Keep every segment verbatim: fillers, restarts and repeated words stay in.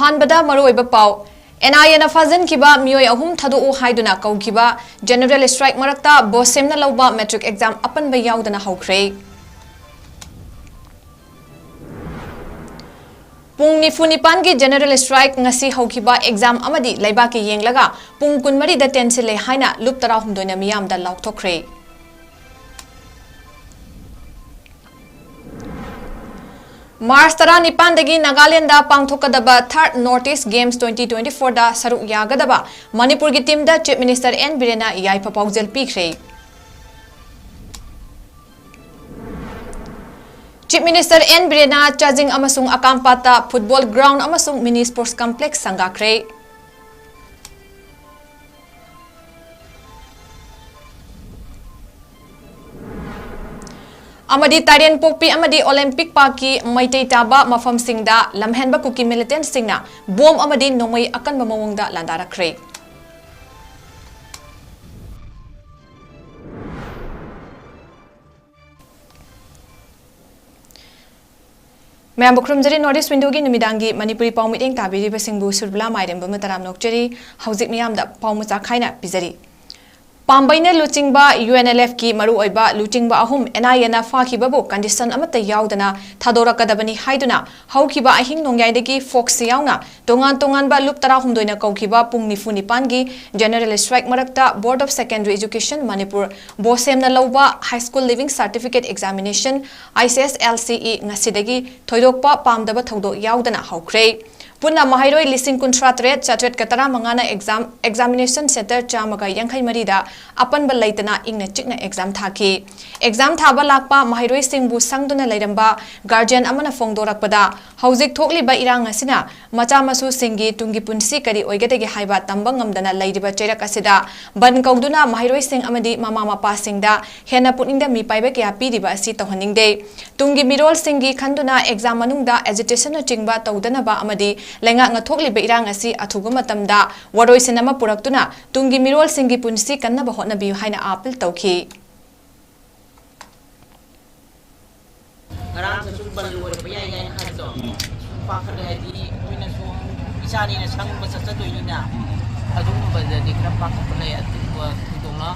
ꯑꯍꯥꯟꯕꯗ ꯃꯔꯨꯑꯣꯏꯕ ꯄꯥꯎ꯫ ꯑꯦꯟ ꯑꯥꯏ ꯑꯦꯅ ꯐꯥꯖꯤꯟꯈꯤꯕ ꯃꯤꯑꯣꯏ ꯑꯍꯨꯝ ꯊꯥꯗꯣꯛꯎ ꯍꯥꯏꯗꯨꯅ ꯀꯧꯈꯤꯕ ꯖꯦꯅꯔꯦꯜ ꯁ꯭ꯇ꯭ꯔꯥꯏꯛ ꯃꯔꯛꯇ ꯕꯣꯁꯦꯝꯅ ꯂꯧꯕ ꯃꯦꯇ꯭ꯔꯤꯛ ꯑꯦꯛꯖꯥꯝ ꯑꯄꯟꯕ ꯌꯥꯎꯗꯅ ꯍꯧꯈ꯭ꯔꯦ꯫ ꯄꯨꯡ ꯅꯤꯐꯨ ꯅꯤꯄꯥꯟꯒꯤ ꯖꯦꯅꯔꯦꯜ ꯁ꯭ꯇ꯭ꯔꯥꯏꯛ ꯉꯁꯤ ꯍꯧꯈꯤꯕ ꯑꯦꯛꯖꯥꯝ ꯑꯃꯗꯤ ꯂꯩꯕꯥꯛꯀꯤ ꯌꯦꯡꯂꯒ ꯄꯨꯡ ꯀꯨꯟꯃꯔꯤꯗ ꯇꯦꯟꯁꯤꯜꯂꯦ ꯍꯥꯏꯅ ꯂꯨꯞ ꯇꯔꯥꯍꯨꯝꯗꯣꯏꯅ ꯃꯤꯌꯥꯝꯗ ꯂꯥꯎꯊꯣꯛꯈ꯭ꯔꯦ꯫ ꯃꯥꯔꯆ ꯇꯔꯥꯅꯤꯄꯥꯟꯗꯒꯤ ꯅꯥꯒꯥꯂꯦꯟꯗ ꯄꯥꯡꯊꯣꯛꯀꯗꯕ third north east games twenty twenty ꯐꯣꯔꯗ ꯁꯔꯨꯛ ꯌꯥꯒꯗꯕ ꯃꯅꯤꯄꯨꯔꯒꯤ ꯇꯤꯝꯗ ꯆꯤꯐ ꯃꯤꯅꯤꯁꯇꯔ ꯑꯦꯟ ꯕꯤꯔꯦꯟꯅ ꯌꯥꯏꯐ ꯄꯥꯎꯖꯦꯜ ꯄꯤꯈ꯭ꯔꯦ꯫ ꯆꯤꯐ ꯃꯤꯅꯤꯁꯇꯔ ꯑꯦꯟ ꯕꯤꯔꯦꯟꯅ ꯆꯥꯖꯤꯡ ꯑꯃꯁꯨꯡ ꯑꯀꯥꯝꯄꯥꯠꯇ ꯐꯨꯠꯕꯣꯜ ꯒ꯭ꯔꯥꯎꯟ ꯑꯃꯁꯨꯡ ꯃꯤꯅꯤ ꯁ꯭ꯄꯣꯔꯠꯁ ꯀꯝꯄ꯭ꯂꯦꯛꯁ ꯁꯪꯒꯥꯈ꯭ꯔꯦ꯫ ꯑꯃꯗꯤ ꯇꯥꯏꯔꯦꯟꯄꯣꯛꯄꯤ ꯑꯃꯗꯤ ꯑꯣꯂꯦꯝꯄꯤꯛ ꯄꯥꯔꯛꯀꯤ ꯃꯩꯇꯩ ꯇꯥꯕ ꯃꯐꯝꯁꯤꯡꯗ ꯂꯝꯍꯦꯟꯕ ꯀꯨꯀꯤ ꯃꯤꯂꯤꯇꯦꯟꯠꯁꯤꯡꯅ ꯕꯣꯝ ꯑꯃꯗꯤ ꯅꯣꯡꯃꯩ ꯑꯀꯟꯕ ꯃꯑꯣꯡꯗ ꯂꯥꯟꯗꯥꯔꯛꯈ꯭ꯔꯦ꯫ ꯃꯌꯥꯝꯕꯨ ꯈꯨꯔꯨꯝꯖꯔꯤ꯫ ꯅꯣꯔꯠ ꯏꯁ ꯋꯤꯟꯗꯣꯒꯤ ꯅꯨꯃꯤꯗꯥꯡꯒꯤ ꯃꯅꯤꯄꯨꯔꯤ ꯄꯥꯎ ꯃꯤꯠꯌꯦꯡ ꯇꯥꯕꯤꯔꯤꯕꯁꯤꯡꯕꯨ ꯁꯨꯔꯕꯂꯥ ꯃꯥꯏꯔꯦꯝꯕ ꯑꯃ ꯇꯔꯥꯝꯅ ꯑꯣꯛꯆꯔꯤ꯫ ꯍꯧꯖꯤꯛ ꯃꯤꯌꯥꯝꯗ ꯄꯥꯎ ꯃꯆꯥ ꯈꯥꯏꯅ ꯄꯤꯖꯔꯤ꯫ ꯄꯥꯝꯕꯩꯅ ꯂꯨꯆꯤꯡꯕ ꯌꯨ ꯑꯦꯟ ꯑꯦꯜ ꯑꯦꯐꯀꯤ ꯃꯔꯨꯑꯣꯏꯕ ꯂꯨꯆꯤꯡꯕ ꯑꯍꯨꯝ ꯑꯦꯟ ꯑꯥꯏ ꯑꯦꯅ ꯐꯥꯈꯤꯕꯕꯨ ꯀꯟꯗꯤꯁꯟ ꯑꯃꯠꯇ ꯌꯥꯎꯗꯅ ꯊꯥꯗꯣꯔꯛꯀꯗꯕꯅꯤ ꯍꯥꯏꯗꯨꯅ ꯍꯧꯈꯤꯕ ꯑꯍꯤꯡ ꯅꯣꯡꯌꯥꯏꯗꯒꯤ ꯐꯣꯛꯁ ꯌꯥꯎꯅ ꯇꯣꯉꯥꯟ ꯇꯣꯉꯥꯟꯕ ꯂꯨꯞ ꯇꯔꯥꯍꯨꯝꯗꯣꯏꯅ ꯀꯧꯈꯤꯕ ꯄꯨꯡ ꯅꯤꯐꯨ ꯅꯤꯄꯥꯟꯒꯤ ꯖꯦꯅꯔꯦꯜ ꯁ꯭ꯇ꯭ꯔꯥꯏꯛ ꯃꯔꯛꯇ board of secondary education Manipur, ꯕꯣꯁꯦꯝꯅ ꯂꯧꯕ high school leaving certificate examination, I C S L C E, ꯉꯁꯤꯗꯒꯤ ꯊꯣꯏꯗꯣꯛꯄ ꯄꯥꯝꯗꯕ ꯊꯧꯗꯣꯛ ꯌꯥꯎꯗꯅ ꯍꯧꯈ꯭ꯔꯦ꯫ ꯄꯨꯟꯅ ꯃꯍꯩꯔꯣꯏ ꯂꯤꯁꯤꯡ ꯀꯨꯟꯊ꯭ꯔꯥ ꯇꯔꯦꯠ ꯆꯥꯇ꯭ꯔꯦꯠꯀ ꯇꯔꯥꯃꯉꯥꯅ ꯑꯦꯛꯖꯥꯝ, ꯑꯦꯛꯖꯥꯃꯤꯅꯦꯁꯟ ꯁꯦꯟꯇꯔ ꯆꯥꯝꯃꯒ ꯌꯥꯡꯈꯩ ꯃꯔꯤꯗ ꯑꯄꯟꯕ ꯂꯩꯇꯅ ꯏꯪꯅ ꯆꯤꯛꯅ ꯑꯦꯛꯖꯥꯝ ꯊꯥꯈꯤ꯫ ꯑꯦꯛꯖꯥꯝ ꯊꯥꯕ ꯂꯥꯛꯄ ꯃꯍꯩꯔꯣꯏꯁꯤꯡꯕꯨ ꯁꯪꯗꯨꯅ ꯂꯩꯔꯝꯕ ꯒꯥꯔꯖꯤꯌꯟ ꯑꯃꯅ ꯐꯣꯡꯗꯣꯔꯛꯄꯗ, ꯍꯧꯖꯤꯛ ꯊꯣꯛꯂꯤꯕ ꯏꯔꯥꯡ ꯑꯁꯤꯅ ꯃꯆꯥ ꯃꯁꯨꯁꯤꯡꯒꯤ ꯇꯨꯡꯒꯤ ꯄꯨꯟꯁꯤ ꯀꯔꯤ ꯑꯣꯏꯒꯗꯒꯦ ꯍꯥꯏꯕ ꯇꯝꯕ ꯉꯝꯗꯅ ꯂꯩꯔꯤꯕ ꯆꯩꯔꯛ ꯑꯁꯤꯗ ꯕꯟ ꯀꯧꯗꯨꯅ ꯃꯍꯩꯔꯣꯏꯁꯤꯡ ꯑꯃꯗꯤ ꯃꯃꯥ ꯃꯄꯥꯁꯤꯡꯗ ꯍꯦꯟꯅ ꯄꯨꯛꯅꯤꯡꯗ ꯃꯤꯄꯥꯏꯕ ꯀꯌꯥ ꯄꯤꯔꯤꯕ ꯑꯁꯤ ꯇꯧꯍꯟꯅꯤꯡꯗꯦ꯫ ꯇꯨꯡꯒꯤ ꯃꯤꯔꯣꯜꯁꯤꯡꯒꯤ ꯈꯟꯗꯨꯅ ꯑꯦꯛꯖꯥꯝ ꯃꯅꯨꯡꯗ ꯑꯦꯖꯤꯇꯦꯁꯟꯅꯆꯤꯡꯕ ꯇꯧꯗꯅꯕ ꯑꯃꯗꯤ ꯂꯩꯉꯥꯛꯅ ꯊꯣꯛꯂꯤꯕ ꯏꯔꯥꯡ ꯑꯁꯤ ꯑꯊꯨꯕ ꯃꯇꯝꯗ ꯋꯥꯔꯣꯏꯁꯤꯟ ꯑꯃ ꯄꯨꯔꯛꯇꯨꯅ ꯇꯨꯡꯒꯤ ꯃꯤꯔꯣꯜꯁꯤꯡꯒꯤ ꯄꯨꯟꯁꯤ ꯀꯟꯅꯕ ꯍꯣꯠꯅꯕꯤꯌꯨ ꯍꯥꯏꯅ ꯑꯥꯄꯤꯜ ꯇꯧꯈꯤ꯫ ꯉꯔꯥꯡ ꯁꯨꯝ ꯕꯟ ꯂꯣꯏꯔꯛꯄ ꯌꯥꯏ ꯀꯥꯏꯅ ꯍꯥꯏꯕꯗꯣ ꯄꯥꯈꯠꯂꯦ, ꯍꯥꯏꯗꯤ ꯑꯩꯈꯣꯏꯅꯁꯨ ꯑꯃꯨꯛ ꯏꯆꯥꯅꯤꯅ ꯁꯪꯕ ꯆꯠꯆꯗꯣꯏꯅꯤꯅ ꯑꯗꯨꯒꯨꯝꯕꯗꯗꯤ ꯈꯔ ꯄꯥꯈꯠꯄ ꯂꯩ꯫ ꯑꯗꯨꯒꯨꯝꯕ ꯊꯣꯏꯗꯣꯛꯅ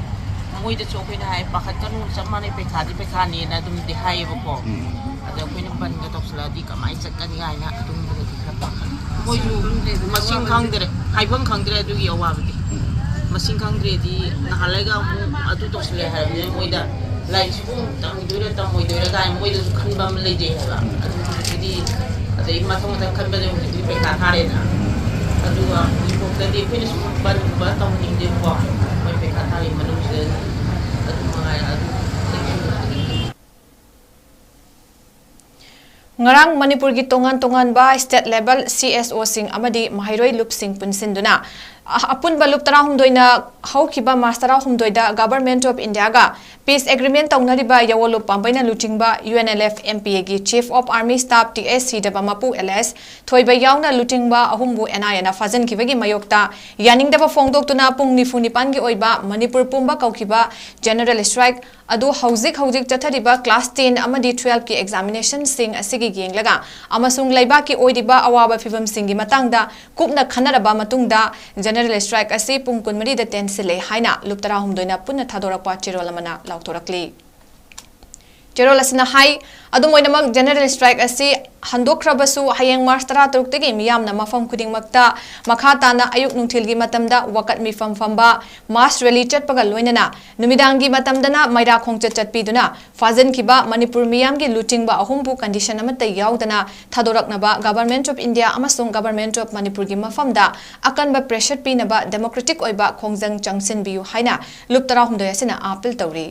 ꯃꯣꯏꯗꯁꯨ ꯑꯩꯈꯣꯏꯅ ꯍꯥꯏ, "ꯄꯥꯈꯠꯀꯅꯨ, ꯆꯞ ꯃꯥꯟꯅꯩ, ꯄꯩꯈꯥꯗꯤ ꯄꯩꯈꯥꯅꯦꯅ" ꯑꯗꯨꯝꯗꯤ ꯍꯥꯏꯌꯦꯕꯀꯣ꯫ ꯑꯗ ꯑꯩꯈꯣꯏꯅ ꯕꯟꯒ ꯇꯧꯁꯜꯂꯛꯑꯗꯤ ꯀꯃꯥꯏꯅ ꯆꯠꯀꯅꯤ ꯀꯥꯏꯅ ꯑꯗꯨꯒꯨꯝꯕꯗꯗꯤ ꯈꯔ ꯄꯥꯈꯠꯂꯤ꯫ ꯃꯣꯏꯁꯨ ꯃꯁꯤꯡ ꯈꯪꯗ꯭ꯔꯦ, ꯍꯥꯏꯐꯝ ꯈꯪꯗ꯭ꯔꯦ ꯑꯗꯨꯒꯤ ꯑꯋꯥꯕꯗꯤ꯫ ꯃꯁꯤꯡ ꯈꯪꯗ꯭ꯔꯦꯗꯤ ꯅꯍꯥꯟ ꯂꯩꯒ ꯑꯃꯨꯛ ꯑꯗꯨ ꯇꯧꯁꯜꯂꯦ ꯍꯥꯏꯔꯕꯅꯤꯅ ꯃꯣꯏꯗ ꯂꯥꯏꯔꯤꯛꯁꯤꯕꯨ ꯑꯃꯨꯛ ꯇꯝꯈꯤꯗꯣꯏꯔꯥ ꯇꯝꯃꯣꯏꯗꯣꯏꯔꯥ ꯀꯥꯏꯅ ꯃꯣꯏꯗꯁꯨ ꯈꯟꯕ ꯑꯃ ꯂꯩꯖꯩ ꯍꯥꯏꯕ꯫ ꯑꯗꯨ ꯍꯧꯖꯤꯛꯀꯤꯗꯤ ꯑꯗꯩ ꯃꯊꯪ ꯃꯊꯪ ꯈꯟꯕꯗ ꯍꯧꯖꯤꯛꯇꯤ ꯄꯩꯈꯥ ꯊꯥꯔꯦꯅ꯫ ꯑꯗꯨꯒ ꯍꯧꯖꯤꯛꯐꯥꯎꯗꯗꯤ ꯑꯩꯈꯣꯏꯅ ꯁꯨꯝ ꯕꯟꯒꯨꯝꯕ ꯇꯧꯍꯟꯅꯤꯡꯗꯦꯕꯀꯣ꯫ ꯃꯣꯏ ꯄꯩꯈꯥ ꯊꯥꯔꯤ ꯃꯅꯨꯡꯁꯤꯗ ꯑꯗꯨ ꯃꯉꯥꯏ꯫ ꯑꯗꯨ ꯉꯔꯥꯡ ꯃꯅꯤꯄꯨꯔꯒꯤ ꯇꯣꯉꯥꯟ ꯇꯣꯉꯥꯟꯕ state level C S Oꯁꯤꯡ ꯑꯃꯗꯤ ꯃꯍꯩꯔꯣꯏ ꯂꯨꯞꯁꯤꯡ ꯄꯨꯟꯁꯤꯟꯗꯨꯅ ꯑ-, ꯑꯄꯨꯟꯕ ꯂꯨꯞ ꯇꯔꯥꯍꯨꯝꯗꯣꯏꯅ ꯍꯧꯈꯤꯕ March ꯇꯔꯥꯍꯨꯝꯗꯣꯏꯗ Government of Indiaꯒ peace agreement ꯇꯧꯅꯔꯤꯕ ꯌꯥꯋꯣ ꯂꯨꯞ ꯄꯥꯝꯕꯩꯅ ꯂꯨꯆꯤꯡꯕ U N L F M P Aꯒꯤ Chief of Army Staff T S ꯁꯤꯗꯕ ꯃꯄꯨ L S ꯊꯣꯏꯕ ꯌꯥꯎꯅ ꯂꯨꯆꯤꯡꯕ ꯑꯍꯨꯝꯕꯨ N I Aꯅ ꯐꯥꯖꯤꯟꯈꯤꯕꯒꯤ ꯃꯥꯌꯣꯛꯇ ꯌꯥꯅꯤꯡꯗꯕ ꯐꯣꯡꯗꯣꯛꯇꯨꯅ ꯄꯨꯡ ꯅꯤꯐꯨ ꯅꯤꯄꯥꯟꯒꯤ ꯑꯣꯏꯕ ꯃꯅꯤꯄꯨꯔ ꯄꯨꯝꯕ ꯀꯧꯈꯤꯕ general strike ꯑꯗꯨ ꯍꯧꯖꯤꯛ ꯍꯧꯖꯤꯛ ꯆꯠꯊꯔꯤꯕ class ten ꯑꯃꯗꯤ twelveꯀꯤ examinationꯁꯤꯡ ꯑꯁꯤꯒꯤ ꯌꯦꯡꯂꯒ ꯑꯃꯁꯨꯡ ꯂꯩꯕꯥꯛꯀꯤ ꯑꯣꯏꯔꯤꯕ ꯑꯋꯥꯕ ꯐꯤꯚꯝꯁꯤꯡꯒꯤ ꯃꯇꯥꯡꯗ ꯀꯨꯞꯅ ꯈꯟꯅꯔꯕ ꯃꯇꯨꯡꯗ general strike ꯑꯁꯤ ꯄꯨꯡ ꯀꯨꯟꯃꯔꯤꯗ ꯇꯦꯟꯁꯤꯜꯂꯦ ꯍꯥꯏꯅ ꯂꯨꯞ ꯇꯔꯥꯍꯨꯝꯗꯣꯏꯅ ꯄꯨꯟꯅ ꯊꯥꯗꯣꯔꯛꯄ ꯆꯦꯔꯣꯜ ꯑꯃꯅ ꯂꯥꯎꯊꯣꯔꯛꯂꯤ꯫ ꯆꯦꯔꯣꯜ ꯑꯁꯤꯅ ꯍꯥꯏ, ꯑꯗꯨꯝ ꯑꯣꯏꯅꯃꯛ general strike ꯑꯁꯤ ꯍꯟꯗꯣꯛꯈ꯭ꯔꯕꯁꯨ ꯍꯌꯦꯡ March ꯇꯔꯥꯇꯔꯨꯛꯇꯒꯤ ꯃꯤꯌꯥꯝꯅ ꯃꯐꯝ ꯈꯨꯗꯤꯡꯃꯛꯇ ꯃꯈꯥ ꯇꯥꯅ ꯑꯌꯨꯛ ꯅꯨꯡꯊꯤꯜꯒꯤ ꯃꯇꯝꯗ ꯋꯥꯀꯠ ꯃꯤꯐꯝ ꯐꯝꯕ, mass rally ꯆꯠꯄꯒ ꯂꯣꯏꯅꯅ ꯅꯨꯃꯤꯗꯥꯡꯒꯤ ꯃꯇꯝꯗꯅ ꯃꯩꯔꯥ ꯈꯣꯡꯆꯠ ꯆꯠꯄꯤꯗꯨꯅ ꯐꯥꯖꯤꯟꯈꯤꯕ ꯃꯅꯤꯄꯨꯔ ꯃꯤꯌꯥꯝꯒꯤ ꯂꯨꯆꯤꯡꯕ ꯑꯍꯨꯝꯕꯨ condition ꯑꯃꯠꯇ ꯌꯥꯎꯗꯅ ꯊꯥꯗꯣꯔꯛꯅꯕ Government of India ꯑꯃꯁꯨꯡ Government of ꯃꯅꯤꯄꯨꯔꯒꯤ ꯃꯐꯝꯗ ꯑꯀꯟꯕ pressure ꯄꯤꯅꯕ democratic ꯑꯣꯏꯕ ꯈꯣꯡꯖꯪ ꯆꯪꯁꯤꯟꯕꯤꯌꯨ ꯍꯥꯏꯅ ꯂꯨꯞ ꯇꯔꯥꯍꯨꯝꯗꯣꯏ ꯑꯁꯤꯅ appeal ꯇꯧꯔꯤ꯫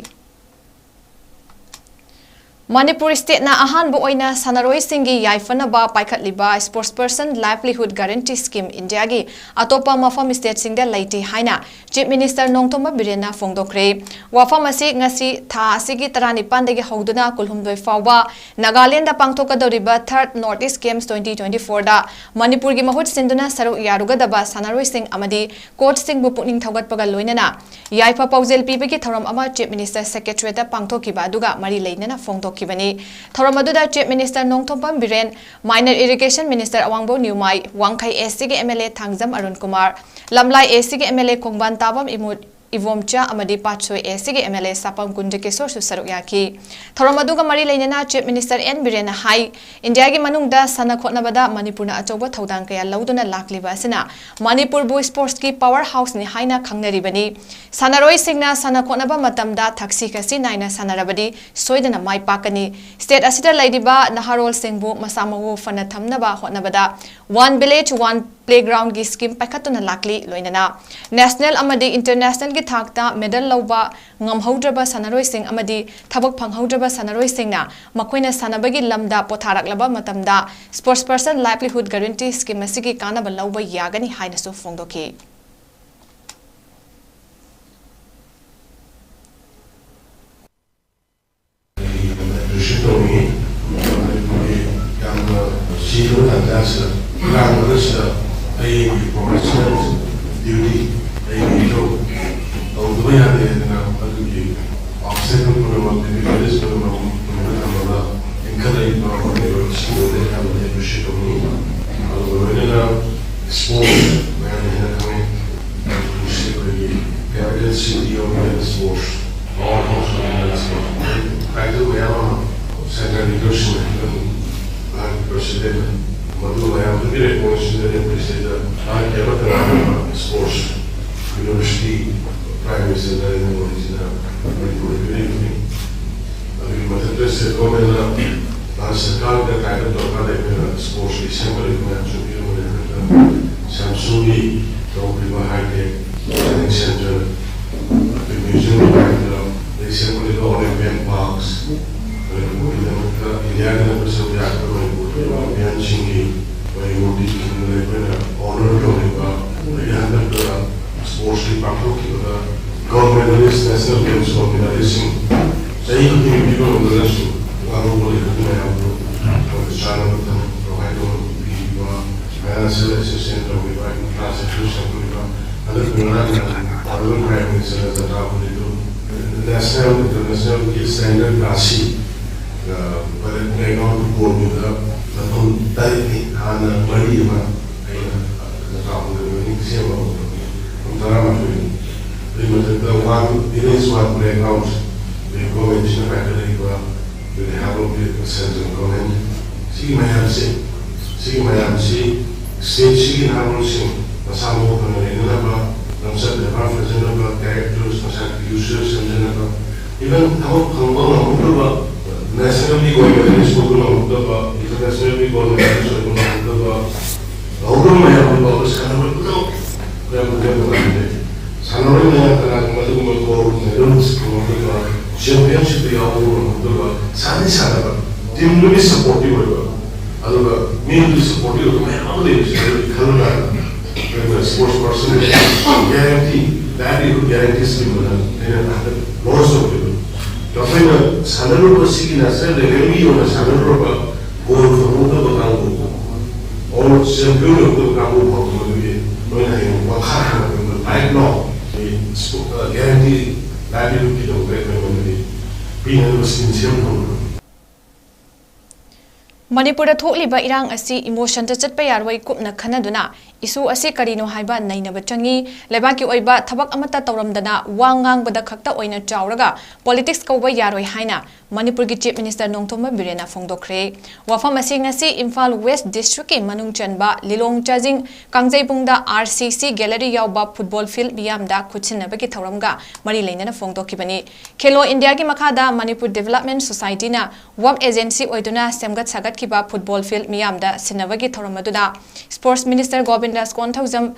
ꯃꯅꯤꯄꯨꯔ stateꯅ ꯑꯍꯥꯟꯕ ꯑꯣꯏꯅ ꯁꯥꯟꯅꯔꯣꯏꯁꯤꯡꯒꯤ ꯌꯥꯏꯐꯅꯕ ꯄꯥꯏꯈꯠꯂꯤꯕ Sports Person Livelihood Guarantee Scheme Indiaꯒꯤ ꯑꯇꯣꯞꯄ ꯃꯐꯝ stateꯁꯤꯡꯗ ꯂꯩꯇꯦ ꯍꯥꯏꯅ Chief Minister ꯅꯣꯡꯊꯣꯝꯕꯝ ꯕꯤꯔꯦꯟꯅ ꯐꯣꯡꯗꯣꯛꯈ꯭ꯔꯦ꯫ ꯋꯥꯐꯝ ꯑꯁꯤ ꯉꯁꯤ ꯊꯥ ꯑꯁꯤꯒꯤ ꯇꯔꯥꯅꯤꯄꯥꯟꯗꯒꯤ ꯍꯧꯗꯨꯅ ꯀꯨꯟꯍꯨꯝꯗꯣꯏ ꯐꯥꯎꯕ Nagaland ꯄꯥꯡꯊꯣꯛꯀꯗꯧꯔꯤꯕ Third North East Games twenty twenty-fourꯗ ꯃꯅꯤꯄꯨꯔꯒꯤ ꯃꯍꯨꯠ ꯁꯤꯟꯗꯨꯅ ꯁꯔꯨꯛ ꯌꯥꯔꯨꯒꯗꯕ ꯁꯥꯟꯅꯔꯣꯏꯁꯤꯡ ꯑꯃꯗꯤ coachꯁꯤꯡꯕꯨ ꯄꯨꯛꯅꯤꯡ ꯊꯧꯒꯠꯄꯒ ꯂꯣꯏꯅꯅ ꯌꯥꯏꯐ ꯄꯥꯎꯖꯦꯜ ꯄꯤꯕꯒꯤ ꯊꯧꯔꯝ ꯑꯃ Chief Minister Secretariatꯇ ꯄꯥꯡꯊꯣꯛꯈꯤꯕ ꯑꯗꯨꯒ ꯃꯔꯤ ꯂꯩꯅꯅ ꯐꯣꯡꯗꯣꯛꯈꯤ꯫ ꯈꯤꯕꯅꯤ꯫ ꯊꯧꯔꯝ ꯑꯗꯨꯗ Chief Minister Nongthombam Biren, Minor Irrigation Minister ꯑꯋꯥꯡꯕꯧ ꯅ꯭ꯌꯨꯃꯥꯏ, ꯋꯥꯡꯈꯩ A C ꯒꯤ M L A Thangjam Arun Kumar, ꯂꯝꯂꯥꯏ A C ꯒꯤ M L A ꯈꯣꯡꯕꯥꯟ ꯇꯥꯕꯝ ꯏꯃꯨ-, ꯏꯕꯣꯝꯆꯥ ꯑꯃꯗꯤ ꯄꯥꯠꯁꯣꯏ A C ꯒꯤ M L A ꯁꯥꯄꯝ ꯀꯨꯟꯖꯀꯤꯁꯣꯔꯁꯨ ꯁꯔꯨꯛ ꯌꯥꯈꯤ꯫ ꯊꯧꯔꯝ ꯑꯗꯨꯒ ꯃꯔꯤ ꯂꯩꯅꯅ Chief Minister N ꯕꯤꯔꯦꯟꯅ ꯍꯥꯏ, ꯏꯟꯗꯤꯌꯥꯒꯤ ꯃꯅꯨꯡꯗ ꯁꯥꯟꯅ ꯈꯣꯠꯅꯕꯗ ꯃꯅꯤꯄꯨꯔꯅ ꯑꯆꯧꯕ ꯊꯧꯗꯥꯡ ꯀꯌꯥ ꯂꯧꯗꯨꯅ ꯂꯥꯛꯂꯤꯕ ꯑꯁꯤꯅ ꯃꯅꯤꯄꯨꯔꯕꯨ sports ꯀꯤ power house ꯅꯤ ꯍꯥꯏꯅ ꯈꯪꯅꯔꯤꯕꯅꯤ꯫ ꯁꯥꯟꯅꯔꯣꯏꯁꯤꯡꯅ ꯁꯥꯟꯅ ꯈꯣꯠꯅꯕ ꯃꯇꯝꯗ ꯊꯛꯁꯤ ꯈꯥꯁꯤ ꯅꯥꯏꯅ ꯁꯥꯟꯅꯔꯕꯗꯤ ꯁꯣꯏꯗꯅ ꯃꯥꯏ ꯄꯥꯛꯀꯅꯤ꯫ State ꯑꯁꯤꯗ ꯂꯩꯔꯤꯕ ꯅꯍꯥꯔꯣꯜꯁꯤꯡꯕꯨ ꯃꯁꯥ ꯃꯎ ꯐꯅ ꯊꯝꯅꯕ ꯍꯣꯠꯅꯕꯗ One Village One Playground ꯒꯤ scheme ꯄꯥꯏꯈꯠꯇꯨꯅ ꯂꯥꯛꯂꯤ꯫ ꯂꯣꯏꯅꯅ national ꯑꯃꯗꯤ international ꯒꯤ ꯊꯥꯛꯇ medal ꯂꯧꯕ ꯉꯝꯍꯧꯗ꯭ꯔꯕ ꯁꯥꯟꯅꯔꯣꯏꯁꯤꯡ ꯑꯃꯗꯤ ꯊꯕꯛ ꯐꯪꯍꯧꯗ꯭ꯔꯕ ꯁꯥꯟꯅꯔꯣꯏꯁꯤꯡꯅ ꯃꯈꯣꯏꯅ ꯁꯥꯟꯅꯕꯒꯤ ꯂꯝꯗ ꯄꯣꯊꯥꯔꯛꯂꯕ ꯃꯇꯝꯗ Sports Person Livelihood Guarantee Scheme ꯑꯁꯤꯒꯤ ꯀꯥꯟꯅꯕ ꯂꯧꯕ ꯌꯥꯒꯅꯤ ꯍꯥꯏꯅꯁꯨ ꯐꯣꯡꯗꯣꯛꯈꯤ꯫ ꯑꯩꯈꯣꯏꯒꯤ ꯌꯥꯝꯅ ꯁꯤꯕ ꯇꯥꯟꯖꯥꯁꯤꯗ, ꯏꯔꯥꯡ ꯑꯁꯤꯗ ꯑꯩꯒꯤ professional duty, ꯑꯩꯒꯤ ꯏꯊꯧ ꯇꯧꯗꯕ ꯌꯥꯗꯦ ꯍꯥꯏꯗꯅ ꯑꯗꯨꯒꯤ obstacle ꯄꯨꯝꯅꯃꯛ, difficulties ꯄꯨꯝꯅꯃꯛ ꯇꯨꯡꯗ ꯊꯝꯃꯒ ꯏꯟꯈꯠꯂꯛꯏꯕ ꯍꯣꯠꯅꯔꯤꯕ ꯁꯤꯡꯗꯨꯗ ꯌꯥꯝꯅ appreciate ꯇꯧꯅꯤꯡꯉꯤ꯫ ꯑꯗꯨꯒ ꯂꯣꯏꯅꯅ sports ꯃꯌꯥꯝꯅ ꯍꯦꯟꯅ ꯈꯪꯉꯦ, ꯃꯅꯤꯄꯨꯔꯁꯤ ꯑꯩꯈꯣꯏꯒꯤ capital city of sports, power house of sports, title ꯃꯌꯥꯝ ꯑꯃ central leaderꯁꯤꯡꯅ ꯑꯗꯨꯝ ꯃꯍꯥꯛꯀꯤ president ꯃꯗꯨ ꯃꯌꯥꯝꯗꯨꯒꯤ recognitionꯗꯅꯤ ꯑꯩꯈꯣꯏ ꯁꯤꯗ ꯃꯍꯥꯛꯀꯤ ꯑꯃꯠꯇ ꯉꯥꯏꯔꯕ sports university, Prime Minister Narendra ꯃꯣꯗꯤꯖꯤꯅ ꯃꯅꯤꯄꯨꯔꯗ ꯄꯤꯔꯤꯕꯅꯤ꯫ ꯑꯗꯨꯒꯤ ꯃꯊꯛꯇ state governmentꯅ ꯚꯥꯔꯠ ꯁꯔꯀꯥꯔꯗ ꯀꯥꯏꯕ ꯗꯔꯀꯥꯔ ꯂꯩꯕꯅ sportsꯀꯤ ꯁꯦꯝꯒꯠꯂꯤꯕ ꯃꯌꯥꯝꯁꯨ ꯄꯤꯔꯕꯅꯤ꯫ ꯍꯟꯗꯛꯇ Samsungꯒꯤ ꯇꯧꯈ꯭ꯔꯤꯕ high tech training center, ꯑꯗꯩ museum ꯍꯥꯏꯒꯗ꯭ꯔꯥ, ꯑꯗꯩ ꯁꯦꯝꯒꯠꯂꯤꯕ Olympian parks, ꯃꯅꯤꯄꯨꯔꯒꯤꯗꯃꯛꯇ ꯏꯟꯗꯤꯌꯥꯒꯤꯗꯃꯛꯇ ꯁꯔꯨꯛ ꯌꯥꯈꯤꯕ ꯃꯅꯤꯄꯨꯔꯒꯤ Olympianꯁꯤꯡꯒꯤ ꯃꯣꯏ ꯃꯨꯔꯇꯤꯁꯤꯡꯗ ꯑꯩꯈꯣꯏꯅ honor ꯇꯧꯔꯤꯕ, ꯑꯗꯒꯤ ꯍꯟꯗꯛꯇ sportsꯀꯤ ꯄꯥꯡꯊꯣꯛꯈꯤꯕꯗ government national games ꯀꯣꯃꯤꯇꯤꯁꯤꯡ ꯆꯍꯤ ꯈꯨꯗꯤꯡꯒꯤ ꯄꯤꯕ ꯉꯝꯗ꯭ꯔꯒꯁꯨ ꯋꯥꯍꯧꯕ ꯂꯩꯕ ꯃꯌꯥꯝꯗꯨ ꯃꯣꯏꯗ ꯆꯥꯅꯕ ꯊꯕꯛ provide ꯇꯧꯕ ꯄꯤꯕ, financial assistance ꯇꯧꯕꯤꯕ, infrastructure ꯁꯦꯝꯗꯣꯛꯄꯤꯕ, ꯍꯟꯗꯛꯀꯤ ꯉꯔꯥꯡ ꯅꯍꯥꯟ Honorable Prime Ministerꯅ ꯖꯇ꯭ꯔꯥ ꯍꯣꯜꯗꯨ national internationalꯒꯤ standard ꯔꯥꯁꯤ ꯄ꯭ꯂꯦꯒ꯭ꯔꯥꯎꯟ ꯀꯣꯔꯠꯇꯨꯗ ꯃꯐꯝ ꯇꯔꯦꯠꯅꯤ, ꯍꯥꯟꯅ ꯃꯔꯤ ꯑꯃ ꯑꯩꯅ ꯅꯆꯥ ꯍꯣꯡꯗꯣꯛꯄꯅꯤ ꯁꯦꯝꯕ ꯍꯧꯔꯛꯄꯅꯤ, ꯃꯐꯝ ꯇꯔꯥꯃꯥꯊꯣꯏꯅꯤ꯫ ꯑꯗꯨꯒꯤ ꯃꯊꯛꯇ ꯋꯥꯟ ꯚꯤꯂꯦꯖ ꯋꯥꯟ ꯄ꯭ꯂꯦꯒ꯭ꯔꯥꯎꯟ ꯒꯣꯔꯃꯦꯟꯁꯤꯅ ꯄꯥꯏꯈꯠꯂꯛꯏꯕ ꯍꯦꯜꯞ ꯑꯣꯐ ꯁꯦꯟꯇ꯭ꯔꯦꯜ ꯒꯣꯔꯃꯦꯟ, ꯁꯤꯒꯤ ꯃꯌꯥꯝꯁꯤ ꯁꯤꯒꯤ ꯃꯌꯥꯝꯁꯤ ꯁ꯭ꯇꯦꯠꯁꯤꯒꯤ ꯅꯍꯥꯔꯣꯜꯁꯤꯡ ꯃꯁꯥ ꯃꯎ ꯐꯅ ꯂꯩꯅꯅꯕ, ꯂꯝꯆꯠ ꯕꯦꯕꯥꯔ ꯐꯖꯅꯕ, ꯀꯦꯔꯦꯛꯇꯔꯁ ꯃꯁꯥꯒꯤ ꯐ꯭ꯌꯨꯆꯔ ꯁꯦꯝꯖꯅꯕ, ꯏꯚꯟ ꯊꯕꯛ ꯐꯪꯕ ꯉꯝꯍꯧꯗꯕ ꯅꯦꯁꯅꯦꯜ ꯂꯤꯒ ꯑꯣꯏꯒꯦꯔꯥ ꯁ꯭ꯀꯨꯜꯗ ꯉꯝꯍꯧꯗꯕ, ꯏꯟꯇꯔꯅꯦꯁꯅꯦꯜ ꯂꯤꯒ ꯑꯣꯏꯒꯦꯔꯥ ꯁ꯭ꯀꯨꯜꯗ ꯉꯝꯍꯧꯗꯕ, ꯉꯝꯍꯧꯗꯕ ꯃꯌꯥꯝꯗꯨ ꯐꯥꯎꯕ ꯁꯥꯟꯅꯔꯣꯏ ꯄꯨꯝꯅꯃꯛ ꯃꯌꯥꯝ ꯄꯨꯟꯁꯤꯟꯕ ꯉꯝꯗꯦ꯫ ꯁꯥꯟꯅꯔꯣꯏ ꯃꯌꯥꯝ ꯀꯅꯥꯒꯨꯝꯕ ꯑꯗꯨꯒꯨꯝꯕ ꯒꯣꯜ ꯃꯦꯗꯜꯁ ꯐꯪꯍꯧꯗꯕ, ꯆꯦꯝꯄꯤꯌꯟꯁꯤꯞꯇ ꯌꯥꯎꯕ ꯉꯝꯍꯧꯗꯕ, ꯁꯥꯟꯅꯗꯤ ꯁꯥꯟꯅꯕ, ꯇꯤꯝꯗꯨꯒꯤ ꯁꯞꯄꯣꯔꯇꯤꯞ ꯑꯣꯏꯕ, ꯑꯗꯨꯒ ꯃꯤꯗꯨꯒꯤ ꯁꯞꯄꯣꯔꯇꯤꯞ ꯑꯣꯏꯕ ꯃꯌꯥꯝ ꯑꯃ ꯂꯩꯕꯁꯤꯡꯗꯨ ꯈꯜꯂꯨ ꯀꯥꯟꯗ ꯑꯩꯈꯣꯏꯅ ꯁ꯭ꯄꯣꯔꯠꯁ ꯄꯥꯔꯁꯟ ꯒꯦꯔꯦꯟꯇꯤ, ꯂꯥꯏꯚꯂꯤꯍꯨꯗ ꯒꯦꯔꯦꯟꯇꯤ ꯁ꯭ꯀꯤꯝ ꯑꯅ ꯑꯩꯅ ꯍꯟꯗꯛ ꯂꯣꯟꯆ ꯇꯧꯈꯤꯕ꯫ ꯑꯩꯈꯣꯏꯅ ꯁꯥꯟꯅꯔꯨꯕꯁꯤꯒꯤ ꯅꯦꯁꯅꯦꯜ ꯂꯦꯚꯦꯜꯒꯤ ꯑꯣꯏꯅ ꯁꯥꯟꯅꯔꯨꯔꯕ ꯒꯣꯜ ꯐꯪꯍꯧꯗꯕ ꯀꯥꯡꯕꯨ, ꯑꯣꯔ ꯆꯦꯝꯄꯤꯌꯟ ꯑꯣꯏꯍꯧꯗꯕ ꯀꯥꯡꯕꯨ ꯐꯥꯎꯕ ꯃꯗꯨꯒꯤ ꯃꯣꯏꯅ ꯍꯌꯦꯡ ꯃꯈꯥ ꯊꯥꯅ ꯑꯩꯈꯣꯏ ꯂꯥꯏꯐ ꯂꯣꯡ ꯒꯦꯔꯦꯟꯇꯤ ꯂꯥꯏꯚꯂꯤꯍꯨꯗꯀꯤꯗꯃꯛꯇ ꯑꯩꯈꯣꯏ ꯃꯗꯨꯒꯤ ꯄꯤꯅꯅꯕ ꯁ꯭ꯀꯤꯝ ꯁꯦꯝ ꯊꯝꯕ꯫ ꯃꯅꯤꯄꯨꯔꯗ ꯊꯣꯛꯂꯤꯕ ꯏꯔꯥꯡ ꯑꯁꯤ ꯏꯃꯣꯁꯟꯗ ꯆꯠꯄ ꯌꯥꯔꯣꯏ ꯀꯨꯞꯅ ꯈꯟꯅꯗꯨꯅ ꯏꯁꯨ ꯑꯁꯤ ꯀꯔꯤꯅꯣ ꯍꯥꯏꯕ ꯅꯩꯅꯕ ꯆꯪꯏ꯫ ꯂꯩꯕꯥꯛꯀꯤ ꯑꯣꯏꯕ ꯊꯕꯛ ꯑꯃꯠꯇ ꯇꯧꯔꯝꯗꯅ ꯋꯥ ꯉꯥꯡꯕꯗ ꯈꯛꯇ ꯑꯣꯏꯅ ꯆꯥꯎꯔꯒ ꯄꯣꯂꯤꯇꯤꯛꯁ ꯀꯧꯕ ꯌꯥꯔꯣꯏ ꯍꯥꯏꯅ ꯃꯅꯤꯄꯨꯔꯒꯤ ꯆꯤꯐ ꯃꯤꯅꯤꯁꯇꯔ ꯅꯣꯡꯊꯣꯝꯕꯝ ꯕꯤꯔꯦꯟꯅ ꯐꯣꯡꯗꯣꯛꯈ꯭ꯔꯦ꯫ ꯋꯥꯐꯝ ꯑꯁꯤ ꯉꯁꯤ ꯏꯝꯐꯥꯜ ꯋꯦꯁ ꯗꯤꯁꯇ꯭ꯔꯤꯛꯀꯤ ꯃꯅꯨꯡ ꯆꯟꯕ ꯂꯤꯂꯣꯡ ꯆꯥꯖꯤꯡ ꯀꯥꯡꯖꯩꯕꯨꯡꯗ ꯑꯥꯔ ꯁꯤ ꯁꯤ ꯒꯦꯂꯔꯤ ꯌꯥꯎꯕ ꯐꯨꯠꯕꯣꯜ ꯐꯤꯜꯗ ꯃꯤꯌꯥꯝꯗ ꯈꯨꯠꯁꯤꯟꯅꯕꯒꯤ ꯊꯧꯔꯝꯒ ꯃꯔꯤ ꯂꯩꯅꯅ ꯐꯣꯡꯗꯣꯛꯈꯤꯕꯅꯤ꯫ ꯈꯦꯂꯣ ꯏꯟꯗꯤꯌꯥꯒꯤ ꯃꯈꯥꯗ ꯃꯅꯤꯄꯨꯔ ꯗꯤꯕꯦꯂꯞꯃꯦꯟ ꯁꯣꯁꯥꯏꯇꯤꯅ ꯋꯥꯔꯛ ꯑꯦꯖꯦꯟꯁꯤ ꯑꯣꯏꯗꯨꯅ ꯁꯦꯝꯒꯠ ꯁꯥꯒꯠꯈꯤꯕ ꯐꯨꯠꯕꯣꯜ ꯐꯤꯜꯗ ꯃꯤꯌꯥꯝꯗ ꯁꯤꯟꯅꯕꯒꯤ ꯊꯧꯔꯝ ꯑꯗꯨꯗ sports minister Govindas Konthoujam,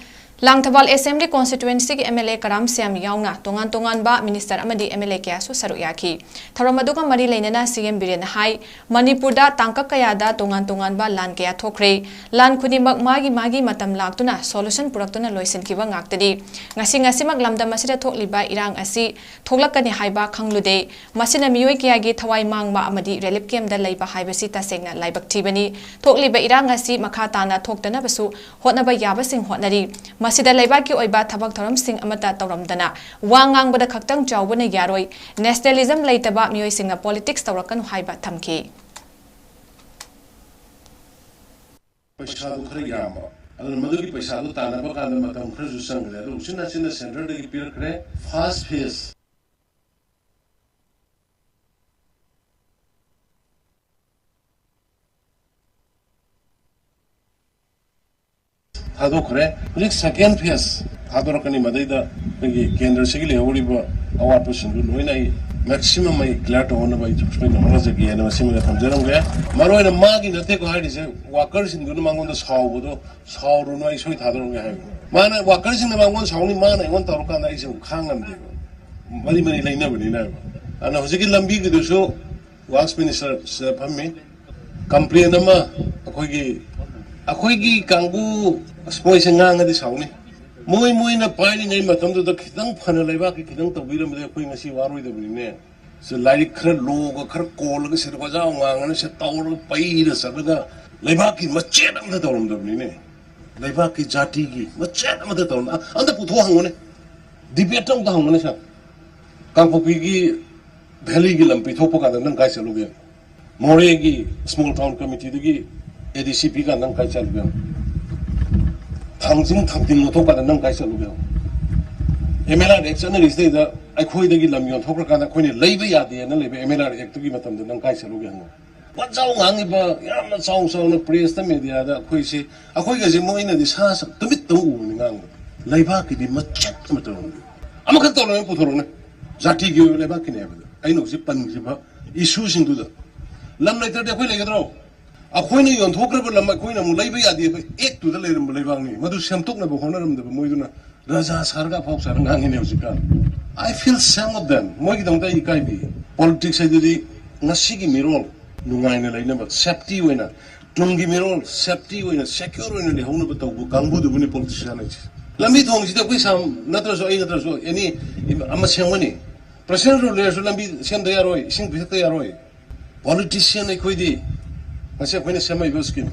Langthabal assembly ꯀꯣꯟꯁꯇꯤꯇ꯭ꯋꯦꯟꯁꯤꯒꯤ M L A Karam Shyam ꯌꯥꯎꯅ ꯇꯣꯉꯥꯟ ꯇꯣꯉꯥꯟꯕ ꯃꯤꯅꯤꯁꯇꯔ ꯑꯃꯗꯤ ꯑꯦꯝ ꯑꯦꯜ ꯑꯦ ꯀꯌꯥꯁꯨ ꯁꯔꯨꯛ ꯌꯥꯈꯤ꯫ ꯊꯧꯔꯝ ꯑꯗꯨꯒ ꯃꯔꯤ ꯂꯩꯅꯅ ꯁꯤ ꯑꯦꯝ ꯕꯤꯔꯦꯟꯅ ꯍꯥꯏ, ꯃꯅꯤꯄꯨꯔꯗ ꯇꯥꯡꯀꯛ ꯀꯌꯥꯗ ꯇꯣꯉꯥꯟ ꯇꯣꯉꯥꯟꯕ ꯂꯥꯟ ꯀꯌꯥ ꯊꯣꯛꯈ꯭ꯔꯦ꯫ ꯂꯥꯟ ꯈꯨꯗꯤꯡꯃꯛ ꯃꯥꯒꯤ ꯃꯥꯒꯤ ꯃꯇꯝ ꯂꯥꯛꯇꯨꯅ ꯁꯣꯂꯨꯁꯟ ꯄꯨꯔꯛꯇꯨꯅ ꯂꯣꯏꯁꯤꯟꯈꯤꯕ ꯉꯥꯛꯇꯅꯤ꯫ ꯉꯁꯤ ꯉꯁꯤꯃꯛ ꯂꯝꯗꯝ ꯑꯁꯤꯗ ꯊꯣꯛꯂꯤꯕ ꯏꯔꯥꯡ ꯑꯁꯤ ꯊꯣꯛꯂꯛꯀꯅꯤ ꯍꯥꯏꯕ ꯈꯪꯂꯨꯗꯦ꯫ ꯃꯁꯤꯅ ꯃꯤꯑꯣꯏ ꯀꯌꯥꯒꯤ ꯊꯋꯥꯏ ꯃꯥꯡꯕ ꯑꯃꯗꯤ ꯔꯤꯂꯤꯐ ꯀꯦꯝꯞꯇ ꯂꯩꯕ ꯍꯥꯏꯕꯁꯤ ꯇꯁꯦꯡꯅ ꯂꯥꯏꯕꯛ ꯊꯤꯕꯅꯤ꯫ ꯊꯣꯛꯂꯤꯕ ꯏꯔꯥꯡ ꯑꯁꯤ ꯃꯈꯥ ꯇꯥꯅ ꯊꯣꯛꯇꯅꯕꯁꯨ ꯍꯣꯠꯅꯕ ꯌꯥꯕꯁꯤꯡ ꯍꯣꯠꯅꯔꯤ꯫ ꯑꯁꯤꯗ ꯂꯩꯕꯥꯛꯀꯤ ꯑꯣꯏꯕ ꯊꯕꯛ ꯊꯧꯔꯝꯁꯤꯡ ꯑꯃꯠꯇ ꯇꯧꯔꯝꯗꯅ ꯋꯥ ꯉꯥꯡꯕꯗ ꯈꯛꯇꯪ ꯆꯥꯎꯕꯅ ꯌꯥꯔꯣꯏ, nationalism ꯂꯩꯇꯕ ꯃꯤꯑꯣꯏꯁꯤꯡꯅ politics ꯇꯧꯔꯛꯀꯅꯨ ꯍꯥꯏꯕ ꯊꯝꯈꯤ꯫ ꯄꯩꯁꯥꯗꯨ ꯈꯔ ꯌꯥꯝꯕ, ꯑꯗꯨꯅ ꯃꯗꯨꯒꯤ ꯄꯩꯁꯥꯗꯨ ꯇꯥꯟꯅꯕ ꯀꯥꯟꯗ ꯃꯇꯝ ꯈꯔꯁꯨ ꯆꯪꯈ꯭ꯔꯦ꯫ ꯑꯗꯨ ꯎꯆꯤꯟ ꯅꯥꯆꯤꯟꯅ centreꯗꯒꯤ ꯄꯤꯔꯛꯈ꯭ꯔꯦ꯫ First phase ꯊꯥꯗꯣꯛꯈ꯭ꯔꯦ꯫ ꯍꯧꯖꯤꯛ second phase ꯊꯥꯗꯣꯔꯛꯀꯅꯤ꯫ ꯃꯗꯩꯗ ꯑꯩꯈꯣꯏꯒꯤ ꯀꯦꯟꯗ꯭ꯔꯁꯤꯒꯤ ꯂꯩꯍꯧꯔꯤꯕ ꯑꯋꯥꯠꯄꯁꯤꯡꯗꯨ ꯂꯣꯏꯅ ꯑꯩ maximum ꯑꯩ clear ꯇꯧꯍꯟꯅꯕ ꯑꯩ ꯁꯣꯏꯗꯅ ꯍꯣꯠꯅꯖꯒꯦꯅ ꯃꯁꯤꯃꯒ ꯊꯝꯖꯔꯝꯒꯦ꯫ ꯃꯔꯨ ꯑꯣꯏꯅ ꯃꯥꯒꯤ ꯅꯠꯇꯦꯀꯣ ꯍꯥꯏꯔꯤꯁꯦ, workerꯁꯤꯡꯗꯨꯅ ꯃꯉꯣꯟꯗ ꯁꯥꯎꯕꯗꯣ, "ꯁꯥꯎꯔꯨꯅꯨ, ꯑꯩ ꯁꯣꯏ ꯊꯥꯗꯣꯔꯛꯑꯒꯦ" ꯍꯥꯏꯕ꯫ ꯃꯥꯅ workerꯁꯤꯡꯅ ꯃꯉꯣꯟꯗ ꯁꯥꯎꯅꯤ, ꯃꯥꯅ ꯑꯩꯉꯣꯟꯗ ꯇꯧꯔꯀꯥꯟꯗ ꯑꯩꯁꯦ ꯑꯃꯨꯛ ꯈꯥꯡ ꯉꯝꯗꯦꯕ꯫ ꯃꯔꯤ ꯃꯔꯤ ꯂꯩꯅꯕꯅꯤꯅ ꯍꯥꯏꯕ꯫ ꯑꯗꯨꯅ ꯍꯧꯖꯤꯛꯀꯤ ꯂꯝꯕꯤꯒꯤꯗꯨꯁꯨ Works Minister ꯁꯤꯗ ꯐꯝꯃꯤ꯫ Complain ꯑꯃ ꯑꯩꯈꯣꯏꯒꯤ, ꯑꯩꯈꯣꯏꯒꯤ ꯀꯥꯡꯕꯨ, ꯑꯁ, ꯃꯣꯏꯁꯦ ꯉꯥꯡꯉꯗꯤ ꯁꯥꯎꯅꯤ꯫ ꯃꯣꯏ, ꯃꯣꯏꯅ ꯄꯥꯏꯔꯤꯉꯩ ꯃꯇꯝꯗꯨꯗ ꯈꯤꯇꯪ ꯐꯅ ꯂꯩꯕꯥꯛꯀꯤ ꯈꯤꯇꯪ ꯇꯧꯕꯤꯔꯝꯕꯗꯤ ꯑꯩꯈꯣꯏ ꯉꯁꯤ ꯋꯥꯔꯣꯏꯗꯕꯅꯤꯅꯦ꯫ ꯁꯤ ꯂꯥꯏꯔꯤꯛ ꯈꯔ ꯂꯣꯒ ꯈꯔ ꯀꯣꯜꯂꯒ ꯁꯤꯗ ꯑꯣꯖꯥ ꯉꯥꯡꯉꯅ ꯁꯤ ꯇꯧꯔꯒ ꯄꯩꯔ ꯆꯠꯂꯒ ꯂꯩꯕꯥꯛꯀꯤ ꯃꯆꯦꯠ ꯑꯃꯇ ꯇꯧꯔꯝꯗꯕꯅꯤꯅꯦ꯫ ꯂꯩꯕꯥꯛꯀꯤ ꯖꯥꯇꯤꯒꯤ ꯃꯆꯦꯠ ꯑꯃꯇ ꯇꯧꯔꯝꯗ-, ꯑ-, ꯑꯝꯇ ꯄꯨꯊꯣꯛ ꯍꯪꯉꯨꯅꯦ꯫ Debate ꯑꯝꯇ ꯍꯪꯉꯨꯅꯦ ꯁꯥꯔ꯫ ꯀꯥꯡꯄꯣꯛꯄꯤꯒꯤ valleyꯒꯤ ꯂꯝ ꯄꯤꯊꯣꯛꯄ ꯀꯥꯟꯗ ꯅꯪ ꯀꯥꯏ ꯆꯠꯂꯨꯒꯦ? ꯃꯣꯔꯦꯒꯤ small town committeeꯗꯒꯤ ADC ꯄꯤ ꯀꯥꯟꯗ ꯅꯪ ꯀꯥꯏ ꯆꯠꯂꯨꯒꯦ? ꯊꯥꯡꯖꯤꯡ ꯊꯥꯡꯖꯤꯡ ꯂꯧꯊꯣꯛ ꯀꯥꯟꯗ ꯅꯪ ꯀꯥꯏ ꯆꯠꯂꯨꯒꯦ? MLR Act ꯆꯠꯅꯔꯤꯁꯤꯗꯩꯗ ꯑꯩꯈꯣꯏꯗꯒꯤ ꯂꯝ ꯌꯣꯟꯊꯣꯛꯈ꯭ꯔꯀꯥꯟꯗ ꯑꯩꯈꯣꯏꯅ ꯂꯩꯕ ꯌꯥꯗꯦꯅ ꯂꯩꯕ MLR Actꯇꯨꯒꯤ ꯃꯇꯝꯗ ꯅꯪ ꯀꯥꯏ ꯆꯠꯂꯨꯒꯦ ꯍꯪꯉꯣ꯫ ꯋꯥꯖꯥꯎ ꯉꯥꯡꯉꯤꯕ ꯌꯥꯝꯅ ꯆꯥꯎ ꯆꯥꯎꯅ pressꯇ, mediaꯗ ꯑꯩꯈꯣꯏꯁꯦ, ꯑꯩꯈꯣꯏꯒꯁꯦ ꯃꯣꯏꯅꯗꯤ ꯁꯥ ꯁ-, ꯇꯨꯃꯤꯠꯇ ꯎꯕꯅꯤ ꯉꯥꯡꯕ꯫ ꯂꯩꯕꯥꯛꯀꯤꯗꯤ ꯃꯆꯦꯠ ꯑꯃ ꯇꯧꯔꯝꯗꯦ꯫ ꯑꯃꯈꯛ ꯇꯧꯔꯒ ꯄꯨꯊꯣꯔꯛꯎꯅꯦ꯫ ꯖꯥꯇꯤꯒꯤ ꯑꯣꯏꯕ ꯂꯩꯕꯥꯛꯀꯤꯅꯦ ꯍꯥꯏꯕꯗ ꯑꯩꯅ ꯍꯧꯖꯤꯛ ꯄꯟꯈꯤꯕ issueꯁꯤꯡꯗꯨꯗ ꯂꯝ ꯂꯩꯇ꯭ꯔꯗꯤ ꯑꯩꯈꯣꯏ ꯂꯩꯒꯗ꯭ꯔꯣ? ꯑꯩꯈꯣꯏꯅ ꯌꯣꯟꯊꯣꯛꯈ꯭ꯔꯕ ꯂꯝ ꯑꯩꯈꯣꯏꯅ ꯑꯃꯨꯛ ꯂꯩꯕ ꯌꯥꯗꯦ ꯍꯥꯏꯕ Actꯇꯨꯗ ꯂꯩꯔꯝꯕ ꯂꯩꯕꯥꯛꯅꯤ꯫ ꯃꯗꯨ ꯁꯦꯝꯗꯣꯛꯅꯕ ꯍꯣꯠꯅꯔꯝꯗꯕ ꯃꯣꯏꯗꯨꯅ ꯔꯥꯖꯥ ꯁꯥꯔꯒ ꯑꯐꯥꯎ ꯁꯥꯔꯒ ꯉꯥꯡꯉꯤꯅꯦ ꯍꯧꯖꯤꯛꯀꯥꯟ꯫ I feel shame of them꯫ ꯃꯣꯏꯒꯤꯗꯃꯛꯇ ꯑꯩ ꯏꯀꯥꯏꯕꯤ꯫ Politics ꯍꯥꯏꯗꯨꯗꯤ ꯉꯁꯤꯒꯤ ꯃꯤꯔꯣꯜ ꯅꯨꯡꯉꯥꯏꯅ ꯂꯩꯅꯕ, safety ꯑꯣꯏꯅ, ꯇꯨꯡꯒꯤ ꯃꯤꯔꯣꯜ safety ꯑꯣꯏꯅ, secure ꯑꯣꯏꯅ ꯂꯩꯍꯧꯅꯕ ꯇꯧꯕ ꯀꯥꯡꯕꯨꯗꯨꯕꯨꯅꯤ politician ꯍꯥꯏꯁꯦ꯫ ꯂꯝꯕꯤ ꯊꯣꯡꯁꯤꯗ ꯑꯩꯈꯣꯏ ꯁꯥ ꯅꯠꯇ꯭ꯔꯁꯨ, ꯑꯩ ꯅꯠꯇ꯭ꯔꯁꯨ, any ꯑꯃ ꯁꯦꯝꯒꯅꯤ꯫ President rule ꯂꯩꯔꯁꯨ ꯂꯝꯕꯤ ꯁꯦꯝꯗ ꯌꯥꯔꯣꯏ, ꯏꯁꯤꯡ ꯄꯤꯊꯛꯇ ꯌꯥꯔꯣꯏ꯫ Politician ꯑꯩꯈꯣꯏꯗꯤ ꯉꯁꯤ ꯑꯩꯈꯣꯏꯅ ꯁꯦꯝꯃꯛꯏꯕ scheme,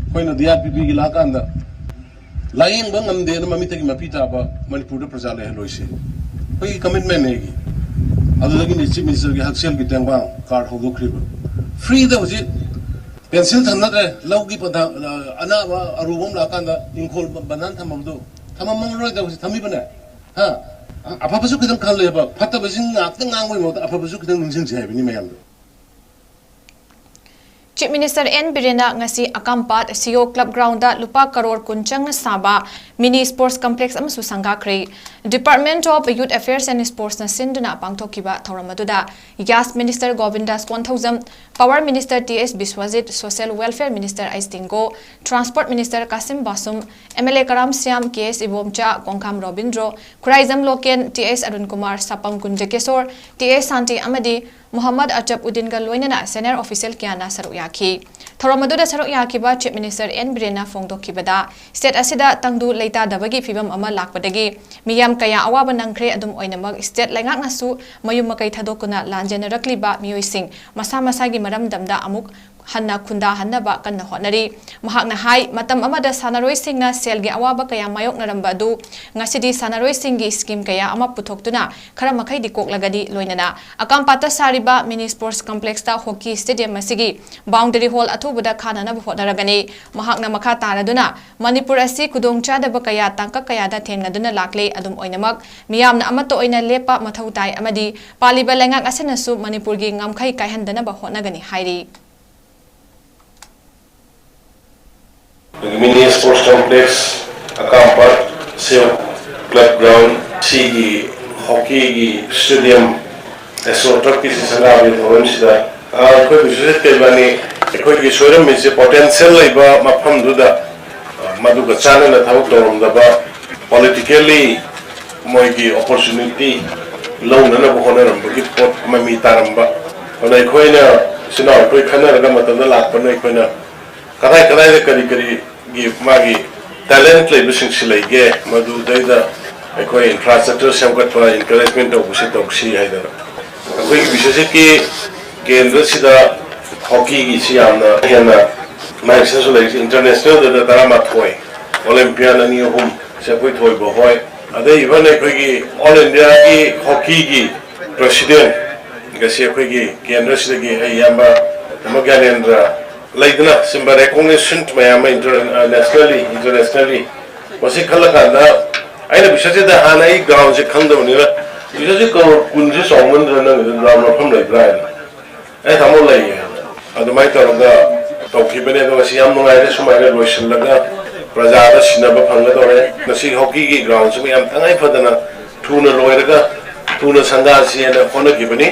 ꯑꯩꯈꯣꯏꯅ DRPPꯒꯤ ꯂꯥꯛꯀꯥꯟꯗ ꯂꯥꯌꯦꯡꯕ ꯉꯝꯗꯦꯅ ꯃꯃꯤꯠꯇꯒꯤ ꯃꯄꯤ ꯇꯥꯕ ꯃꯅꯤꯄꯨꯔꯗ ꯄ꯭ꯔꯖꯥ ꯂꯩꯍꯜꯂꯣꯏꯁꯤ꯫ ꯑꯩꯈꯣꯏꯒꯤ ꯀꯃꯤꯠꯃꯦꯟꯅꯦ ꯑꯩꯒꯤ꯫ ꯑꯗꯨꯗꯒꯤꯅꯤ ꯆꯤꯐ ꯃꯤꯅꯤꯁꯇꯔꯒꯤ ꯍꯛꯁꯦꯜꯒꯤ ꯇꯦꯡꯕꯥꯡ ꯀꯥꯔꯗ ꯍꯧꯗꯣꯛꯈ꯭ꯔꯤꯕ꯫ ꯐ꯭ꯔꯤꯗ ꯍꯧꯖꯤꯛ ꯄꯦꯟꯁꯤꯜ ꯊꯝꯅꯗ꯭ꯔꯦ꯫ ꯂꯧꯒꯤ ꯄꯟꯊꯥ, ꯑ, ꯑꯅꯥꯕ ꯑꯔꯨꯕ ꯑꯃ ꯂꯥꯛꯑꯀꯥꯟꯗ ꯏꯪꯈꯣꯜ ꯕ-, ꯕꯟꯙꯟ ꯊꯝꯐꯝꯗꯣ ꯊꯝꯃꯝꯃꯔꯣꯏꯗ ꯍꯧꯖꯤꯛ ꯊꯝꯃꯤꯕꯅꯦ꯫ ꯍꯥ? ꯑ-, ꯑꯐꯕꯁꯨ ꯈꯤꯇꯪ ꯈꯜꯂꯦꯕ, ꯐꯠꯇꯕꯁꯤꯡ ꯉꯥꯛꯇ ꯉꯥꯡꯕꯒꯤ ꯃꯍꯨꯠꯇ ꯑꯐꯕꯁꯨ ꯈꯤꯇꯪ ꯅꯤꯡꯁꯤꯡꯁꯦ ꯍꯥꯏꯕꯅꯤ ꯃꯌꯥꯝꯗꯣ꯫ ꯆꯤꯐ ꯃꯤꯅꯤꯁꯇꯔ ꯑꯦꯟ ꯕꯤꯔꯦꯟꯅ ꯉꯁꯤ ꯑꯀꯥꯝꯄꯥꯠ ꯁꯤꯌꯣ ꯀ꯭ꯂꯕ ꯒ꯭ꯔꯥꯎꯟꯗ ꯂꯨꯄꯥ ꯀꯔꯣꯔ ꯀꯨꯟ ꯆꯪꯅ ꯁꯥꯕ ꯃꯤꯅꯤ ꯁ꯭ꯄꯣꯔꯠꯁ ꯀꯝꯄ꯭ꯂꯦꯛꯁ ꯑꯃꯁꯨ ꯁꯪꯒꯥꯈ꯭ꯔꯦ꯫ Department of Youth Affairs and Sportsꯅ ꯁꯤꯟꯗꯨꯅ ꯄꯥꯡꯊꯣꯛꯈꯤꯕ ꯊꯧꯔꯝ ꯑꯗꯨꯗ ꯒ꯭ꯌꯥꯁ minister Govindas Konthoujam, power minister T S Biswajit, social welfare minister H Dingo, transport minister Khashim Vashum, M L A Karam Shyam, K S Ibomcha, Khongkham Robindro, Khuraijam Loken, T S Arun Kumar, Sapam Kunjakeshwor, T S Shanti ꯑꯃꯗꯤ ꯃꯨꯍꯝꯃꯗ ꯑꯆꯞ ꯎꯗꯤꯟꯒ ꯂꯣꯏꯅꯅ ꯁꯦꯅꯤꯌꯔ ꯑꯣꯐꯤꯁꯤꯌꯦꯜ ꯀꯌꯥꯅ ꯁꯔꯨꯛ ꯌꯥꯈꯤ꯫ ꯊꯧꯔꯝ ꯑꯗꯨꯗ ꯁꯔꯨꯛ ꯌꯥꯈꯤꯕ ꯆꯤꯐ ꯃꯤꯅꯤꯁꯇꯔ ꯑꯦꯟ ꯕꯤꯔꯦꯟꯅ ꯐꯣꯡꯗꯣꯛꯈꯤꯕꯗ, ꯁ꯭ꯇꯦꯠ ꯑꯁꯤꯗ ꯇꯪꯗꯨ ꯂꯩꯇꯥꯗꯕꯒꯤ ꯐꯤꯚꯝ ꯑꯃ ꯂꯥꯛꯄꯗꯒꯤ ꯃꯤꯌꯥꯝ ꯀꯌꯥ ꯑꯋꯥꯕ ꯅꯪꯈ꯭ꯔꯦ꯫ ꯑꯗꯨꯝ ꯑꯣꯏꯅꯃꯛ, ꯁ꯭ꯇꯦꯠ ꯂꯩꯉꯥꯛꯅꯁꯨ ꯃꯌꯨꯝ ꯃꯀꯩ ꯊꯥꯗꯣꯛꯇꯨꯅ ꯂꯥꯟꯖꯦꯟꯅꯔꯛꯂꯤꯕ ꯃꯤꯑꯣꯏꯁꯤꯡ ꯃꯁꯥ ꯃꯁꯥꯒꯤ ꯃꯔꯝꯗꯝꯗ ꯑꯃꯨꯛ ꯍꯟꯅ ꯈꯨꯟꯗꯥꯍꯟꯅꯕ ꯀꯟꯅ ꯍꯣꯠꯅꯔꯤ꯫ ꯃꯍꯥꯛꯅ ꯍꯥꯏ, ꯃꯇꯝ ꯑꯃꯗ ꯁꯥꯟꯅꯔꯣꯏꯁꯤꯡꯅ ꯁꯦꯜꯒꯤ ꯑꯋꯥꯕ ꯀꯌꯥ ꯃꯥꯌꯣꯛꯅꯔꯝꯕ ꯑꯗꯨ ꯉꯁꯤꯗꯤ ꯁꯥꯟꯅꯔꯣꯏꯁꯤꯡꯒꯤ ꯁ꯭ꯀꯤꯝ ꯀꯌꯥ ꯑꯃ ꯄꯨꯊꯣꯛꯇꯨꯅ ꯈꯔ ꯃꯈꯩꯗꯤ ꯀꯣꯛꯂꯒꯅꯤ꯫ ꯂꯣꯏꯅꯅ ꯑꯀꯥꯝꯄꯥꯠꯇ ꯁꯥꯔꯤꯕ ꯃꯤꯅꯤ ꯁ꯭ꯄꯣꯔꯠꯁ ꯀꯝꯄ꯭ꯂꯦꯛꯁꯇ ꯍꯣꯀꯤ ꯁ꯭ꯇꯦꯗꯤꯌꯝ ꯑꯁꯤꯒꯤ ꯕꯥꯎꯟꯗꯔꯤ ꯍꯣꯜ ꯑꯊꯨꯕꯗ ꯈꯥꯅꯅꯕ ꯍꯣꯠꯅꯔꯒꯅꯤ꯫ ꯃꯍꯥꯛꯅ ꯃꯈꯥ ꯇꯥꯔꯗꯨꯅ ꯃꯅꯤꯄꯨꯔ ꯑꯁꯤ ꯈꯨꯗꯣꯡꯆꯥꯗꯕ ꯀꯌꯥ ꯇꯥꯡꯀꯛ ꯀꯌꯥꯗ ꯊꯦꯡꯅꯗꯨꯅ ꯂꯥꯛꯂꯦ꯫ ꯑꯗꯨꯝ ꯑꯣꯏꯅꯃꯛ, ꯃꯤꯌꯥꯝꯅ ꯑꯃꯠꯇ ꯑꯣꯏꯅ ꯂꯦꯞꯄ ꯃꯊꯧ ꯇꯥꯏ ꯑꯃꯗꯤ ꯄꯥꯜꯂꯤꯕ ꯂꯩꯉꯥꯛ ꯑꯁꯤꯅꯁꯨ ꯃꯅꯤꯄꯨꯔꯒꯤ ꯉꯝꯈꯩ ꯀꯥꯏꯍꯟꯗꯅꯕ ꯍꯣꯠꯅꯒꯅꯤ ꯍꯥꯏꯔꯤ꯫ ꯑꯩꯈꯣꯏꯒꯤ ꯃꯤꯅꯤ ꯁ꯭ꯄꯣꯔꯠꯁ ꯀꯝꯄ꯭ꯂꯦꯛꯁ, ꯑꯀꯥꯝꯄꯥꯠ ꯁꯦꯜ ꯀ꯭ꯂꯕ ꯒ꯭ꯔꯥꯎꯟ, ꯁꯤꯒꯤ ꯍꯣꯀꯤꯒꯤ ꯁ꯭ꯇꯦꯗꯤꯌꯝ, ꯑꯦꯁꯣ ꯇꯔꯐꯀꯤꯁꯤ ꯁꯪꯒꯥꯕꯒꯤ ꯊꯧꯔꯝꯁꯤꯗ, ꯑ, ꯑꯩꯈꯣꯏ ꯕꯤꯁ꯭ꯋꯖꯤꯠ ꯀꯩꯕꯥꯅꯤ ꯑꯩꯈꯣꯏꯒꯤ ꯁꯣꯏꯔꯝꯃꯤꯁꯦ ꯄꯣꯇꯦꯟꯁꯤꯌꯦꯜ ꯂꯩꯕ ꯃꯐꯝꯗꯨꯗ, ꯑ, ꯃꯗꯨꯒ ꯆꯥꯟꯅꯅ ꯊꯕꯛ ꯇꯧꯔꯝꯗꯕ, ꯄꯣꯂꯤꯇꯤꯀꯦꯜꯂꯤ ꯃꯣꯏꯒꯤ ꯑꯣꯄꯣꯔꯆꯨꯅꯤꯇꯤ ꯂꯧꯅꯅꯕ ꯍꯣꯠꯅꯔꯝꯕꯒꯤ ꯄꯣꯠ ꯃꯃꯤ ꯇꯥꯔꯝꯕ꯫ ꯑꯗꯨꯅ ꯑꯩꯈꯣꯏꯅ ꯏꯆꯤꯟ ꯏꯅꯥꯎ ꯑꯩꯈꯣꯏ ꯈꯟꯅꯔꯒ ꯃꯇꯝꯗ ꯂꯥꯛꯄꯅ ꯑꯩꯈꯣꯏꯅ ꯀꯗꯥꯏ ꯀꯗꯥꯏꯗ ꯀꯔꯤ ꯀꯔꯤꯒꯤ ꯃꯥꯒꯤ ꯇꯦꯂꯦꯟꯠ ꯂꯩꯕꯁꯤꯡꯁꯤ ꯂꯩꯒꯦ, ꯃꯗꯨꯗꯩꯗ ꯑꯩꯈꯣꯏ ꯏꯟꯐ꯭ꯔꯥꯁ꯭ꯇ꯭ꯔꯛꯆꯔ ꯁꯦꯝꯒꯠꯄ, ꯏꯟꯀꯔꯦꯖꯃꯦꯟ ꯇꯧꯕꯁꯤ ꯇꯧꯁꯤ ꯍꯥꯏꯗꯅ꯫ ꯑꯩꯈꯣꯏꯒꯤ ꯕꯤꯁ꯭ꯋꯖꯤꯠꯀꯤ ꯀꯦꯟꯗ꯭ꯔꯁꯤꯗ ꯍꯣꯀꯤꯒꯤꯁꯤ ꯌꯥꯝꯅ ꯍꯦꯟꯅ ꯃꯥꯏ ꯁꯦꯟꯁꯨ ꯂꯩꯔꯤꯁꯤ, ꯏꯟꯇꯔꯅꯦꯁꯅꯦꯜꯗ ꯇꯔꯥꯃꯥꯊꯣꯏ ꯑꯣꯂꯦꯝꯄꯤꯌꯥꯟ ꯑꯅꯤ ꯑꯍꯨꯝ ꯁꯦ ꯑꯩꯈꯣꯏ ꯊꯣꯏꯕ ꯍꯣꯏ, ꯑꯗꯩ ꯏꯚꯟ ꯑꯩꯈꯣꯏꯒꯤ ꯑꯣꯜ ꯏꯟꯗꯤꯌꯥꯒꯤ ꯍꯣꯀꯤꯒꯤ ꯄ꯭ꯔꯦꯁꯤꯗꯦꯟ ꯉꯁꯤ ꯑꯩꯈꯣꯏꯒꯤ ꯀꯦꯟꯗ꯭ꯔꯁꯤꯗꯒꯤ ꯑꯩ ꯏꯌꯥꯝꯕ ꯑꯃ ꯒ꯭ꯌꯥꯅꯦꯟꯗ꯭ꯔ ꯂꯩꯗꯅ ꯁꯤꯒꯨꯝꯕ ꯔꯦꯀꯣꯒꯅꯤꯁꯟ ꯃꯌꯥꯝ ꯑꯃ ꯏꯟꯇꯔ ꯅꯦꯁꯅꯦꯜꯂꯤ ꯏꯟꯇꯔꯅꯦꯁꯅꯦꯜꯂꯤ ꯃꯁꯤ ꯈꯜꯂꯀꯥꯟꯗ ꯑꯩꯅ ꯕꯤꯁ꯭ꯋꯖꯤꯠꯇ ꯍꯥꯟꯅ ꯑꯩ ꯒ꯭ꯔꯥꯎꯟꯁꯦ ꯈꯪꯗꯕꯅꯤꯅ ꯕꯤꯁ꯭ꯋꯖꯤꯠ ꯀꯔꯣꯔ ꯀꯨꯟꯁꯦ ꯆꯥꯎꯃꯟꯗ꯭ꯔ ꯅꯪꯒꯤꯗ ꯒ꯭ꯔꯥꯎꯟ ꯃꯐꯝ ꯂꯩꯕ꯭ꯔꯥ ꯍꯥꯏꯅ ꯑꯩ ꯊꯥꯃꯣ ꯂꯩꯌꯦ꯫ ꯑꯗꯨꯃꯥꯏꯅ ꯇꯧꯔꯒ ꯇꯧꯈꯤꯕꯅꯦ꯫ ꯑꯗꯣ ꯉꯁꯤ ꯌꯥꯝ ꯅꯨꯡꯉꯥꯏꯔꯦ ꯁꯨꯃꯥꯏꯅ ꯂꯣꯏꯁꯤꯜꯂꯒ ꯄ꯭ꯔꯖꯥꯗ ꯁꯤꯟꯅꯕ ꯐꯪꯒꯗꯧꯔꯦ꯫ ꯉꯁꯤ ꯍꯣꯀꯤꯒꯤ ꯒ꯭ꯔꯥꯎꯟꯁꯤꯃ ꯌꯥꯝ ꯇꯉꯥꯏ ꯐꯗꯅ ꯊꯨꯅ ꯂꯣꯏꯔꯒ ꯊꯨꯅ ꯁꯪꯒꯥꯁꯤꯅ ꯍꯣꯠꯅꯈꯤꯕꯅꯤ꯫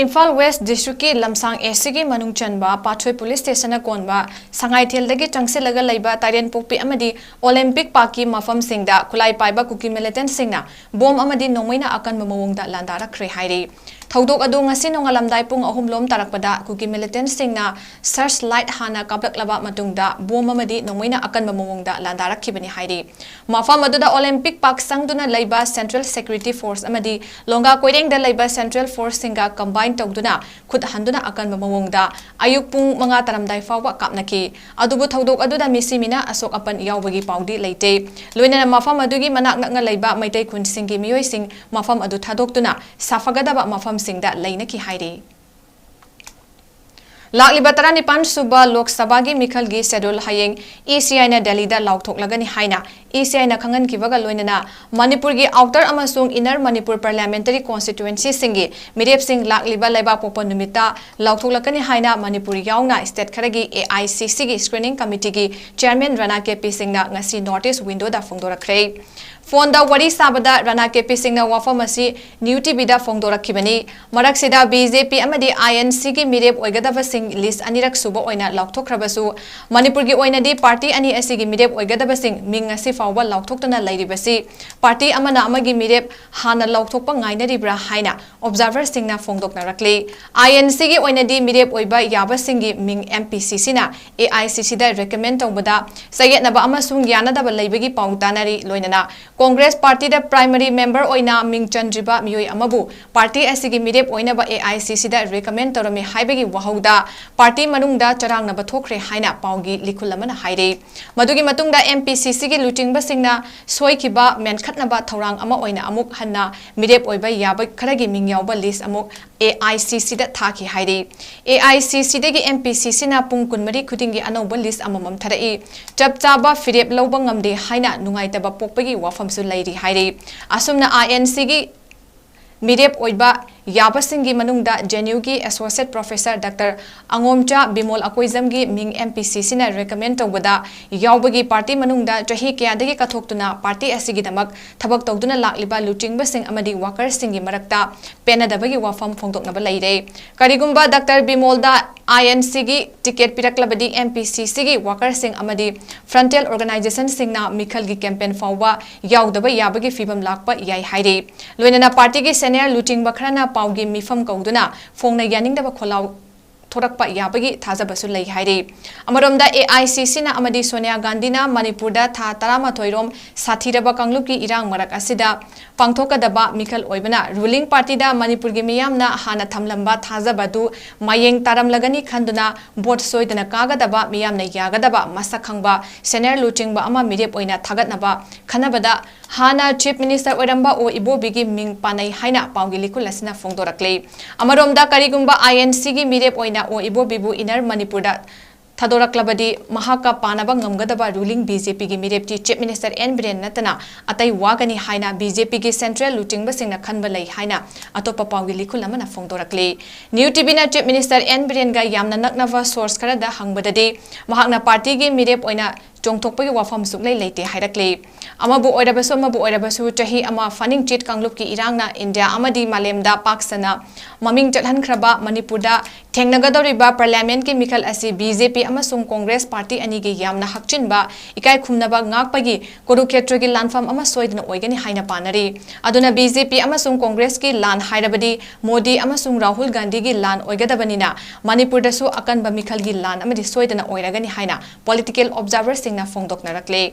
ꯏꯝꯐꯥꯜ ꯋꯦꯁ꯭ꯠ ꯗꯤꯁ꯭ꯠꯔꯤꯛꯀꯤ ꯂꯝꯁꯥꯡ ꯑꯦꯁ ꯁꯤꯒꯤ ꯃꯅꯨꯡ ꯆꯟꯕ ꯄꯥꯠꯁꯣꯏ ꯄꯨꯂꯤꯁ ꯁ꯭ꯇꯦꯁꯟꯅ ꯀꯣꯟꯕ ꯁꯉꯥꯏꯊꯦꯜꯗꯒꯤ ꯆꯪꯁꯤꯜꯂꯒ ꯂꯩꯕ ꯇꯥꯏꯔꯦꯟꯄꯣꯛꯄꯤ ꯑꯃꯗꯤ ꯑꯣꯂꯦꯝꯄꯤꯛ ꯄꯥꯔꯛꯀꯤ ꯃꯐꯝꯁꯤꯡꯗ ꯈꯨꯠꯂꯥꯏ ꯄꯥꯏꯕ ꯀꯨꯀꯤ ꯃꯤꯂꯤꯇꯦꯟꯠꯁꯤꯡꯅ ꯕꯣꯝ ꯑꯃꯗꯤ ꯅꯣꯡꯃꯩꯅ ꯑꯀꯟꯕ ꯃꯑꯣꯡꯗ ꯂꯥꯟꯗꯥꯔꯛꯈ꯭ꯔꯦ ꯍꯥꯏꯔꯤ꯫ ꯊꯧꯗꯣꯛ ꯑꯗꯨ ꯉꯁꯤ ꯅꯣꯡꯉꯥꯜꯂꯝꯗꯥꯏ ꯄꯨꯡ ꯑꯍꯨꯝ ꯂꯣꯝ ꯇꯥꯔꯛꯄꯗ ꯀꯨꯀꯤ ꯃꯤꯂꯤꯇꯦꯟꯠꯁꯤꯡꯅ ꯁꯔꯆ ꯂꯥꯏꯠ ꯍꯥꯟꯅ ꯀꯥꯞꯂꯛꯂꯕ ꯃꯇꯨꯡꯗ ꯕꯣꯝ ꯑꯃꯗꯤ ꯅꯣꯡꯃꯩꯅ ꯑꯀꯟꯕ ꯃꯑꯣꯡꯗ ꯂꯥꯟꯗꯥꯔꯛꯈꯤꯕꯅꯤ ꯍꯥꯏꯔꯤ꯫ ꯃꯐꯝ ꯑꯗꯨꯗ ꯑꯣꯂꯦꯝꯄꯤꯛ ꯄꯥꯔꯛ ꯆꯪꯗꯨꯅ ꯂꯩꯕ ꯁꯦꯟꯇ꯭ꯔꯦꯜ ꯁꯦꯀ꯭ꯌꯨꯔꯤꯇꯤ ꯐꯣꯔꯁ ꯑꯃꯗꯤ ꯂꯣꯡꯒꯥ ꯀꯣꯏꯔꯦꯡꯗ ꯂꯩꯕ ꯁꯦꯟꯇ꯭ꯔꯦꯜ ꯐꯣꯔꯁꯁꯤꯡꯒ ꯀꯝꯕꯥꯏꯟ ꯇꯧꯗꯨꯅ ꯈꯨꯠ ꯍꯟꯗꯨꯅ ꯑꯀꯟꯕ ꯃꯑꯣꯡꯗ ꯑꯌꯨꯛ ꯄꯨꯡ ꯃꯉꯥ ꯇꯥꯔꯝꯗꯥꯏ ꯐꯥꯎꯕ ꯀꯥꯞꯅꯈꯤ꯫ ꯑꯗꯨꯕꯨ ꯊꯧꯗꯣꯛ ꯑꯗꯨꯗ ꯃꯤꯁꯤ ꯃꯤꯅꯥ ꯑꯁꯣꯛ ꯑꯄꯟ ꯌꯥꯎꯕꯒꯤ ꯄꯥꯎꯗꯤ ꯂꯩꯇꯦ꯫ ꯂꯣꯏꯅꯅ ꯃꯐꯝ ꯑꯗꯨꯒꯤ ꯃꯅꯥꯛ ꯅꯛꯅ ꯂꯩꯕ ꯃꯩꯇꯩ ꯈꯨꯟꯁꯤꯡꯒꯤ ꯃꯤꯑꯣꯏꯁꯤꯡ ꯃꯐꯝ ꯑꯗꯨ ꯊꯥꯗꯣꯛꯇꯨꯅ ꯁꯥꯐꯒꯗꯕ ꯃꯐꯝꯁꯤꯡꯗ ꯂꯩꯅꯈꯤ ꯍꯥꯏꯔꯤ꯫ ꯂꯥꯛꯂꯤꯕ ꯇꯔꯥꯅꯤꯄꯥꯟ ꯁꯨꯕ ꯂꯣꯛ ꯁꯚꯥꯒꯤ ꯃꯤꯈꯜꯒꯤ ꯁꯦꯗꯨꯜ ꯍꯌꯦꯡ ꯏ ꯁꯤ ꯑꯥꯏꯅ ꯗꯦꯜꯂꯤꯗ ꯂꯥꯎꯊꯣꯛꯂꯒꯅꯤ ꯍꯥꯏꯅ ꯏ ꯁꯤ ꯑꯥꯏꯅ ꯈꯪꯍꯟꯈꯤꯕꯒ ꯂꯣꯏꯅꯅ ꯃꯅꯤꯄꯨꯔꯒꯤ ꯑꯥꯎꯇꯔ ꯑꯃꯁꯨꯡ ꯏꯟꯅꯔ ꯃꯅꯤꯄꯨꯔ ꯄꯥꯔꯂꯤꯌꯥꯃꯦꯟꯇꯔꯤ ꯀꯣꯟꯁꯇꯤꯇ꯭ꯌꯨꯑꯦꯟꯁꯤꯁꯤꯡꯒꯤ ꯃꯤꯔꯦꯞꯁꯤꯡ ꯂꯥꯛꯂꯤꯕ ꯂꯩꯕꯥꯛꯄꯣꯛꯄ ꯅꯨꯃꯤꯠꯇ ꯂꯥꯎꯊꯣꯛꯂꯛꯀꯅꯤ ꯍꯥꯏꯅ ꯃꯅꯤꯄꯨꯔ ꯌꯥꯎꯅ ꯁ꯭ꯇꯦꯠ ꯈꯔꯒꯤ ꯑꯦ ꯑꯥꯏ ꯁꯤ ꯁꯤꯒꯤ ꯁ꯭ꯀ꯭ꯔꯤꯅꯤꯡ ꯀꯃꯤꯇꯤꯒꯤ ꯆꯦꯌꯔꯃꯦꯟ ꯔꯅꯥ ꯀꯦ ꯄꯤ ꯁꯤꯡꯅ ꯉꯁꯤ ꯅꯣꯔꯠ ꯏꯁ꯭ꯠ ꯋꯤꯟꯗꯣꯗ ꯐꯣꯡꯗꯣꯔꯛꯈ꯭ꯔꯦ꯫ ꯐꯣꯟꯗ ꯋꯥꯔꯤ ꯁꯥꯕꯗ ꯔꯅꯥ ꯀꯦ ꯄꯤ ꯁꯤꯡꯅ ꯋꯥꯐꯝ ꯑꯁꯤ ꯅ꯭ꯌꯨ ꯇꯤ ꯚꯤꯗ ꯐꯣꯡꯗꯣꯔꯛꯈꯤꯕꯅꯤ꯫ ꯃꯔꯛꯁꯤꯗ ꯕꯤ ꯖꯦ ꯄꯤ ꯑꯃꯗꯤ ꯑꯥꯏ ꯑꯦꯟ ꯁꯤꯒꯤ ꯃꯤꯔꯦꯞ ꯑꯣꯏꯒꯗꯕꯁꯤꯡ ꯂꯤꯁ꯭ꯠ ꯑꯅꯤꯔꯛ ꯁꯨꯕ ꯑꯣꯏꯅ ꯂꯥꯎꯊꯣꯛꯈ꯭ꯔꯕꯁꯨ, ꯃꯅꯤꯄꯨꯔꯒꯤ ꯑꯣꯏꯅꯗꯤ ꯄꯥꯔꯇꯤ ꯑꯅꯤ ꯑꯁꯤꯒꯤ ꯃꯤꯔꯦꯞ ꯑꯣꯏꯒꯗꯕꯁꯤꯡ ꯃꯤꯡ ꯉꯁꯤ ꯐꯥꯎꯕ ꯂꯥꯎꯊꯣꯛꯇꯅ ꯂꯩꯔꯤꯕꯁꯤ ꯄꯥꯔꯇꯤ ꯑꯃꯅ ꯑꯃꯒꯤ ꯃꯤꯔꯦꯞ ꯍꯥꯟꯅ ꯂꯥꯎꯊꯣꯛꯄ ꯉꯥꯏꯅꯔꯤꯕ꯭ꯔꯥ ꯍꯥꯏꯅ ꯑꯣꯕꯖꯥꯔꯚꯔꯁꯤꯡꯅ ꯐꯣꯡꯗꯣꯛꯅꯔꯛꯂꯤ꯫ ꯑꯥꯏ ꯑꯦꯟ ꯁꯤꯒꯤ ꯑꯣꯏꯅꯗꯤ ꯃꯤꯔꯦꯞ ꯑꯣꯏꯕ ꯌꯥꯕꯁꯤꯡꯒꯤ ꯃꯤꯡ ꯑꯦꯝ ꯄꯤ ꯁꯤ ꯁꯤꯅ ꯑꯦ ꯑꯥꯏ ꯁꯤ ꯁꯤꯗ ꯔꯤꯀꯃꯦꯟ ꯇꯧꯕꯗ ꯆꯌꯦꯠꯅꯕ ꯑꯃꯁꯨꯡ ꯌꯥꯅꯗꯕ ꯂꯩꯕꯒꯤ ꯄꯥꯎ ꯇꯥꯅꯔꯤ꯫ ꯂꯣꯏꯅꯅ ꯀꯣꯡꯒ꯭ꯔꯦꯁ ꯄꯥꯔꯇꯤꯗ ꯄ꯭ꯔꯥꯏꯃꯔꯤ ꯃꯦꯝꯕꯔ ꯑꯣꯏꯅ ꯃꯤꯡ ꯆꯟꯗ꯭ꯔꯤꯕ ꯃꯤꯑꯣꯏ ꯑꯃꯕꯨ ꯄꯥꯔꯇꯤ ꯑꯁꯤꯒꯤ ꯃꯤꯔꯦꯞ ꯑꯣꯏꯅꯕ ꯑꯦ ꯑꯥꯏ ꯁꯤ ꯁꯤꯗ ꯔꯤꯀꯃꯦꯟ ꯇꯧꯔꯝꯃꯤ ꯍꯥꯏꯕꯒꯤ ꯋꯥꯍꯧꯗ ꯄꯥꯔꯇꯤ ꯃꯅꯨꯡꯗ ꯆꯔꯥꯡꯅꯕ ꯊꯣꯛꯈ꯭ꯔꯦ ꯍꯥꯏꯅ ꯄꯥꯎꯒꯤ ꯂꯤꯈꯨꯜ ꯑꯃꯅ ꯍꯥꯏꯔꯤ꯫ ꯃꯗꯨꯒꯤ ꯃꯇꯨꯡꯗ ꯑꯦꯝ ꯄꯤ ꯁꯤ ꯁꯤꯒꯤ ꯂꯨꯆꯤꯡꯕꯁꯤꯡꯅ ꯁꯣꯏꯈꯤꯕ ꯃꯦꯟꯈꯠꯅꯕ ꯊꯧꯔꯥꯡ ꯑꯃ ꯑꯣꯏꯅ ꯑꯃꯨꯛ ꯍꯟꯅ ꯃꯤꯔꯦꯞ ꯑꯣꯏꯕ ꯌꯥꯕ ꯈꯔꯒꯤ ꯃꯤꯡ ꯌꯥꯎꯕ ꯂꯤꯁ ꯑꯃꯨꯛ ꯑꯦ ꯑꯥꯏ ꯁꯤ ꯁꯤꯗ ꯊꯥꯈꯤ ꯍꯥꯏꯔꯤ꯫ ꯑꯦ ꯑꯥꯏ ꯁꯤ ꯁꯤꯗꯒꯤ ꯑꯦꯝ ꯄꯤ ꯁꯤ ꯁꯤꯅ ꯄꯨꯡ ꯀꯨꯟꯃꯔꯤ ꯈꯨꯗꯤꯡꯒꯤ ꯑꯅꯧꯕ ꯂꯤꯁ ꯑꯃꯃꯝ ꯊꯥꯔꯛꯏ꯫ ꯆꯞ ꯆꯥꯕ ꯐꯤꯔꯦꯞ ꯂꯧꯕ ꯉꯝꯗꯦ ꯍꯥꯏꯅ ꯅꯨꯡꯉꯥꯏꯇꯕ ꯄꯣꯛꯄꯒꯤ ꯋꯥꯐꯝꯁꯨ ꯂꯩꯔꯤ ꯍꯥꯏꯔꯤ꯫ ꯑꯁꯨꯝꯅ ꯑꯥꯏ ꯑꯦꯟ ꯁꯤꯒꯤ ꯃꯤꯔꯦꯞ ꯑꯣꯏꯕ ꯌꯥꯕꯁꯤꯡꯒꯤ ꯃꯅꯨꯡꯗ ꯖꯦ ꯑꯦꯟ ꯌꯨꯒꯤ ꯑꯦꯁꯣꯁꯤꯌꯦꯠ ꯄ꯭ꯔꯣꯐꯦꯁꯔ ꯗꯥꯛꯇꯔ ꯑꯉꯣꯝꯆꯥ ꯕꯤꯃꯣꯜ ꯑꯀꯣꯏꯖꯝꯒꯤ ꯃꯤꯡ ꯑꯦꯝ ꯄꯤ ꯁꯤ ꯁꯤꯅ ꯔꯦꯀꯃꯦꯟ ꯇꯧꯕꯗ ꯌꯥꯎꯕꯒꯤ ꯄꯥꯔꯇꯤ ꯃꯅꯨꯡꯗ ꯆꯍꯤ ꯀꯌꯥꯗꯒꯤ ꯀꯠꯊꯣꯛꯇꯨꯅ ꯄꯥꯔꯇꯤ ꯑꯁꯤꯒꯤꯗꯃꯛ ꯊꯕꯛ ꯇꯧꯗꯨꯅ ꯂꯥꯛꯂꯤꯕ ꯂꯨꯆꯤꯡꯕꯁꯤꯡ ꯑꯃꯗꯤ ꯋꯥꯀꯔꯁꯤꯡꯒꯤ ꯃꯔꯛꯇ ꯄꯦꯟꯅꯗꯕꯒꯤ ꯋꯥꯐꯝ ꯐꯣꯡꯗꯣꯛꯅꯕ ꯂꯩꯔꯦ꯫ ꯀꯔꯤꯒꯨꯝꯕ ꯗꯥꯛꯇꯔ ꯕꯤꯃꯣꯜꯗ ꯑꯥꯏ ꯑꯦꯟ ꯁꯤꯒꯤ ꯇꯤꯀꯦꯠ ꯄꯤꯔꯛꯂꯕꯗꯤ ꯑꯦꯝ ꯄꯤ ꯁꯤ ꯁꯤꯒꯤ ꯋꯥꯀꯔꯁꯤꯡ ꯑꯃꯗꯤ ꯐ꯭ꯔꯟꯇꯦꯜ ꯑꯣꯔꯒꯅꯥꯏꯖꯦꯁꯟꯁꯤꯡꯅ ꯃꯤꯈꯜꯒꯤ ꯀꯦꯝꯄꯦꯟ ꯐꯥꯎꯕ ꯌꯥꯎꯗꯕ ꯌꯥꯕꯒꯤ ꯐꯤꯕꯝ ꯂꯥꯛꯄ ꯌꯥꯏ ꯍꯥꯏꯔꯤ꯫ ꯂꯣꯏꯅꯅ ꯄꯥꯔꯇꯤꯒꯤ ꯁꯦꯅꯤꯌꯔ ꯂꯨꯆꯤꯡꯕ ꯈꯔꯅ ꯄꯥꯎꯒꯤ ꯃꯤꯐꯝ ꯀꯧꯗꯨꯅ ꯐꯣꯡꯅ ꯌꯥꯅꯤꯡꯗꯕ ꯈꯣꯜꯂꯥꯎ ꯊꯣꯔꯛꯄ ꯌꯥꯕꯒꯤ ꯊꯥꯖꯕꯁꯨ ꯂꯩ ꯍꯥꯏꯔꯤ꯫ ꯑꯃꯔꯣꯝꯗ ꯑꯦ ꯑꯥꯏ ꯁꯤ ꯁꯤꯅ ꯑꯃꯗꯤ ꯁꯣꯅꯤꯌꯥ ꯒꯥꯟꯙꯤꯅ ꯃꯅꯤꯄꯨꯔꯗ ꯊꯥ ꯇꯔꯥꯃꯥꯊꯣꯏ ꯔꯣꯝ ꯁꯥꯊꯤꯔꯕ ꯀꯥꯡꯂꯨꯞꯀꯤ ꯏꯔꯥꯡ ꯃꯔꯛ ꯑꯁꯤꯗ ꯄꯥꯡꯊꯣꯛꯀꯗꯕ ꯃꯤꯈꯜ ꯑꯣꯏꯕꯅ ꯔꯨꯂꯤꯡ ꯄꯥꯔꯇꯤꯗ ꯃꯅꯤꯄꯨꯔꯒꯤ ꯃꯤꯌꯥꯝꯅ ꯍꯥꯟꯅ ꯊꯝꯂꯝꯕ ꯊꯥꯖꯕ ꯑꯗꯨ ꯃꯥꯌꯦꯡ ꯇꯥꯔꯝꯂꯒꯅꯤ ꯈꯟꯗꯨꯅ ꯚꯣꯠ ꯁꯣꯏꯗꯅ ꯀꯥꯒꯗꯕ, ꯃꯤꯌꯥꯝꯅ ꯌꯥꯒꯗꯕ, ꯃꯁꯛ ꯈꯪꯕ ꯁꯦꯅꯤꯌꯔ ꯂꯨꯆꯤꯡꯕ ꯑꯃ ꯃꯤꯔꯦꯞ ꯑꯣꯏꯅ ꯊꯥꯒꯠꯅꯕ ꯈꯟꯅꯕꯗ ꯍꯥꯟꯅ ꯆꯤꯐ ꯃꯤꯅꯤꯁꯇꯔ ꯑꯣꯏꯔꯝꯕ ꯑꯣ ꯏꯕꯣꯕꯤꯒꯤ ꯃꯤꯡ ꯄꯥꯅꯩ ꯍꯥꯏꯅ ꯄꯥꯎꯒꯤ ꯂꯤꯈꯨꯜ ꯑꯁꯤꯅ ꯐꯣꯡꯗꯣꯔꯛꯂꯤ꯫ ꯑꯃꯔꯣꯝꯗ ꯀꯔꯤꯒꯨꯝꯕ ꯑꯥꯏ ꯑꯦꯟ ꯁꯤꯒꯤ ꯃꯤꯔꯦꯞ ꯑꯣꯏꯅ ꯑꯣ ꯏꯕꯣꯕꯤꯕꯨ ꯏꯟꯅꯔ ꯃꯅꯤꯄꯨꯔꯗ ꯊꯥꯗꯣꯔꯛꯂꯕꯗꯤ ꯃꯍꯥꯛꯀ ꯄꯥꯅꯕ ꯉꯝꯒꯗꯕ ꯔꯨꯂꯤꯡ ꯕꯤ ꯖꯦ ꯄꯤꯒꯤ ꯃꯤꯔꯦꯞꯇꯤ ꯆꯤꯐ ꯃꯤꯅꯤꯁꯇꯔ ꯑꯦꯟ ꯕꯤꯔꯦꯟ ꯅꯠꯇꯅ ꯑꯇꯩ ꯋꯥꯒꯅꯤ ꯍꯥꯏꯅ ꯕꯤ ꯖꯦ ꯄꯤꯒꯤ ꯁꯦꯟꯇ꯭ꯔꯦꯜ ꯂꯨꯆꯤꯡꯕꯁꯤꯡꯅ ꯈꯟꯕ ꯂꯩ ꯍꯥꯏꯅ ꯑꯇꯣꯞꯄ ꯄꯥꯎꯒꯤ ꯂꯤꯈꯨꯜ ꯑꯃꯅ ꯐꯣꯡꯗꯣꯔꯛꯂꯤ꯫ ꯅ꯭ꯌꯨ ꯇꯤ ꯚꯤꯅ ꯆꯤꯐ ꯃꯤꯅꯤꯁꯇꯔ ꯑꯦꯟ ꯕꯤꯔꯦꯟꯒ ꯌꯥꯝꯅ ꯅꯛꯅꯕ ꯁꯣꯔꯁ ꯈꯔꯗ ꯍꯪꯕꯗꯗꯤ ꯃꯍꯥꯛꯅ ꯄꯥꯔꯇꯤꯒꯤ ꯃꯤꯔꯦꯞ ꯑꯣꯏꯅ ꯆꯣꯡꯊꯣꯛꯄꯒꯤ ꯋꯥꯐꯝ ꯁꯨꯛꯂꯩ ꯂꯩꯇꯦ ꯍꯥꯏꯔꯛꯂꯤ꯫ ꯑꯃꯕꯨ ꯑꯣꯏꯔꯕꯁꯨ ꯑꯃꯕꯨ ꯑꯣꯏꯔꯕꯁꯨ ꯆꯍꯤ ꯑꯃ ꯐꯥꯅꯤꯡꯆꯤꯠ ꯀꯥꯡꯂꯨꯞꯀꯤ ꯏꯔꯥꯡꯅ ꯏꯟꯗꯤꯌꯥ ꯑꯃꯗꯤ ꯃꯥꯂꯦꯝꯗ ꯄꯥꯛ ꯁꯟꯅ ꯃꯃꯤꯡ ꯆꯠꯍꯟꯈ꯭ꯔꯕ ꯃꯅꯤꯄꯨꯔꯗ ꯊꯦꯡꯅꯒꯗꯧꯔꯤꯕ ꯄꯥꯔꯂꯤꯌꯥꯃꯦꯟꯠꯀꯤ ꯃꯤꯈꯜ ꯑꯁꯤ ꯕꯤ ꯖꯦ ꯄꯤ ꯑꯃꯁꯨꯡ ꯀꯣꯡꯒ꯭ꯔꯦꯁ ꯄꯥꯔꯇꯤ ꯑꯅꯤꯒꯤ ꯌꯥꯝꯅ ꯍꯛꯆꯤꯟꯕ ꯏꯀꯥꯏ ꯈꯨꯝꯅꯕ ꯉꯥꯛꯄꯒꯤ ꯀꯨꯔꯨꯈꯦꯇ꯭ꯔꯒꯤ ꯂꯥꯟꯐꯝ ꯑꯃ ꯁꯣꯏꯗꯅ ꯑꯣꯏꯒꯅꯤ ꯍꯥꯏꯅ ꯄꯥꯅꯔꯤ꯫ ꯑꯗꯨꯅ ꯕꯤ ꯖꯦ ꯄꯤ ꯑꯃꯁꯨꯡ ꯀꯣꯡꯒ꯭ꯔꯦꯁꯀꯤ ꯂꯥꯟ ꯍꯥꯏꯔꯕꯗꯤ ꯃꯣꯗꯤ ꯑꯃꯁꯨꯡ ꯔꯥꯍꯨꯜ ꯒꯥꯟꯙꯤꯒꯤ ꯂꯥꯟ ꯑꯣꯏꯒꯗꯕꯅꯤꯅ ꯃꯅꯤꯄꯨꯔꯗꯁꯨ ꯑꯀꯟꯕ ꯃꯤꯈꯜꯒꯤ ꯂꯥꯟ ꯑꯃꯗꯤ ꯁꯣꯏꯗꯅ ꯑꯣꯏꯔꯒꯅꯤ ꯍꯥꯏꯅ ꯄꯣꯂꯤꯇꯤꯀꯦꯜ ꯑꯣꯕꯖꯥꯔꯚꯔꯁꯤꯡꯅ ꯐꯣꯡꯗꯣꯛꯅꯔꯛꯂꯤ꯫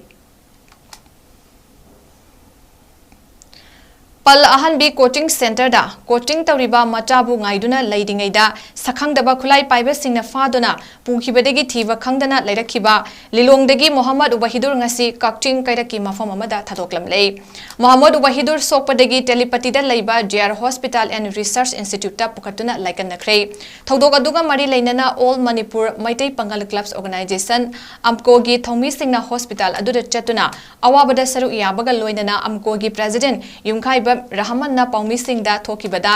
ꯄꯜ ꯑꯍꯟꯕꯤ ꯀꯣꯆꯤꯡ ꯁꯦꯟꯇꯔꯗ ꯀꯣꯆꯤꯡ ꯇꯧꯔꯤꯕ ꯃꯆꯥꯕꯨ ꯉꯥꯏꯗꯨꯅ ꯂꯩꯔꯤꯉꯩꯗ ꯁꯛꯈꯪꯗꯕ ꯈꯨꯠꯂꯥꯏ ꯄꯥꯏꯕꯁꯤꯡꯅ ꯐꯥꯗꯨꯅ ꯄꯨꯈꯤꯕꯗꯒꯤ ꯊꯤꯕ ꯈꯪꯗꯅ ꯂꯩꯔꯛꯈꯤꯕ ꯂꯤꯂꯣꯡꯗꯒꯤ ꯃꯣꯍꯝꯃꯗ ꯋꯥꯍꯤꯗꯨꯔ ꯉꯁꯤ ꯀꯛꯆꯤꯡ ꯀꯩꯔꯛꯀꯤ ꯃꯐꯝ ꯑꯃꯗ ꯊꯥꯗꯣꯛꯂꯝꯂꯦ꯫ ꯃꯣꯍꯝꯃꯗ ꯋꯥꯍꯤꯗꯨꯔ ꯁꯣꯛꯄꯗꯒꯤ ꯇꯦꯂꯤꯄꯇꯤꯗ ꯂꯩꯕ J R hospital and research ꯏꯟꯁꯇꯤꯇ꯭ꯌꯨꯠꯇ ꯄꯨꯈꯠꯇꯨꯅ ꯂꯥꯏꯀꯠꯅꯈ꯭ꯔꯦ꯫ ꯊꯧꯗꯣꯛ ꯑꯗꯨꯒ ꯃꯔꯤ ꯂꯩꯅꯅ all Manipur Meitei Pangal clubs organisation, ꯑꯝꯀꯣꯒꯤ ꯊꯧꯃꯤꯁꯤꯡꯅ ꯍꯣꯁꯄꯤꯇꯥꯜ ꯑꯗꯨꯗ ꯆꯠꯇꯨꯅ ꯑꯋꯥꯕꯗ ꯁꯔꯨꯛ ꯌꯥꯕꯒ ꯂꯣꯏꯅꯅ ꯑꯝꯀꯣꯒꯤ ꯄ꯭ꯔꯦꯁꯤꯗꯦꯟꯠ ꯌꯨꯝꯈꯥꯏꯕꯝ ꯔꯍꯃꯟꯅ ꯄꯥꯎꯃꯤꯁꯤꯡꯗ ꯊꯣꯛꯈꯤꯕꯗ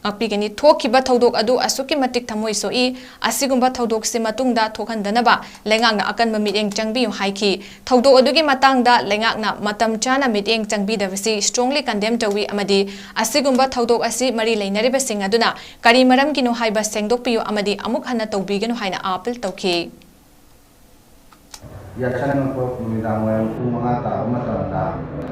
ꯉꯥꯛꯄꯤꯒꯅꯤ꯫ ꯊꯣꯛꯈꯤꯕ ꯊꯧꯗꯣꯛ ꯑꯗꯨ ꯑꯁꯨꯛꯀꯤ ꯃꯇꯤꯛ ꯊꯃꯣꯏ ꯁꯣꯛꯏ꯫ ꯑꯁꯤꯒꯨꯝꯕ ꯊꯧꯗꯣꯛꯁꯤ ꯃꯇꯨꯡꯗ ꯊꯣꯛꯍꯟꯗꯅꯕ ꯂꯩꯉꯥꯛꯅ ꯑꯀꯟꯕ ꯃꯤꯠꯌꯦꯡ ꯆꯪꯕꯤꯌꯨ ꯍꯥꯏꯈꯤ꯫ ꯊꯧꯗꯣꯛ ꯑꯗꯨꯒꯤ ꯃꯇꯥꯡꯗ ꯂꯩꯉꯥꯛꯅ ꯃꯇꯝ ꯆꯥꯅ ꯃꯤꯠꯌꯦꯡ ꯆꯪꯕꯤꯗꯕꯁꯤ strongly condemn ꯇꯧꯏ ꯑꯃꯗꯤ ꯑꯁꯤꯒꯨꯝꯕ ꯊꯧꯗꯣꯛ ꯑꯁꯤ ꯃꯔꯤ ꯂꯩꯅꯔꯤꯕꯁꯤꯡ ꯑꯗꯨꯅ ꯀꯔꯤ ꯃꯔꯝꯒꯤꯅꯣ ꯍꯥꯏꯕ ꯁꯦꯡꯗꯣꯛꯄꯤꯌꯨ ꯑꯃꯗꯤ ꯑꯃꯨꯛ ꯍꯟꯅ ꯇꯧꯕꯤꯒꯅꯨ ꯍꯥꯏꯅ ꯑꯥꯄꯤꯜ ꯇꯧꯈꯤ꯫ ꯌꯥꯆꯪꯉꯛꯄ ꯅꯨꯃꯤꯗꯥꯡ ꯋꯥꯏꯔꯝ ꯄꯨꯡ ꯃꯉꯥ ꯇꯥꯕ ꯃꯇꯝꯗ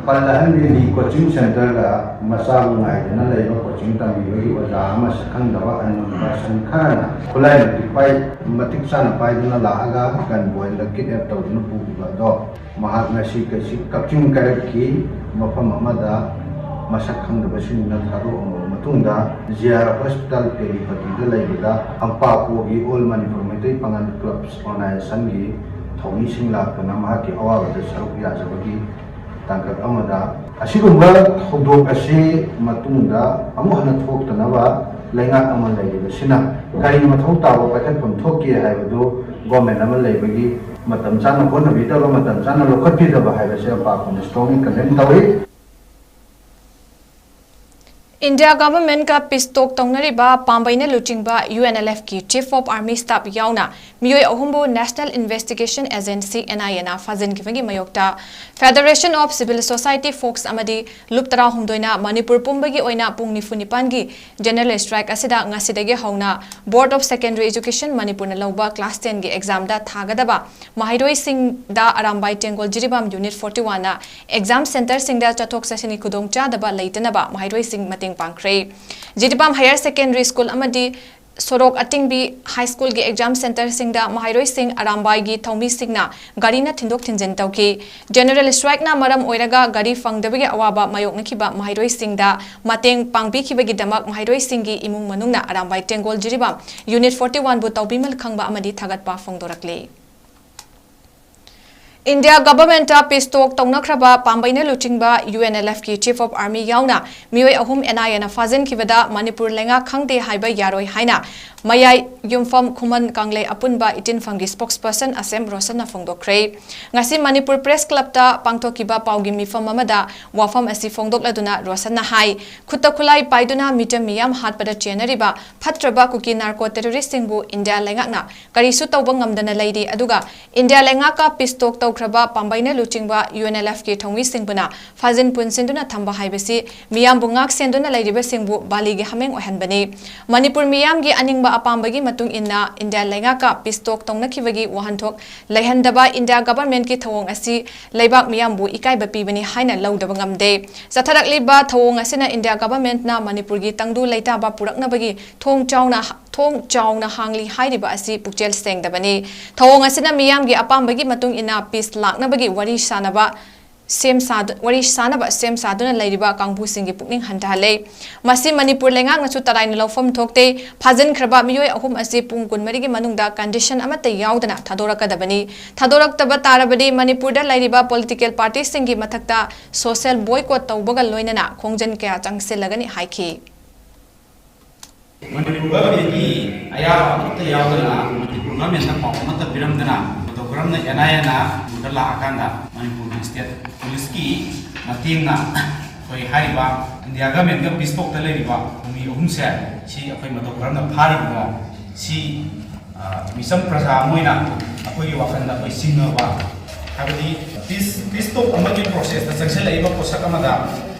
ꯄꯜ ꯑꯍꯟꯕꯤ ꯀꯣꯆꯤꯡ ꯁꯦꯟꯇꯔꯗ ꯃꯆꯥꯕꯨ ꯉꯥꯏꯗꯨꯅ ꯂꯩꯕ ꯀꯣꯆꯤꯡ ꯇꯝꯕꯤꯕꯒꯤ ꯑꯣꯖꯥ ꯑꯃ ꯁꯛꯈꯪꯗꯕ unknown person ꯈꯔꯅ ꯈꯨꯠꯂꯥꯏ ꯃꯇꯤꯛ ꯄꯥꯏ-, ꯃꯇꯤꯛ ꯆꯥꯅ ꯄꯥꯏꯗꯨꯅ ꯂꯥꯛꯑꯒ ꯒꯟ ꯄꯣꯏꯟꯗ ꯀꯤꯗꯅꯦꯞ ꯇꯧꯗꯨꯅ ꯄꯨꯈꯤꯕ ꯑꯗꯣ ꯃꯍꯥꯛ ꯉꯁꯤ ꯀꯩꯁꯤ-, ꯀꯛꯆꯤꯡ ꯀꯩꯔꯛꯀꯤ ꯃꯐꯝ ꯑꯃꯗ ꯃꯁꯛ ꯈꯪꯗꯕꯁꯤꯡꯅ ꯊꯥꯗꯣꯛꯑꯝꯃꯕ ꯃꯇꯨꯡꯗ ꯖꯤ ꯑꯥꯔ ꯍꯣꯁꯄꯤꯇꯥꯜ ꯇꯦꯂꯤꯄꯇꯤꯗ ꯂꯩꯕꯗ ꯑꯝꯄꯥꯄꯣꯒꯤ ꯑꯣꯜ ꯃꯅꯤꯄꯨꯔ ꯃꯩꯇꯩ ꯄꯥꯉꯜ ꯀ꯭ꯂꯕꯁ ꯑꯣꯔꯒꯅꯥꯏꯖꯦꯁꯟꯒꯤ ꯊꯧꯃꯤꯁꯤꯡ ꯂꯥꯛꯇꯨꯅ ꯃꯍꯥꯛꯀꯤ ꯑꯋꯥꯕꯗ ꯁꯔꯨꯛ ꯌꯥꯖꯕꯒꯤ ꯇꯥꯡꯀꯛ ꯑꯃꯗ ꯑꯁꯤꯒꯨꯝꯕ ꯊꯧꯗꯣꯛ ꯑꯁꯤ ꯃꯇꯨꯡꯗ ꯑꯃꯨꯛ ꯍꯟꯅ ꯊꯣꯛꯇꯅꯕ ꯂꯩꯉꯥꯛ ꯑꯃ ꯂꯩꯔꯤꯕꯁꯤꯅ ꯀꯔꯤ ꯃꯊꯧ ꯇꯥꯕ ꯄꯥꯏꯈꯠꯐꯝ ꯊꯣꯛꯀꯦ ꯍꯥꯏꯕꯗꯨ ꯒꯣꯔꯃꯦꯟ ꯑꯃ ꯂꯩꯕꯒꯤ ꯃꯇꯝ ꯆꯥꯅ ꯍꯣꯠꯅꯕꯤꯗꯕ, ꯃꯇꯝ ꯆꯥꯅ ꯂꯧꯈꯠꯄꯤꯗꯕ ꯍꯥꯏꯕꯁꯤ ꯑꯝꯄꯥꯄꯣꯅ strongly condemn ꯇꯧꯏ꯫ ꯏꯟꯗꯤꯌꯥ ꯒꯚꯔꯟꯃꯦꯟꯠꯀ peace talk ꯇꯧꯅꯔꯤꯕ ꯄꯥꯝꯕꯩꯅ ꯂꯨꯆꯤꯡꯕ ꯌꯨ ꯑꯦꯟ ꯑꯦꯜ ꯑꯦꯐꯀꯤ Chief of Army Staff ꯌꯥꯎꯅ ꯃꯤꯑꯣꯏ ꯑꯍꯨꯝꯕꯨ National Investigation Agency, N I A ꯅ ꯐꯥꯖꯤꯟꯈꯤꯕꯒꯤ ꯃꯥꯌꯣꯛꯇ Federation of Civil Society Folks ꯑꯃꯗꯤ ꯂꯨꯞ ꯇꯔꯥꯍꯨꯝꯗꯣꯏꯅ ꯃꯅꯤꯄꯨꯔ ꯄꯨꯝꯕꯒꯤ ꯑꯣꯏꯅ ꯄꯨꯡ ꯅꯤꯐꯨ ꯅꯤꯄꯥꯟꯒꯤ general strike ꯑꯁꯤꯗ ꯉꯁꯤꯗꯒꯤ ꯍꯧꯅ Board of Secondary Education ꯃꯅꯤꯄꯨꯔꯅ ꯂꯧꯕ class ten ꯒꯤ exam ꯗ ꯊꯥꯒꯗꯕ ꯃꯍꯩꯔꯣꯏꯁꯤꯡꯗ Arambai ꯇꯦꯡꯒꯣꯜ Jiribam Unit forty one ꯅ exam centre ꯁꯤꯡꯗ ꯆꯠꯊꯣꯛ ꯆꯠꯁꯤꯟꯒꯤ ꯈꯨꯗꯣꯡꯆꯥꯗꯕ ꯂꯩꯇꯅꯕ ꯃꯍꯩꯔꯣꯏꯁꯤꯡ ꯃꯇꯦꯡ ꯄꯥꯡꯈ꯭ꯔꯦ꯫ ꯖꯤꯔꯤꯕꯥꯝ Higher Secondary School ꯑꯃꯗꯤ ꯁꯣꯔꯣꯛ ꯑꯇꯤꯡꯕꯤ ꯍꯥꯏ ꯁ꯭ꯀꯨꯜꯒꯤ ꯑꯦꯛꯖꯥꯝ ꯁꯦꯟꯇꯔꯁꯤꯡꯗ ꯃꯍꯩꯔꯣꯏꯁꯤꯡ ꯑꯔꯥꯝꯕꯥꯏꯒꯤ ꯊꯧꯃꯤꯁꯤꯡꯅ ꯒꯥꯔꯤꯅ ꯊꯤꯟꯗꯣꯛ ꯊꯤꯟꯖꯤꯟ ꯇꯧꯈꯤ꯫ ꯖꯦꯅꯔꯦꯜ ꯁ꯭ꯇ꯭ꯔꯥꯏꯛꯅ ꯃꯔꯝ ꯑꯣꯏꯔꯒ ꯒꯥꯔꯤ ꯐꯪꯗꯕꯒꯤ ꯑꯋꯥꯕ ꯃꯥꯌꯣꯛꯅꯈꯤꯕ ꯃꯍꯩꯔꯣꯏꯁꯤꯡꯗ ꯃꯇꯦꯡ ꯄꯥꯡꯕꯤꯈꯤꯕꯒꯤꯗꯃꯛ ꯃꯍꯩꯔꯣꯏꯁꯤꯡꯒꯤ ꯏꯃꯨꯡ ꯃꯅꯨꯡꯅ ꯑꯔꯥꯝꯕꯥꯏ ꯇꯦꯡꯒꯣꯜ ꯖꯤꯔꯤꯕꯥꯝ ꯌꯨꯅꯤꯠ ꯐꯣꯔꯇꯤ ꯋꯥꯟꯕꯨ ꯇꯧꯕꯤꯃꯜ ꯈꯪꯕ ꯑꯃꯗꯤ ꯊꯥꯒꯠꯄ ꯐꯣꯡꯗꯣꯔꯛꯂꯤ꯫ ꯏꯟꯗꯤꯌꯥ ꯒꯚꯔꯟꯃꯦꯟꯠꯇ ꯄꯤꯁ ꯇꯣꯛ ꯇꯧꯅꯈ꯭ꯔꯕ ꯄꯥꯝꯕꯩꯅ ꯂꯨꯆꯤꯡꯕ ꯌꯨ ꯑꯦꯟ ꯑꯦꯜ ꯑꯦꯐꯀꯤ ꯆꯤꯐ ꯑꯣꯐ ꯑꯥꯔꯃꯤ ꯌꯥꯎꯅ ꯃꯤꯑꯣꯏ ꯑꯍꯨꯝ ꯑꯦꯟ ꯑꯥꯏ ꯑꯦꯅ ꯐꯥꯖꯤꯟꯈꯤꯕꯗ ꯃꯅꯤꯄꯨꯔ ꯂꯩꯉꯥꯛ ꯈꯪꯗꯦ ꯍꯥꯏꯕ ꯌꯥꯔꯣꯏ ꯍꯥꯏꯅ ꯃꯌꯥꯏ ꯌꯨꯝꯐꯝ ꯈꯨꯃꯟ ꯀꯪꯂꯩ ꯑꯄꯨꯟꯕ ꯏꯇꯤꯟꯐꯝꯒꯤ ꯁ꯭ꯄꯣꯛꯁꯄꯔꯁꯟ ꯑꯁꯦꯝ ꯔꯣꯁꯟꯅ ꯐꯣꯡꯗꯣꯛꯈ꯭ꯔꯦ꯫ ꯉꯁꯤ ꯃꯅꯤꯄꯨꯔ ꯄ꯭ꯔꯦꯁ ꯀ꯭ꯂꯕꯇ ꯄꯥꯡꯊꯣꯛꯈꯤꯕ ꯄꯥꯎꯒꯤ ꯃꯤꯐꯝ ꯑꯃꯗ ꯋꯥꯐꯝ ꯑꯁꯤ ꯐꯣꯡꯗꯣꯛꯂꯗꯨꯅ ꯔꯣꯁꯟꯅ ꯍꯥꯏ, ꯈꯨꯠꯇ ꯈꯨꯠꯂꯥꯏ ꯄꯥꯏꯗꯨꯅ ꯃꯤꯆꯝ ꯃꯤꯌꯥꯝ ꯍꯥꯠꯄꯗ ꯆꯦꯟꯅꯔꯤꯕ ꯐꯠꯇ꯭ꯔꯕ ꯀꯨꯀꯤ ꯅꯥꯔꯀꯣ ꯇꯦꯔꯣꯔꯤꯁ꯭ꯠꯁꯤꯡꯕꯨ ꯏꯟꯗꯤꯌꯥ ꯂꯩꯉꯥꯛꯅ ꯀꯔꯤꯁꯨ ꯇꯧꯕ ꯉꯝꯗꯅ ꯂꯩꯔꯤ, ꯑꯗꯨꯒ ꯏꯟꯗꯤꯌꯥ ꯂꯩꯉꯥꯛꯀ ꯄꯤꯁ ꯇꯣꯛ ꯇꯧꯈ꯭ꯔꯕ ꯄꯥꯝꯕꯩꯅ ꯂꯨꯆꯤꯡꯕ ꯌꯨ ꯑꯦꯟ ꯑꯦꯜ ꯑꯦꯐꯀꯤ ꯊꯧꯃꯤꯁꯤꯡꯕꯨꯅ ꯐꯥꯖꯤꯟ ꯄꯨꯟꯁꯤꯟꯗꯨꯅ ꯊꯝꯕ ꯍꯥꯏꯕꯁꯤ ꯃꯤꯌꯥꯝꯕꯨ ꯉꯥꯛ ꯁꯦꯟꯗꯨꯅ ꯂꯩꯔꯤꯕꯁꯤꯡꯕꯨ ꯕꯥꯂꯤꯒꯤ ꯍꯥꯃꯦꯡ ꯑꯣꯏꯍꯟꯕꯅꯤ꯫ ꯃꯅꯤꯄꯨꯔ ꯃꯤꯌꯥꯝꯒꯤ ꯑꯅꯤꯡꯕ ꯑꯄꯥꯝꯕꯒꯤ ꯃꯇꯨꯡ ꯏꯟꯅ ꯏꯟꯗꯤꯌꯥ ꯂꯩꯉꯥꯛꯀ ꯄꯤꯁ ꯇꯣꯛ ꯇꯧꯅꯈꯤꯕꯒꯤ ꯋꯥꯍꯟꯊꯣꯛ ꯂꯩꯍꯟꯗꯕ ꯏꯟꯗꯤꯌꯥ ꯒꯚꯔꯟꯃꯦꯟꯠꯀꯤ ꯊꯧꯑꯣꯡ ꯑꯁꯤ ꯂꯩꯕꯥꯛ ꯃꯤꯌꯥꯝꯕꯨ ꯏꯀꯥꯏꯕ ꯄꯤꯕꯅꯤ ꯍꯥꯏꯅ ꯂꯧꯗꯕ ꯉꯝꯗꯦ꯫ ꯆꯠꯊꯔꯛꯂꯤꯕ ꯊꯧꯑꯣꯡ ꯑꯁꯤꯅ ꯏꯟꯗꯤꯌꯥ ꯒꯚꯔꯟꯃꯦꯟꯠꯅ ꯃꯅꯤꯄꯨꯔꯒꯤ ꯇꯪꯗꯨ ꯂꯩꯇꯥꯕ ꯄꯨꯔꯛꯅꯕꯒꯤ ꯊꯣꯡ ꯆꯥꯎꯅ ꯊꯣꯡ ꯆꯥꯎꯅ ꯍꯥꯡꯂꯤ ꯍꯥꯏꯔꯤꯕ ꯑꯁꯤ ꯄꯨꯛꯆꯦꯜ ꯁꯦꯡꯗꯕꯅꯤ꯫ ꯊꯧꯑꯣꯡ ꯑꯁꯤꯅ ꯃꯤꯌꯥꯝꯒꯤ ꯑꯄꯥꯝꯕꯒꯤ ꯃꯇꯨꯡ ꯏꯟꯅ ꯄꯤꯁ ꯂꯥꯛꯅꯕꯒꯤ ꯋꯥꯔꯤ ꯁꯥꯅꯕ ꯁꯦꯝ ꯁꯥꯗꯨ-, ꯋꯥꯔꯤ ꯁꯥꯅꯕ ꯁꯦꯝ ꯁꯥꯗꯨꯅ ꯂꯩꯔꯤꯕ ꯀꯥꯡꯕꯨꯁꯤꯡꯒꯤ ꯄꯨꯛꯅꯤꯡ ꯍꯟꯊꯍꯜꯂꯦ꯫ ꯃꯁꯤ ꯃꯅꯤꯄꯨꯔ ꯂꯩꯉꯥꯛꯅꯁꯨ ꯇꯔꯥꯏꯅ ꯂꯧꯐꯝ ꯊꯣꯛꯇꯦ꯫ ꯐꯥꯖꯤꯟꯈ꯭ꯔꯕ ꯃꯤꯑꯣꯏ ꯑꯍꯨꯝ ꯑꯁꯤ ꯄꯨꯡ ꯀꯨꯟꯃꯔꯤꯒꯤ ꯃꯅꯨꯡꯗ ꯀꯟꯗꯤꯁꯟ ꯑꯃꯠꯇ ꯌꯥꯎꯗꯅ ꯊꯥꯗꯣꯔꯛꯀꯗꯕꯅꯤ꯫ ꯊꯥꯗꯣꯔꯛꯇꯕ ꯇꯥꯔꯕꯗꯤ ꯃꯅꯤꯄꯨꯔꯗ ꯂꯩꯔꯤꯕ ꯄꯣꯂꯤꯇꯤꯀꯦꯜ ꯄꯥꯔꯇꯤꯁꯤꯡꯒꯤ ꯃꯊꯛꯇ ꯁꯣꯁꯤꯌꯦꯜ ꯕꯣꯏꯀꯣꯠ ꯇꯧꯕꯒ ꯂꯣꯏꯅꯅ ꯈꯣꯡꯖꯪ ꯀꯌꯥ ꯆꯪꯁꯤꯜꯂꯒꯅꯤ ꯍꯥꯏꯈꯤ꯫ ꯃꯅꯤꯄꯨꯔ ꯒꯚꯔꯟꯃꯦꯟꯠꯀꯤ ꯑꯌꯥꯕ ꯑꯃꯠꯇ ꯌꯥꯎꯗꯅ, ꯃꯅꯤꯄꯨꯔ ꯒꯚꯔꯟꯃꯦꯟꯠꯅ ꯄꯥꯎ ꯑꯃꯠꯇ ꯄꯤꯔꯝꯗꯅ, ꯃꯇꯧ ꯀꯔꯝꯅ ꯑꯦꯟ ꯑꯥꯏ ꯑꯦꯅ ꯃꯅꯤꯄꯨꯔꯗ ꯂꯥꯛꯑꯀꯥꯟꯗ ꯃꯅꯤꯄꯨꯔꯒꯤ ꯁ꯭ꯇꯦꯠ ꯄꯨꯂꯤꯁꯀꯤ ꯃꯇꯦꯡꯅ ꯑꯩꯈꯣꯏ ꯍꯥꯏꯔꯤꯕ ꯏꯟꯗꯤꯌꯥ ꯒꯚꯔꯟꯃꯦꯟꯠꯀ ꯄꯤꯁ ꯇꯣꯛꯇ ꯂꯩꯔꯤꯕ ꯃꯤ ꯑꯍꯨꯝꯁꯦ, ꯁꯤ ꯑꯩꯈꯣꯏ ꯃꯇꯧ ꯀꯔꯝꯅ ꯐꯥꯔꯤꯕꯅꯣ, ꯁꯤ, ꯑ, ꯃꯤꯆꯝ ꯄ꯭ꯔꯖꯥ ꯑꯃ ꯑꯣꯏꯅ ꯑꯩꯈꯣꯏꯒꯤ ꯋꯥꯈꯜꯗ ꯑꯩꯈꯣꯏ ꯆꯤꯡꯅꯕ, ꯍꯥꯏꯕꯗꯤ ꯄꯤꯁ, ꯄꯤꯁ ꯇꯣꯛ ꯑꯃꯒꯤ ꯄ꯭ꯔꯣꯁꯦꯁꯇ ꯆꯪꯁꯤꯜꯂꯛꯏꯕ ꯄꯣꯠꯁꯛ ꯑꯃꯗ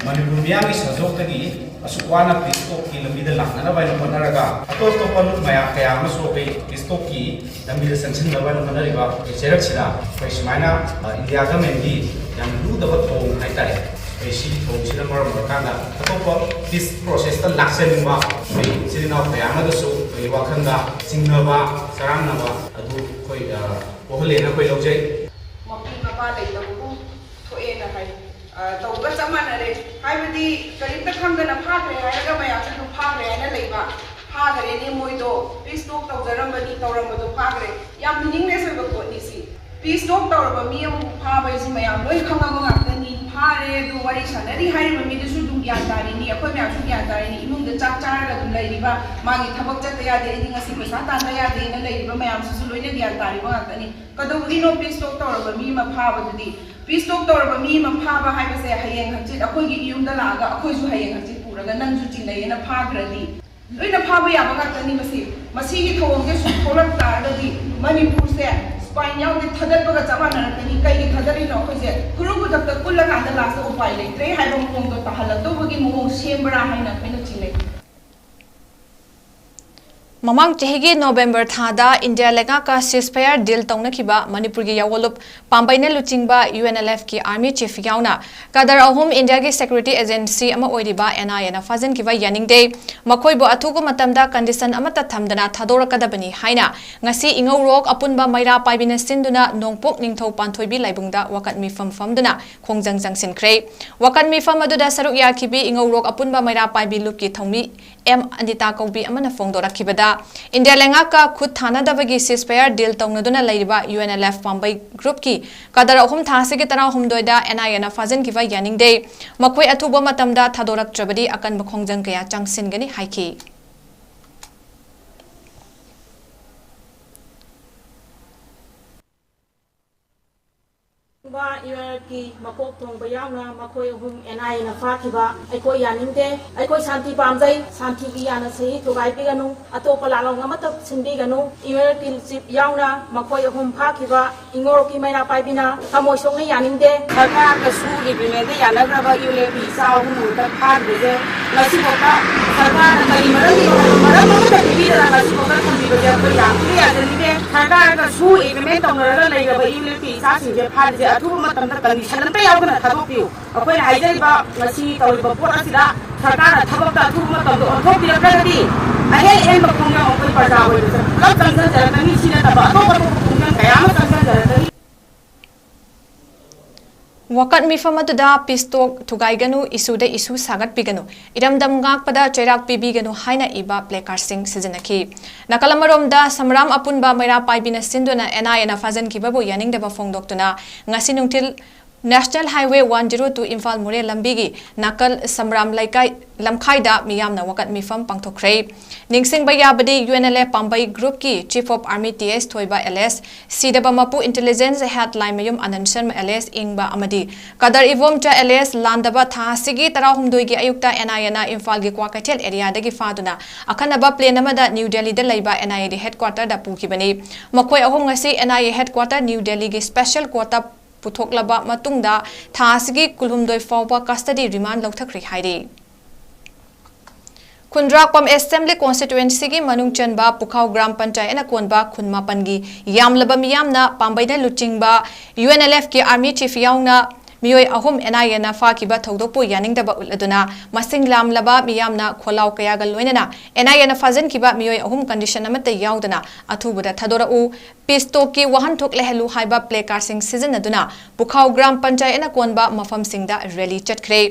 ꯃꯅꯤꯄꯨꯔ ꯃꯤꯌꯥꯝꯒꯤ ꯁꯦꯟꯖꯣꯛꯇꯒꯤ ꯑꯁꯨꯛ ꯋꯥꯅ ꯄꯤꯁ ꯇꯣꯛꯀꯤ ꯂꯝꯕꯤꯗ ꯂꯥꯛꯅꯅꯕ ꯍꯥꯏꯅ ꯍꯣꯠꯅꯔꯒ, ꯑꯇꯣꯞ ꯑꯇꯣꯞꯄ ꯂꯨꯞ ꯃꯌꯥꯝ ꯀꯌꯥ ꯑꯃꯁꯨ ꯑꯩꯈꯣꯏ ꯄꯤꯁ ꯇꯣꯛꯀꯤ ꯂꯝꯕꯤꯗ ꯆꯪꯁꯤꯟꯅꯕ ꯍꯥꯏꯅ ꯍꯣꯠꯅꯔꯤꯕ ꯑꯩꯈꯣꯏ ꯆꯩꯔꯛꯁꯤꯗ ꯑꯩꯈꯣꯏ ꯁꯨꯃꯥꯏꯅ, ꯑ, ꯏꯟꯗꯤꯌꯥ ꯒꯚꯔꯟꯃꯦꯟꯠꯀꯤ ꯌꯥꯝ ꯂꯨꯗꯕ ꯊꯧꯑꯣꯡ ꯍꯥꯏꯇꯥꯔꯦ, ꯑꯩꯈꯣꯏ ꯁꯤꯒꯤ ꯊꯧꯑꯣꯡꯁꯤꯅ ꯃꯔꯝ ꯑꯣꯏꯔꯀꯥꯟꯗ ꯑꯇꯣꯞꯄ ꯄꯤꯁ ꯄ꯭ꯔꯣꯁꯦꯁꯇ ꯂꯥꯛꯆꯅꯤꯡꯕ ꯑꯩꯈꯣꯏ ꯏꯆꯤꯜ ꯏꯅꯥꯎ ꯀꯌꯥ ꯑꯃꯗꯁꯨ ꯑꯩꯈꯣꯏ ꯋꯥꯈꯜꯗ ꯆꯤꯡꯅꯕ, ꯆꯔꯥꯡꯅꯕ ꯑꯗꯨ ꯑꯩꯈꯣꯏ, ꯑ, ꯄꯣꯛꯍꯜꯂꯦꯅ ꯑꯩꯈꯣꯏ ꯂꯧꯖꯩ꯫ ꯃꯄꯤ ꯃꯄꯥ ꯂꯩꯇꯕꯕꯨ ꯊꯣꯛꯑꯦꯅ ꯍꯥꯏ꯫ ꯑ, ꯇꯧꯕꯒ ꯆꯞ ꯃꯥꯟꯅꯔꯦ꯫ ꯍꯥꯏꯕꯗꯤ ꯀꯔꯤꯝꯇ ꯈꯪꯗꯅ ꯐꯥꯈ꯭ꯔꯦ ꯍꯥꯏꯔꯒ ꯃꯌꯥꯝꯁꯨ ꯑꯗꯨꯝ ꯐꯥꯈ꯭ꯔꯦ ꯍꯥꯏꯅ ꯂꯩꯕ꯫ ꯐꯥꯈꯔꯦꯅꯦ ꯃꯣꯏꯗꯣ, ꯄꯤꯁ ꯇꯣꯛ ꯇꯧꯖꯔꯝꯕꯅꯤ, ꯇꯧꯔꯝꯕꯗꯣ ꯐꯥꯈ꯭ꯔꯦ꯫ ꯌꯥꯝ meaningless ꯑꯣꯏꯕ ꯄꯣꯠꯅꯤ ꯁꯤ꯫ ꯄꯤꯁ ꯇꯣꯛ ꯇꯧꯔꯕ ꯃꯤ ꯑꯃꯕꯨ ꯐꯥꯕ ꯍꯥꯏꯁꯤ ꯃꯌꯥꯝ ꯂꯣꯏ ꯈꯪꯉꯕ ꯉꯥꯛꯇꯅꯤ꯫ ꯐꯥꯔꯦ ꯑꯗꯨ ꯋꯥꯔꯤ ꯁꯥꯟꯅꯔꯤ ꯍꯥꯏꯔꯤꯕ ꯃꯤꯗꯨꯁꯨ ꯑꯗꯨꯝ ꯒ꯭ꯌꯥꯟ ꯇꯥꯔꯤꯅꯤ, ꯑꯩꯈꯣꯏ ꯃꯌꯥꯝꯁꯨ ꯒ꯭ꯌꯥꯟ ꯇꯥꯔꯤꯅꯤ꯫ ꯏꯃꯨꯡꯗ ꯆꯥꯛ ꯆꯥꯔꯒ ꯑꯗꯨꯝ ꯂꯩꯔꯤꯕ, ꯃꯥꯒꯤ ꯊꯕꯛ ꯆꯠꯇ ꯌꯥꯗꯦ, ꯑꯩꯗꯤ ꯉꯁꯤ ꯄꯩꯁꯥ ꯇꯥꯟꯗ ꯌꯥꯗꯦꯅ ꯂꯩꯔꯤꯕ ꯃꯌꯥꯝꯁꯤꯁꯨ ꯂꯣꯏꯅ ꯒ꯭ꯌꯥꯟ ꯇꯥꯔꯤꯕ ꯉꯥꯛꯇꯅꯤ꯫ ꯀꯩꯗꯧꯕꯒꯤꯅꯣ ꯄꯤꯁ ꯇꯣꯛ ꯇꯧꯔꯕ ꯃꯤ ꯑꯃ ꯐꯥꯕꯗꯨꯗꯤ? ꯄꯤꯁ ꯇꯣꯛ ꯇꯧꯔꯕ ꯃꯤ ꯑꯃ ꯐꯥꯕ ꯍꯥꯏꯕꯁꯦ ꯍꯌꯦꯡ ꯍꯪꯆꯤꯠ ꯑꯩꯈꯣꯏꯒꯤ ꯏꯌꯨꯝꯗ ꯂꯥꯛꯑꯒ ꯑꯩꯈꯣꯏꯁꯨ ꯍꯌꯦꯡ ꯍꯪꯆꯤꯠ ꯄꯨꯔꯒ ꯅꯪꯁꯨ ꯆꯤꯡꯅꯩꯌꯦꯅ ꯐꯥꯈ꯭ꯔꯗꯤ? ꯂꯣꯏꯅ ꯐꯥꯕ ꯌꯥꯕ ꯉꯥꯛꯇꯅꯤ ꯃꯁꯤ꯫ ꯃꯁꯤꯒꯤ ꯊꯧꯑꯣꯡꯁꯦ ꯁꯨꯝ ꯊꯣꯛꯂꯛ ꯇꯥꯔꯒꯗꯤ ꯃꯅꯤꯄꯨꯔꯁꯦ spine ꯌꯥꯎꯗꯦ ꯊꯥꯗꯠꯄꯒ ꯆꯞ ꯃꯥꯟꯅꯔꯛꯀꯅꯤ꯫ ꯀꯩꯒꯤ ꯊꯥꯗꯠꯂꯤꯅꯣ? ꯑꯩꯈꯣꯏꯁꯦ ꯈꯨꯔꯨ ꯈꯨꯗꯛꯇ ꯀꯨꯜꯂꯀꯥꯟꯗ ꯂꯥꯁꯇ ꯎꯄꯥꯏ ꯂꯩꯇ꯭ꯔꯦ ꯍꯥꯏꯕ ꯃꯑꯣꯡꯗꯣ ꯇꯥꯍꯜꯂꯛꯇꯧꯕꯒꯤ ꯃꯑꯣꯡ ꯁꯦꯝꯕ꯭ꯔꯥ ꯍꯥꯏꯅ ꯑꯩꯈꯣꯏꯅ ꯆꯤꯡꯅꯩ꯫ ꯃꯃꯥꯡ ꯆꯍꯤꯒꯤ ꯅꯣꯕꯦꯝꯕꯔ ꯊꯥꯗ ꯏꯟꯗꯤꯌꯥ ꯂꯩꯉꯥꯛꯀ ceasefire deal ꯇꯧꯅꯈꯤꯕ ꯃꯅꯤꯄꯨꯔꯒꯤ ꯌꯥꯑꯣꯟꯂꯨꯞ ꯄꯥꯝꯕꯩꯅ ꯂꯨꯆꯤꯡꯕ UNLF ꯀꯤ army chief ꯌꯥꯎꯅ ꯀꯗꯔ ꯑꯍꯨꯝ ꯏꯟꯗꯤꯌꯥꯒꯤ security agency ꯑꯃ ꯑꯣꯏꯔꯤꯕ NIA ꯅ ꯐꯥꯖꯤꯟꯈꯤꯕ ꯌꯥꯅꯤꯡꯗꯦ꯫ ꯃꯈꯣꯏꯕꯨ ꯑꯊꯨꯕ ꯃꯇꯝꯗ condition ꯑꯃꯠꯇ ꯊꯝꯗꯅ ꯊꯥꯗꯣꯔꯛꯀꯗꯕꯅꯤ ꯍꯥꯏꯅ ꯉꯁꯤ ꯏꯉꯧꯔꯣꯛ ꯑꯄꯨꯟꯕ ꯃꯩꯔꯥ ꯄꯥꯏꯕꯤꯅ ꯁꯤꯟꯗꯨꯅ ꯅꯣꯡꯄꯣꯛ ꯅꯤꯡꯊꯧ ꯄꯥꯟꯊꯣꯏꯕꯤ ꯂꯥꯏꯕꯨꯡꯗ ꯋꯥꯀꯠ ꯃꯤꯐꯝ ꯐꯝꯗꯨꯅ ꯈꯣꯡꯖꯪ ꯆꯪꯁꯤꯟꯈ꯭ꯔꯦ꯫ ꯋꯥꯀꯠ ꯃꯤꯐꯝ ꯑꯗꯨꯗ ꯁꯔꯨꯛ ꯌꯥꯈꯤꯕꯤ ꯏꯉꯧꯔꯣꯛ ꯑꯄꯨꯟꯕ ꯃꯩꯔꯥ ꯄꯥꯏꯕꯤ ꯂꯨꯞꯀꯤ ꯊꯧꯃꯤ ꯑꯦꯝ ꯑꯅꯤꯇꯥ ꯀꯧꯕꯤ ꯑꯃꯅ ꯐꯣꯡꯗꯣꯔꯛꯈꯤꯕꯗ, ꯏꯟꯗꯤꯌꯥ ꯂꯩꯉꯥꯛꯀ ꯈꯨꯠ ꯊꯥꯅꯗꯕꯒꯤ ceasefire deal ꯇꯧꯅꯗꯨꯅ ꯂꯩꯔꯤꯕ UNLF ꯄꯥꯝꯕꯩ group ꯀꯤ ꯀꯗꯔ ꯑꯍꯨꯝ ꯊꯥꯁꯤꯒꯤ ꯇꯔꯥꯍꯨꯝꯗꯣꯏꯗ NIA ꯅ ꯐꯥꯖꯤꯟꯈꯤꯕ ꯌꯥꯅꯤꯡꯗꯦ꯫ ꯃꯈꯣꯏ ꯑꯊꯨꯕ ꯃꯇꯝꯗ ꯊꯥꯗꯣꯔꯛꯇ꯭ꯔꯕꯗꯤ ꯑꯀꯟꯕ ꯈꯣꯡꯖꯪ ꯀꯌꯥ ꯆꯪꯁꯤꯟꯒꯅꯤ ꯍꯥꯏꯈꯤ꯫ ꯌꯨ ꯑꯦꯜ ꯀꯤ ꯃꯀꯣꯛ ꯊꯣꯡꯕ ꯌꯥꯎꯅ ꯃꯈꯣꯏ ꯑꯍꯨꯝ ꯑꯦꯟ ꯑꯥꯏ ꯑꯦꯅ ꯐꯥꯈꯤꯕ ꯑꯩꯈꯣꯏ ꯌꯥꯅꯤꯡꯗꯦ꯫ ꯑꯩꯈꯣꯏ ꯁꯥꯟꯇꯤ ꯄꯥꯝꯖꯩ꯫ ꯁꯥꯟꯇꯤꯒꯤ ꯌꯥꯅ ꯁꯍꯤ ꯊꯨꯒꯥꯏꯕꯤꯒꯅꯨ꯫ ꯑꯇꯣꯞꯄ ꯂꯥꯟꯂꯣꯡ ꯑꯃꯠꯇ ꯁꯤꯟꯕꯤꯒꯅꯨ꯫ ꯌꯨ ꯑꯦꯜ ꯀꯤ ꯆꯤꯞ ꯌꯥꯎꯅ ꯃꯈꯣꯏ ꯑꯍꯨꯝ ꯐꯥꯈꯤꯕ ꯏꯉꯣꯔꯣꯛꯀꯤ ꯃꯩꯔꯥ ꯄꯥꯏꯕꯤꯅ ꯊꯃꯣꯏ ꯁꯣꯛꯅ ꯌꯥꯅꯤꯡꯗꯦ꯫ ꯁꯔꯀꯥꯔꯒꯁꯨ ꯑꯦꯒ꯭ꯔꯤꯃꯦꯟꯗ ꯌꯥꯅꯈ꯭ꯔꯕ ꯌꯨ ꯑꯦꯜ ꯄꯤ ꯏꯆꯥ ꯑꯍꯨꯝ ꯍꯦꯛꯇ ꯐꯥꯈꯤꯕꯁꯦ ꯉꯁꯤꯐꯥꯎꯗ ꯁꯔꯀꯥꯔꯅ ꯀꯔꯤ ꯃꯔꯝꯒꯤꯅꯣ ꯍꯥꯏꯕ ꯃꯔꯝ ꯑꯃꯠꯇ ꯄꯤꯕꯤꯗꯅ ꯉꯁꯤꯐꯥꯎꯗ ꯊꯝꯕꯤꯕꯁꯦ ꯑꯩꯈꯣꯏ ꯌꯥꯝ ꯊꯤꯅ ꯌꯥꯖꯅꯤꯡꯗꯦ꯫ ꯁꯔꯀꯥꯔꯒꯁꯨ ꯑꯦꯒ꯭ꯔꯤꯃꯦꯟ ꯇꯧꯅꯔꯒ ꯂꯩꯔꯕ ꯌꯨ ꯑꯦꯜ ꯄꯤ ꯏꯆꯥꯁꯤꯡꯁꯦ ꯐꯥꯔꯤꯁꯦ ꯑꯊꯨꯕ ꯃꯇꯝꯗ ꯀꯟꯗꯤꯁꯟ ꯑꯝꯇ ꯌꯥꯎꯗꯅ ꯊꯥꯗꯣꯛꯄꯤꯌꯨ꯫ ꯑꯩꯈꯣꯏꯅ ꯍꯥꯏꯖꯔꯤꯕ ꯉꯁꯤ ꯇꯧꯔꯤꯕ ꯄꯣꯠ ꯑꯁꯤꯗ ꯁꯔꯀꯥꯔꯅ ꯊꯕꯛꯇ ꯑꯊꯨꯕ ꯃꯇꯝꯗ ꯑꯣꯟꯊꯣꯛꯄꯤꯔꯛꯇ꯭ꯔꯒꯗꯤ ꯑꯍꯦꯟ ꯑꯍꯦꯟꯕ ꯈꯣꯡꯖꯪ ꯑꯩꯈꯣꯏ ꯄ꯭ꯔꯖꯥ ꯑꯣꯏꯕꯁꯦ ꯄꯨꯂꯞ ꯆꯪꯁꯤꯟꯖꯔꯛꯀꯅꯤ꯫ ꯁꯤ ꯅꯠꯇꯕ ꯑꯇꯣꯞ ꯑꯇꯣꯞꯄ ꯈꯣꯡꯖꯪ ꯀꯌꯥ ꯑꯃ ꯆꯪꯁꯤꯟꯖꯔꯛꯀꯅꯤ꯫ ꯋꯥꯀꯠ ꯃꯤꯐꯝ ꯑꯗꯨꯗ ꯄꯤꯁꯇꯣꯛ ꯊꯨꯒꯥꯏꯒꯅꯨ, ꯏꯁꯨꯗ ꯏꯁꯨ ꯁꯥꯒꯠꯄꯤꯒꯅꯨ, ꯏꯔꯝꯗꯝ ꯉꯥꯛꯄꯗ ꯆꯩꯔꯥꯛ ꯄꯤꯕꯤꯒꯅꯨ ꯍꯥꯏꯅ ꯏꯕ placardꯁꯤꯡ ꯁꯤꯖꯤꯟꯅꯈꯤ꯫ ꯅꯥꯀꯜ ꯑꯃꯔꯣꯝꯗ ꯁꯝꯔꯥꯝ ꯑꯄꯨꯟꯕ ꯃꯩꯔꯥ ꯄꯥꯏꯕꯤꯅ ꯁꯤꯟꯗꯨꯅ NIAꯅ ꯐꯥꯖꯤꯟꯈꯤꯕꯕꯨ ꯌꯥꯅꯤꯡꯗꯕ ꯐꯣꯡꯗꯣꯛꯇꯨꯅ ꯉꯁꯤ ꯅꯨꯡꯊꯤꯜ National Highway one zero two Imphal ꯃꯣꯔꯦ ꯂꯝꯕꯤꯒꯤ ꯅꯥꯀꯜ ꯁꯝꯔꯥꯝ ꯂꯩꯀꯥꯏ ꯂꯝꯈꯥꯏꯗ ꯃꯤꯌꯥꯝꯅ ꯋꯥꯀꯠ ꯃꯤꯐꯝ ꯄꯥꯡꯊꯣꯛꯈ꯭ꯔꯦ꯫ ꯅꯤꯡꯁꯤꯡꯕ ꯌꯥꯕꯗꯤ UNLF ꯄꯥꯝꯕꯩ groupꯀꯤ Chief of Army T S ꯊꯣꯏꯕ alias ꯁꯤꯗꯕ ꯃꯄꯨ intelligence head Laimayum ꯑꯅꯟ Sharma alias ꯏꯪꯕ ꯑꯃꯗꯤ ꯀꯗꯔ ꯏꯕꯣꯝꯆ alias ꯂꯥꯟꯗꯕ ꯊꯥ ꯑꯁꯤꯒꯤ ꯇꯔꯥꯍꯨꯝꯗꯣꯏꯒꯤ ꯑꯌꯨꯛꯇ NIAꯅ ꯏꯝꯐꯥꯜꯒꯤ ꯀ꯭ꯋꯥꯀꯩꯊꯦꯜ areaꯗꯒꯤ ꯐꯥꯗꯨꯅ ꯑꯈꯟꯅꯕ plane ꯑꯃꯗ New Delhiꯗ ꯂꯩꯕ NIAꯒꯤ headquarterꯗ ꯄꯨꯈꯤꯕꯅꯤ꯫ ꯃꯈꯣꯏ ꯑꯍꯨꯝ ꯉꯁꯤ NIA headquarter New Delhiꯒꯤ special courtꯇ ꯄꯨꯊꯣꯛꯂꯕ ꯃꯇꯨꯡꯗ ꯊꯥ ꯑꯁꯤꯒꯤ ꯀꯨꯟꯍꯨꯝꯗꯣꯏ ꯐꯥꯎꯕ custody remand ꯂꯧꯊꯈ꯭ꯔꯦ ꯍꯥꯏꯔꯤ꯫ ꯈꯨꯟꯗ꯭ꯔꯥꯛꯄꯝ Assembly Constituencyꯒꯤ ꯃꯅꯨꯡ ꯆꯟꯕ ꯄꯨꯈꯥꯎ ꯒ꯭ꯔꯥꯝ ꯄꯟꯆꯥꯌꯠꯅ ꯀꯣꯟꯕ ꯈꯨꯟ ꯃꯥꯄꯟꯒꯤ ꯌꯥꯝꯂꯕ ꯃꯤꯌꯥꯝꯅ ꯄꯥꯝꯕꯩꯅ ꯂꯨꯆꯤꯡꯕ UNLFꯀꯤ Army Chief ꯌꯥꯎꯅ ꯃꯤꯑꯣꯏ ꯑꯍꯨꯝ NIAꯅ ꯐꯥꯈꯤꯕ ꯊꯧꯗꯣꯛꯄꯨ ꯌꯥꯅꯤꯡꯗꯕ ꯎꯠꯂꯗꯨꯅ ꯃꯁꯤꯡ ꯌꯥꯝꯂꯕ ꯃꯤꯌꯥꯝꯅ ꯈꯣꯜꯂꯥꯎ ꯀꯌꯥꯒ ꯂꯣꯏꯅꯅ NIAꯅ ꯐꯥꯖꯤꯟꯈꯤꯕ ꯃꯤꯑꯣꯏ ꯑꯍꯨꯝ condition ꯑꯃꯠꯇ ꯌꯥꯎꯗꯅ ꯑꯊꯨꯕꯗ ꯊꯥꯗꯣꯔꯛꯎ, peace talkꯀꯤ ꯋꯥꯍꯟꯊꯣꯛ ꯂꯩꯍꯜꯂꯨ ꯍꯥꯏꯕ placardꯁꯤꯡ ꯁꯤꯖꯤꯟꯅꯗꯨꯅ ꯄꯨꯈꯥꯎ ꯒ꯭ꯔꯥꯝ ꯄꯟꯆꯥꯌꯠꯅ ꯀꯣꯟꯕ ꯃꯐꯝꯁꯤꯡꯗ rally ꯆꯠꯈ꯭ꯔꯦ꯫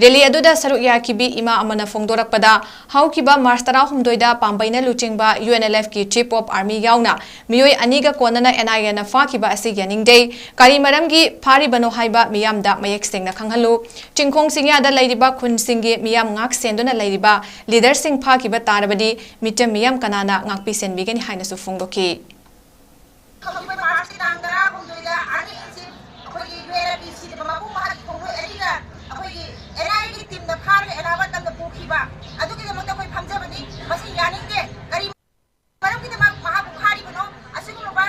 Rally ꯑꯗꯨꯗ ꯁꯔꯨꯛ ꯌꯥꯈꯤꯕꯤ ꯏꯃꯥ ꯑꯃꯅ ꯐꯣꯡꯗꯣꯔꯛꯄꯗ, ꯍꯧꯈꯤꯕ March ꯇꯔꯥꯍꯨꯝꯗꯣꯏꯗ ꯄꯥꯝꯕꯩꯅ ꯂꯨꯆꯤꯡꯕ UNLFꯀꯤ Chief of Army ꯌꯥꯎꯅ ꯃꯤꯑꯣꯏ ꯑꯅꯤꯒ ꯀꯣꯟꯅꯅ NIAꯅ ꯐꯥꯈꯤꯕ ꯑꯁꯤ ꯌꯥꯅꯤꯡꯗꯦ꯫ ꯀꯔꯤ ꯃꯔꯝꯒꯤ ꯐꯥꯔꯤꯕꯅꯣ ꯍꯥꯏꯕ ꯃꯤꯌꯥꯝꯗ ꯃꯌꯦꯛ ꯁꯦꯡꯅ ꯈꯪꯍꯜꯂꯨ꯫ ꯆꯤꯡꯈꯣꯡ ꯆꯤꯡꯌꯥꯗ ꯂꯩꯔꯤꯕ ꯈꯨꯟꯁꯤꯡꯒꯤ ꯃꯤꯌꯥꯝ ꯉꯥꯛ ꯁꯦꯟꯗꯨꯅ ꯂꯩꯔꯤꯕ leaderꯁꯤꯡ ꯐꯥꯈꯤꯕ ꯇꯥꯔꯕꯗꯤ ꯃꯤꯆꯝ ꯃꯤꯌꯥꯝ ꯀꯅꯥꯅ ꯉꯥꯛꯄꯤ ꯁꯦꯟꯕꯤꯒꯅꯤ ꯍꯥꯏꯅꯁꯨ ꯐꯣꯡꯗꯣꯛꯈꯤ꯫ ꯍꯧꯈꯤꯕ Marchꯀꯤ ꯇꯥꯡ ꯇꯔꯥꯍꯨꯝꯗꯣꯏꯗ Army in Chief ꯑꯩꯈꯣꯏꯒꯤ UNLFꯀꯤ ꯁꯤꯗꯕ ꯃꯄꯨ ꯃꯍꯥꯛꯀꯤ ꯈꯣꯡꯂꯣꯏ ꯑꯅꯤꯒ ꯑꯩꯈꯣꯏꯒꯤ NIAꯒꯤ teamꯅ ꯐꯥꯔꯒ ꯑꯦꯂꯥꯍꯥꯕꯥꯗ ꯇꯝꯅ ꯄꯨꯈꯤꯕ ꯑꯗꯨꯒꯤꯗꯃꯛꯇ ꯑꯩꯈꯣꯏ ꯐꯝꯖꯕꯅꯤ꯫ ꯃꯁꯤ ꯌꯥꯅꯤꯡꯗꯦ꯫ ꯀꯔꯤ ꯃꯔꯝꯒꯤꯗꯃꯛ ꯃꯍꯥꯛꯄꯨ ꯐꯥꯔꯤꯕꯅꯣ? ꯑꯁꯤꯒꯨꯝꯂꯕ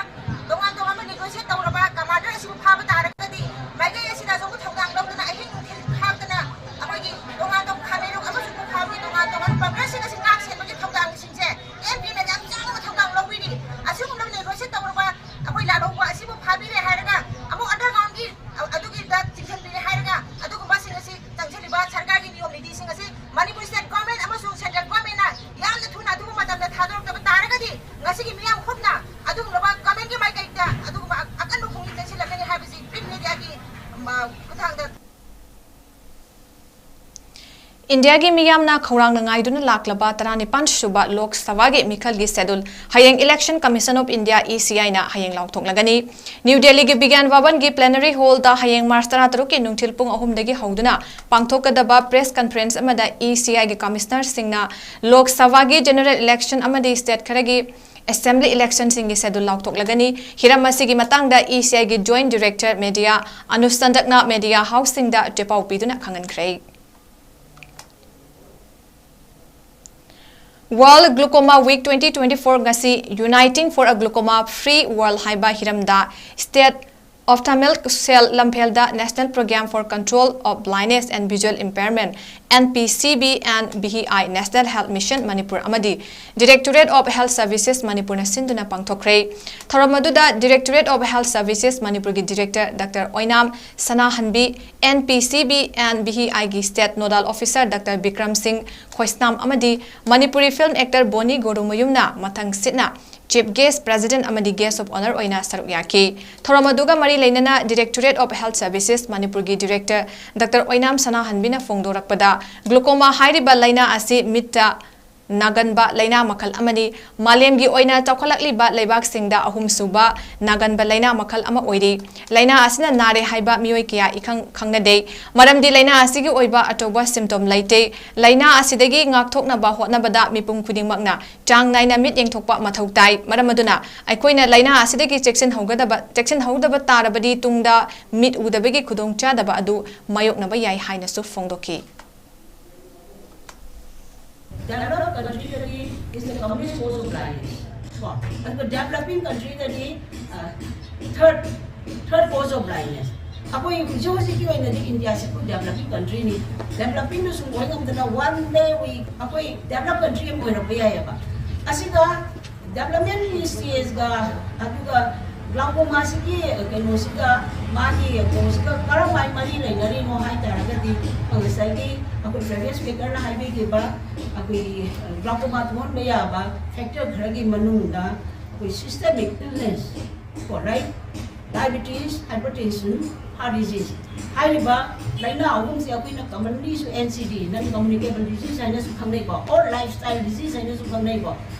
ꯇꯣꯉꯥꯟ ꯇꯣꯉꯥꯟꯕ negotiate ꯇꯧꯔꯕ commander ꯑꯁꯤꯕꯨ ꯐꯥꯕ ꯇꯥꯔꯒꯗꯤ ꯃꯥꯏꯀꯩ ꯑꯁꯤꯗ ꯑꯆꯧꯕ ꯊꯧꯗꯥꯡ ꯂꯧꯗꯨꯅ ꯑꯍꯤꯡ ꯅꯨꯡꯊꯤꯜ ꯈꯥꯛꯇꯅ ꯑꯩꯈꯣꯏꯒꯤ ꯇꯣꯉꯥꯟ ꯇꯣꯉꯥꯟ ꯈꯥꯃꯦꯟꯂꯣꯛ ꯑꯃꯁꯨꯡ ꯄꯨꯈ꯭ꯔꯥꯎꯒꯤ ꯇꯣꯉꯥꯟ ꯇꯣꯉꯥꯟꯕ ꯄꯥꯡꯒꯜꯁꯤꯡ ꯑꯁꯤ ꯉꯥꯛ ꯁꯦꯟꯕꯒꯤ ꯊꯧꯗꯥꯡꯁꯤꯡꯁꯦ ꯑꯦꯝ ꯄꯤꯅ ꯌꯥꯝ ꯆꯥꯎꯅ ꯊꯧꯗꯥꯡ ꯂꯧꯕꯤꯔꯤ꯫ ꯑꯁꯤꯒꯨꯝꯂꯕ negotiate ꯇꯧꯔꯕ ꯑꯩꯈꯣꯏ ꯂꯥꯜꯍꯧꯕ ꯑꯁꯤꯕꯨ ꯐꯥꯕꯤꯔꯦ ꯍꯥꯏꯔꯒ ꯑꯃꯨꯛ undergroundꯒꯤ ꯑꯗꯨꯒꯤꯗ ꯆꯤꯡꯁꯤꯟ ꯏꯟꯗꯤꯌꯥꯒꯤ ꯃꯤꯌꯥꯝꯅ ꯈꯧꯔꯥꯡꯅ ꯉꯥꯏꯗꯨꯅ ꯂꯥꯛꯂꯕ ꯇꯔꯥꯅꯤꯄꯥꯟ ꯁꯨꯕ ꯂꯣꯛ ꯁꯚꯥꯒꯤ ꯃꯤꯈꯜꯒꯤ ꯁꯦꯗꯨꯜ ꯍꯌꯦꯡ Election Commission of India, E C I ꯅ ꯍꯌꯦꯡ ꯂꯥꯎꯊꯣꯛꯂꯒꯅꯤ꯫ ꯅ꯭ꯌꯨ ꯗꯦꯜꯂꯤꯒꯤ ꯕꯤꯒ꯭ꯌꯥꯟ ꯚꯕꯟꯒꯤ plenary hall ꯗ ꯍꯌꯦꯡ ꯃꯥꯔꯆ ꯇꯔꯥꯇꯔꯨꯛꯀꯤ ꯅꯨꯡꯊꯤꯜ ꯄꯨꯡ ꯑꯍꯨꯝꯗꯒꯤ ꯍꯧꯗꯨꯅ ꯄꯥꯡꯊꯣꯛꯀꯗꯕ press conference ꯑꯃꯗ E C I ꯒꯤ commissioner ꯁꯤꯡꯅ ꯂꯣꯛ ꯁꯚꯥꯒꯤ general election ꯑꯃꯗꯤ state ꯈꯔꯒꯤ assembly election ꯁꯤꯡꯒꯤ ꯁꯦꯗꯨꯜ ꯂꯥꯎꯊꯣꯛꯂꯒꯅꯤ꯫ ꯍꯤꯔꯝ ꯑꯁꯤꯒꯤ ꯃꯇꯥꯡꯗ E C I ꯒꯤ Joint Director Media ꯑꯅꯨꯖ ꯆꯟꯗꯛꯅ media house ꯁꯤꯡꯗ ꯆꯦꯄꯥꯎ ꯄꯤꯗꯨꯅ ꯈꯪꯍꯟꯈ꯭ꯔꯦ꯫ World Glaucoma Week twenty twenty-four ꯉꯁꯤ Uniting for a Glaucoma Free World ꯍꯥꯏꯕ ꯍꯤꯔꯝꯗ State Ophthalmic Cell ꯂꯝꯐꯦꯜꯗ National Program for Control of Blindness and Visual Impairment, N P C B and B H I, National Health Mission Manipur ꯑꯃꯗꯤ Directorate of Health Services ꯃꯅꯤꯄꯨꯔꯅ ꯁꯤꯟꯗꯨꯅ ꯄꯥꯡꯊꯣꯛꯈ꯭ꯔꯦ꯫ ꯊꯧꯔꯝ ꯑꯗꯨꯗ Directorate of Health Services ꯃꯅꯤꯄꯨꯔꯒꯤ Director Doctor Oinam ꯁꯅꯥꯍꯟꯕꯤ, N P C B and B H I ꯒꯤ State Nodal Officer Doctor Bikram ꯁꯤꯡ ꯈꯣꯏꯁꯅꯥꯝ ꯑꯃꯗꯤ Manipuri film actor ꯕꯣꯅꯤ ꯒꯣꯔꯨꯃꯌꯨꯝꯅ ꯃꯊꯪ ꯁꯤꯠꯅ Chief Guest, President ꯑꯃꯗꯤ Guest of Honour ꯑꯣꯏꯅ ꯁꯔꯨꯛ ꯌꯥꯈꯤ꯫ ꯊꯧꯔꯝ ꯑꯗꯨꯒ ꯃꯔꯤ ꯂꯩꯅꯅ Directorate of Health Services ꯃꯅꯤꯄꯨꯔꯒꯤ Director Doctor ꯑꯣꯏꯅꯥꯝ ꯁꯅꯥꯍꯟꯕꯤꯅ ꯐꯣꯡꯗꯣꯔꯛꯄꯗ, glaucoma ꯍꯥꯏꯔꯤꯕ ꯂꯥꯏꯅꯥ ꯑꯁꯤ ꯃꯤꯠꯇ ꯅꯥꯒꯟꯕ ꯂꯥꯏꯅꯥ ꯃꯈꯜ ꯑꯃꯅꯤ꯫ ꯃꯥꯂꯦꯝꯒꯤ ꯑꯣꯏꯅ ꯆꯥꯎꯈꯠꯂꯛꯂꯤꯕ ꯂꯩꯕꯥꯛꯁꯤꯡꯗ ꯑꯍꯨꯝꯁꯨꯕ ꯅꯥꯒꯟꯕ ꯂꯥꯏꯅꯥ ꯃꯈꯜ ꯑꯃ ꯑꯣꯏꯔꯤ꯫ ꯂꯥꯏꯅꯥ ꯑꯁꯤꯅ ꯅꯥꯔꯦ ꯍꯥꯏꯕ ꯃꯤꯑꯣꯏ ꯀꯌꯥ ꯏꯈꯪ ꯈꯪꯅꯗꯦ, ꯃꯔꯝꯗꯤ ꯂꯥꯏꯅꯥ ꯑꯁꯤꯒꯤ ꯑꯣꯏꯕ ꯑꯆꯧꯕ symptom ꯂꯩꯇꯦ꯫ ꯂꯥꯏꯅꯥ ꯑꯁꯤꯗꯒꯤ ꯉꯥꯛꯊꯣꯛꯅꯕ ꯍꯣꯠꯅꯕꯗ ꯃꯤꯄꯨꯝ ꯈꯨꯗꯤꯡꯃꯛꯅ ꯆꯥꯡ ꯅꯥꯏꯅ ꯃꯤꯠ ꯌꯦꯡꯊꯣꯛꯄ ꯃꯊꯧ ꯇꯥꯏ꯫ ꯃꯔꯝ ꯑꯗꯨꯅ ꯑꯩꯈꯣꯏꯅ ꯂꯥꯏꯅꯥ ꯑꯁꯤꯗꯒꯤ ꯆꯦꯛꯁꯤꯟꯍꯧꯒꯗꯕ, ꯆꯦꯛꯁꯤꯟꯍꯧꯗꯕ ꯇꯥꯔꯕꯗꯤ ꯇꯨꯡꯗ ꯃꯤꯠ ꯎꯗꯕꯒꯤ ꯈꯨꯗꯣꯡꯆꯥꯗꯕ ꯑꯗꯨ ꯃꯥꯌꯣꯛꯅꯕ ꯌꯥꯏ ꯍꯥꯏꯅꯁꯨ ꯐꯣꯡꯗꯣꯛꯈꯤ꯫ Developed country ꯗꯗꯤ is the commonest cause of blindness꯫ ꯀꯣ? ꯑꯗꯨꯒ developing country ꯗꯗꯤ, ꯑ, third, third cause of blindness꯫ ꯑꯩꯈꯣꯏ ꯍꯧꯖꯤꯛ ꯍꯧꯖꯤꯛꯀꯤ ꯑꯣꯏꯅꯗꯤ ꯏꯟꯗꯤꯌꯥꯁꯤꯕꯨ developing country ꯅꯤ꯫ Developing ꯗꯨ ꯁꯨꯝ ꯑꯣꯏ ꯉꯝꯗꯅ one day we ꯑꯩꯈꯣꯏ developed country ꯑꯃ ꯑꯣꯏꯔꯛꯄ ꯌꯥꯏꯑꯕ꯫ ꯑꯁꯤꯗ development ꯒꯤ stage ꯒ ꯑꯗꯨꯒ glaucoma ꯁꯤꯒꯤ ꯀꯩꯅꯣꯁꯤꯒ ꯃꯥꯒꯤ ꯀꯩꯅꯣꯁꯤꯒ ꯀꯔꯝꯍꯥꯏꯅ ꯃꯔꯤ ꯂꯩꯅꯔꯤꯅꯣ ꯍꯥꯏ ꯇꯥꯔꯒꯗꯤ, ꯉꯁꯥꯏꯒꯤ ꯑꯩꯈꯣꯏ previous speaker ꯅ ꯍꯥꯏꯕꯤꯈꯤꯕ ꯑꯩꯈꯣꯏꯒꯤ glaucoma ꯊꯣꯛꯍꯟꯕ ꯌꯥꯕ factor ꯈꯔꯒꯤ ꯃꯅꯨꯡꯗ ꯑꯩꯈꯣꯏ systemic illness ꯀꯣ, right? Diabetes, hypertension, Heart disease ꯍꯥꯏꯔꯤꯕ ꯂꯥꯏꯅꯥ ꯑꯍꯨꯝꯁꯦ ꯑꯩꯈꯣꯏꯅ commonlyꯁꯨ N C D, non communicable disease ꯍꯥꯏꯅꯁꯨ ꯈꯪꯅꯩꯀꯣ, or lifestyle disease ꯍꯥꯏꯅꯁꯨ ꯈꯪꯅꯩꯀꯣ꯫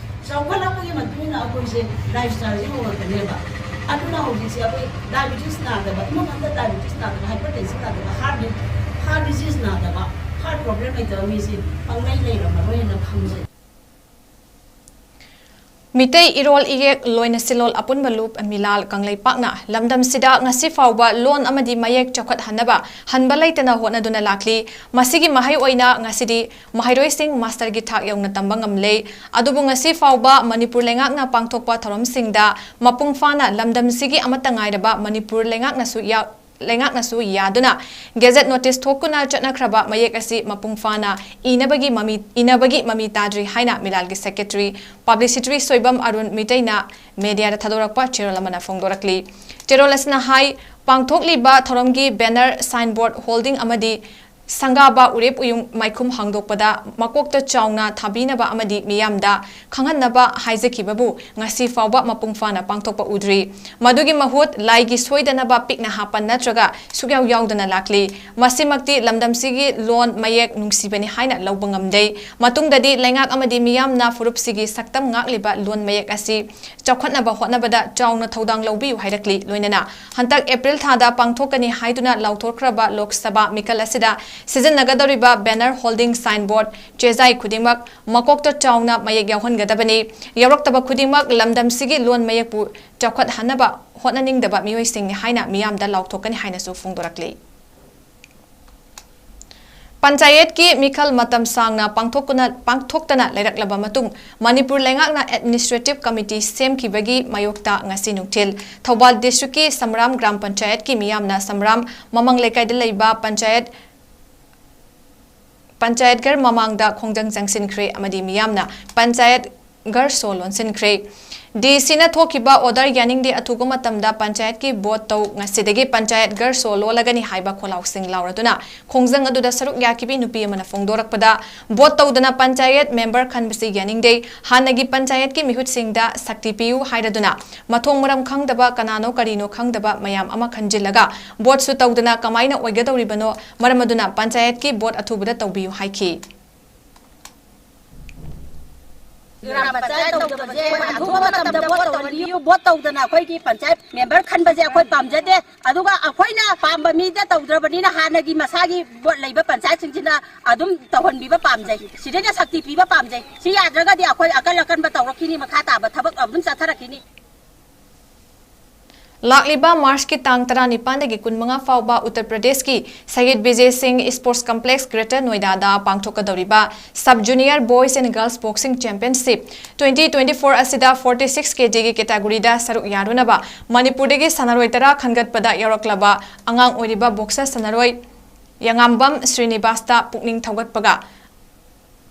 ꯆꯥꯎꯈꯠꯂꯛꯄꯒꯤ ꯃꯇꯨꯡ ꯏꯟꯅ ꯑꯩꯈꯣꯏꯁꯦ lifestyleꯁꯦ ꯍꯣꯡꯉꯛꯀꯅꯦꯕ꯫ ꯑꯗꯨꯅ ꯍꯧꯖꯤꯛꯁꯦ ꯑꯩꯈꯣꯏ diabetes ꯅꯥꯗꯕ, ꯏꯃꯨꯡ ꯑꯃꯗ diabetes ꯅꯥꯗꯕ, hypertension ꯅꯥꯗꯕ, heart heart disease ꯅꯥꯗꯕ, heart problem ꯂꯩꯇꯕ ꯃꯤꯁꯦ ꯄꯪꯂꯩ ꯂꯩꯔꯝꯃꯔꯣꯏꯅ ꯈꯪꯖꯩ꯫ ꯃꯤꯇꯩ ꯏꯔꯣꯜ ꯏꯌꯦꯛ ꯂꯣꯏꯅ ꯁꯤꯂꯣꯜ ꯑꯄꯨꯟꯕ ꯂꯨꯞ ꯃꯤꯂꯥꯜ ꯀꯪꯂꯩꯄꯥꯛꯅ ꯂꯝꯗꯝꯁꯤꯗ ꯉꯁꯤ ꯐꯥꯎꯕ ꯂꯣꯟ ꯑꯃꯗꯤ ꯃꯌꯦꯛ ꯆꯥꯎꯈꯠꯍꯟꯅꯕ ꯍꯟꯕ ꯂꯩꯇꯅ ꯍꯣꯠꯅꯗꯨꯅ ꯂꯥꯛꯂꯤ꯫ ꯃꯁꯤꯒꯤ ꯃꯍꯩ ꯑꯣꯏꯅ ꯉꯁꯤꯗꯤ ꯃꯍꯩꯔꯣꯏꯁꯤꯡ ꯃꯥꯁꯇꯔꯒꯤ ꯊꯥꯛ ꯌꯧꯅ ꯇꯝꯕ ꯉꯝꯂꯦ꯫ ꯑꯗꯨꯕꯨ ꯉꯁꯤ ꯐꯥꯎꯕ ꯃꯅꯤꯄꯨꯔ ꯂꯩꯉꯥꯛꯅ ꯄꯥꯡꯊꯣꯛꯄ ꯊꯧꯔꯝꯁꯤꯡꯗ ꯃꯄꯨꯡ ꯐꯥꯅ ꯂꯝꯗꯝꯁꯤꯒꯤ ꯑꯃꯠꯇ ꯉꯥꯏꯔꯕ ꯃꯅꯤꯄꯨꯔ ꯂꯩꯉꯥꯛꯅꯁꯨ ꯌꯥ-, ꯂꯩꯉꯥꯛꯅꯁꯨ ꯌꯥꯗꯨꯅ ꯒꯦꯖꯦꯠ ꯅꯣꯇꯤꯁ ꯊꯣꯛꯇꯨꯅ ꯆꯠꯅꯈ꯭ꯔꯕ ꯃꯌꯦꯛ ꯑꯁꯤ ꯃꯄꯨꯡ ꯐꯥꯅ ꯏꯅꯕꯒꯤ ꯃꯃꯤ, ꯏꯅꯕꯒꯤ ꯃꯃꯤ ꯇꯥꯗ꯭ꯔꯤ ꯍꯥꯏꯅ ꯃꯤꯂꯥꯜꯒꯤ ꯁꯦꯀ꯭ꯔꯦꯇꯔꯤ ꯄꯕ꯭ꯂꯤꯁꯤꯇꯔꯤ ꯁꯣꯏꯕꯝ ꯑꯔꯨꯟ ꯃꯤꯇꯩꯅ ꯃꯦꯗꯤꯌꯥꯗ ꯊꯥꯗꯣꯔꯛꯄ ꯆꯦꯔꯣꯜ ꯑꯃꯅ ꯐꯣꯡꯗꯣꯔꯛꯂꯤ꯫ ꯆꯦꯔꯣꯜ ꯑꯁꯤꯅ ꯍꯥꯏ, ꯄꯥꯡꯊꯣꯛꯂꯤꯕ ꯊꯧꯔꯝꯒꯤ ꯕꯦꯅꯔ, ꯁꯥꯏꯟꯕꯣꯔꯗ, ꯍꯣꯜꯗꯤꯡ ꯑꯃꯗꯤ ꯁꯪꯒꯥꯕ ꯎꯔꯦꯞ ꯎꯌꯨꯡ ꯃꯥꯏꯈꯨꯝ ꯍꯥꯡꯗꯣꯛꯄꯗ ꯃꯀꯣꯛꯇ ꯆꯥꯎꯅ ꯊꯥꯕꯤꯅꯕ ꯑꯃꯗꯤ ꯃꯤꯌꯥꯝꯗ ꯈꯪꯍꯟꯅꯕ ꯍꯥꯏꯖꯈꯤꯕꯕꯨ ꯉꯁꯤ ꯐꯥꯎꯕ ꯃꯄꯨꯡ ꯐꯥꯅ ꯄꯥꯡꯊꯣꯛꯄ ꯎꯗ꯭ꯔꯤ꯫ ꯃꯗꯨꯒꯤ ꯃꯍꯨꯠ ꯂꯥꯏꯒꯤ ꯁꯣꯏꯗꯅꯕ ꯄꯤꯛꯅ ꯍꯥꯞꯄ ꯅꯠꯇ꯭ꯔꯒ ꯁꯨꯛꯌꯥꯎ ꯌꯥꯎꯗꯅ ꯂꯥꯛꯂꯤ꯫ ꯃꯁꯤꯃꯛꯇꯤ ꯂꯝꯗꯝꯁꯤꯒꯤ ꯂꯣꯟ ꯃꯌꯦꯛ ꯅꯨꯡꯁꯤꯕꯅꯤ ꯍꯥꯏꯅ ꯂꯧꯕ ꯉꯝꯗꯦ꯫ ꯃꯇꯨꯡꯗꯗꯤ ꯂꯩꯉꯥꯛ ꯑꯃꯗꯤ ꯃꯤꯌꯥꯝꯅ ꯐꯨꯔꯨꯞꯁꯤꯒꯤ ꯁꯛꯇꯝ ꯉꯥꯛꯂꯤꯕ ꯂꯣꯟ ꯃꯌꯦꯛ ꯑꯁꯤ ꯆꯥꯎꯈꯠꯅꯕ ꯍꯣꯠꯅꯕꯗ ꯆꯥꯎꯅ ꯊꯧꯗꯥꯡ ꯂꯧꯕꯤꯌꯨ ꯍꯥꯏꯔꯛꯂꯤ꯫ ꯂꯣꯏꯅꯅ ꯍꯟꯗꯛ ꯑꯦꯄ꯭ꯔꯤꯜ ꯊꯥꯗ ꯄꯥꯡꯊꯣꯛꯀꯅꯤ ꯍꯥꯏꯗꯨꯅ ꯂꯥꯎꯊꯣꯛꯈ꯭ꯔꯕ ꯂꯣꯛ ꯁꯚꯥ ꯃꯤꯈꯜ ꯑꯁꯤꯗ ꯁꯤꯖꯤꯟꯅꯒꯗꯧꯔꯤꯕ ꯕꯦꯅꯔ, ꯍꯣꯜꯗꯤꯡ, ꯁꯥꯏꯟꯕꯣꯔꯗ, ꯆꯦꯖꯥꯏ ꯈꯨꯗꯤꯡꯃꯛ ꯃꯀꯣꯛꯇ ꯆꯥꯎꯅ ꯃꯌꯦꯛ ꯌꯥꯎꯍꯟꯒꯗꯕꯅꯤ꯫ ꯌꯥꯎꯔꯛꯇꯕ ꯈꯨꯗꯤꯡꯃꯛ ꯂꯝꯗꯝꯁꯤꯒꯤ ꯂꯣꯟ ꯃꯌꯦꯛꯄꯨ ꯆꯥꯎꯈꯠꯍꯟꯅꯕ ꯍꯣꯠꯅꯅꯤꯡꯗꯕ ꯃꯤꯑꯣꯏꯁꯤꯡꯅꯤ ꯍꯥꯏꯅ ꯃꯤꯌꯥꯝꯗ ꯂꯥꯎꯊꯣꯛꯀꯅꯤ ꯍꯥꯏꯅꯁꯨ ꯐꯣꯡꯗꯣꯔꯛꯂꯤ꯫ ꯄꯟꯆꯥꯌꯠꯀꯤ ꯃꯤꯈꯜ ꯃꯇꯝ ꯁꯥꯡꯅ ꯄꯥꯡꯊꯣꯛꯇꯨꯅ, ꯄꯥꯡꯊꯣꯛꯇꯅ ꯂꯩꯔꯛꯂꯕ ꯃꯇꯨꯡ ꯃꯅꯤꯄꯨꯔ ꯂꯩꯉꯥꯛꯅ ꯑꯦꯗꯃꯤꯅꯤꯁꯇ꯭ꯔꯦꯇꯤꯚ ꯀꯃꯤꯇꯤ ꯁꯦꯝꯈꯤꯕꯒꯤ ꯃꯥꯌꯣꯛꯇ ꯉꯁꯤ ꯅꯨꯡꯊꯤꯜ ꯊꯧꯕꯥꯜ ꯗꯤꯁꯇ꯭ꯔꯤꯛꯀꯤ ꯁꯝꯔꯥꯝ ꯒ꯭ꯔꯥꯝ ꯄꯟꯆꯥꯌꯠꯀꯤ ꯃꯤꯌꯥꯝꯅ ꯁꯝꯔꯥꯝ ꯃꯃꯥꯡ ꯂꯩꯀꯥꯏꯗ ꯂꯩꯕ ꯄꯟꯆꯥꯌꯠ, ꯄꯟꯆꯥꯌꯠ ꯘꯔ ꯃꯃꯥꯡꯗ ꯈꯣꯡꯖꯪ ꯆꯪꯁꯤꯟꯈ꯭ꯔꯦ ꯑꯃꯗꯤ ꯃꯤꯌꯥꯝꯅ ꯄꯟꯆꯥꯌꯠ ꯘꯔ ꯁꯣ ꯂꯣꯟꯁꯤꯟꯈ꯭ꯔꯦ꯫ ꯗꯤ ꯁꯤꯅ ꯊꯣꯛꯈꯤꯕ ꯑꯣꯔꯗꯔ ꯌꯥꯅꯤꯡꯗꯦ, ꯑꯊꯨꯕ ꯃꯇꯝꯗ ꯄꯟꯆꯥꯌꯠꯀꯤ ꯚꯣꯠ ꯇꯧ, ꯉꯁꯤꯗꯒꯤ ꯄꯟꯆꯥꯌꯠ ꯘꯔ ꯁꯣ ꯂꯣꯜꯂꯒꯅꯤ ꯍꯥꯏꯕ ꯈꯣꯜꯂꯥꯎꯁꯤꯡ ꯂꯥꯎꯔꯗꯨꯅ ꯈꯣꯡꯖꯪ ꯑꯗꯨꯗ ꯁꯔꯨꯛ ꯌꯥꯈꯤꯕꯤ ꯅꯨꯄꯤ ꯑꯃꯅ ꯐꯣꯡꯗꯣꯔꯛꯄꯗ, ꯚꯣꯠ ꯇꯧꯗꯅ ꯄꯟꯆꯥꯌꯠ ꯃꯦꯝꯕꯔ ꯈꯟꯕꯁꯤ ꯌꯥꯅꯤꯡꯗꯦ, ꯍꯥꯟꯅꯒꯤ ꯄꯟꯆꯥꯌꯠꯀꯤ ꯃꯤꯍꯨꯠꯁꯤꯡꯗ ꯁꯛꯇꯤ ꯄꯤꯌꯨ ꯍꯥꯏꯔꯗꯨꯅ ꯃꯊꯣꯡ ꯃꯔꯝ ꯈꯪꯗꯕ, ꯀꯅꯥꯅꯣ ꯀꯔꯤꯅꯣ ꯈꯪꯗꯕ ꯃꯌꯥꯝ ꯑꯃ ꯈꯟꯖꯤꯜꯂꯒ ꯚꯣꯠꯁꯨ ꯇꯧꯗꯅ ꯀꯃꯥꯏꯅ ꯑꯣꯏꯒꯗꯧꯔꯤꯕꯅꯣ, ꯃꯔꯝ ꯑꯗꯨꯅ ꯄꯟꯆꯥꯌꯠꯀꯤ ꯚꯣꯠ ꯑꯊꯨꯕꯗ ꯇꯧꯕꯤꯌꯨ ꯍꯥꯏꯈꯤ꯫ ꯒ꯭ꯔꯥꯝ ꯄꯟꯆꯥꯌꯠ ꯇꯧꯗꯕꯁꯦ ꯑꯊꯨꯕ ꯃꯇꯝꯗ ꯚꯣꯠ ꯇꯧꯍꯟꯕꯤꯌꯨ꯫ ꯚꯣꯠ ꯇꯧꯗꯅ ꯑꯩꯈꯣꯏꯒꯤ ꯄꯟꯆꯥꯌꯠ ꯃꯦꯝꯕꯔ ꯈꯟꯕꯁꯦ ꯑꯩꯈꯣꯏ ꯄꯥꯝꯖꯗꯦ꯫ ꯑꯗꯨꯒ ꯑꯩꯈꯣꯏꯅ ꯄꯥꯝꯕ ꯃꯤꯗ ꯇꯧꯗ꯭ꯔꯕꯅꯤꯅ ꯍꯥꯟꯅꯒꯤ ꯃꯁꯥꯒꯤ ꯚꯣꯠ ꯂꯩꯕ ꯄꯟꯆꯥꯌꯠꯁꯤꯡꯁꯤꯅ ꯑꯗꯨꯝ ꯇꯧꯍꯟꯕꯤꯕ ꯄꯥꯝꯖꯩ꯫ ꯁꯤꯗꯩꯗ ꯁꯛꯇꯤ ꯄꯤꯕ ꯄꯥꯝꯖꯩ꯫ ꯁꯤ ꯌꯥꯗ꯭ꯔꯒꯗꯤ ꯑꯩꯈꯣꯏ ꯑꯀꯟ ꯑꯀꯟꯕ ꯇꯧꯔꯛꯈꯤꯅꯤ, ꯃꯈꯥ ꯇꯥꯕ ꯊꯕꯛ ꯑꯗꯨꯝ ꯆꯠꯊꯔꯛꯈꯤꯅꯤ꯫ ꯂꯥꯛꯂꯤꯕ ꯃꯥꯔꯆꯀꯤ ꯇꯥꯡ ꯇꯔꯥꯅꯤꯄꯥꯟꯗꯒꯤ ꯀꯨꯟꯃꯉꯥ ꯐꯥꯎꯕ ꯎꯠꯇꯔ ꯄ꯭ꯔꯗꯦꯁꯀꯤ Shaheed Vijay Singh sports complex greater ꯅꯣꯏꯗꯥꯗ ꯄꯥꯡꯊꯣꯛꯀꯗꯧꯔꯤꯕ sub junior boys and girls boxing championship twenty twenty four ꯑꯁꯤꯗ ꯐꯣꯔꯇꯤ ꯁꯤꯛꯁ ꯀꯦꯖꯤꯒꯤ ꯀꯦꯇꯥꯒꯣꯔꯤꯗ ꯁꯔꯨꯛ ꯌꯥꯔꯨꯅꯕ ꯃꯅꯤꯄꯨꯔꯗꯒꯤ ꯁꯥꯟꯅꯔꯣꯏ ꯇꯔꯥ ꯈꯟꯒꯠꯄꯗ ꯌꯥꯎꯔꯛꯂꯕ ꯑꯉꯥꯡ ꯑꯣꯏꯔꯤꯕ ꯕꯣꯛꯁꯔ ꯁꯥꯟꯅꯔꯣꯏ ꯌꯥꯉꯥꯝꯕꯝ ꯁ꯭ꯔꯤꯅꯤꯕꯥꯁꯇ ꯄꯨꯛꯅꯤꯡ ꯊꯧꯒꯠꯄꯒ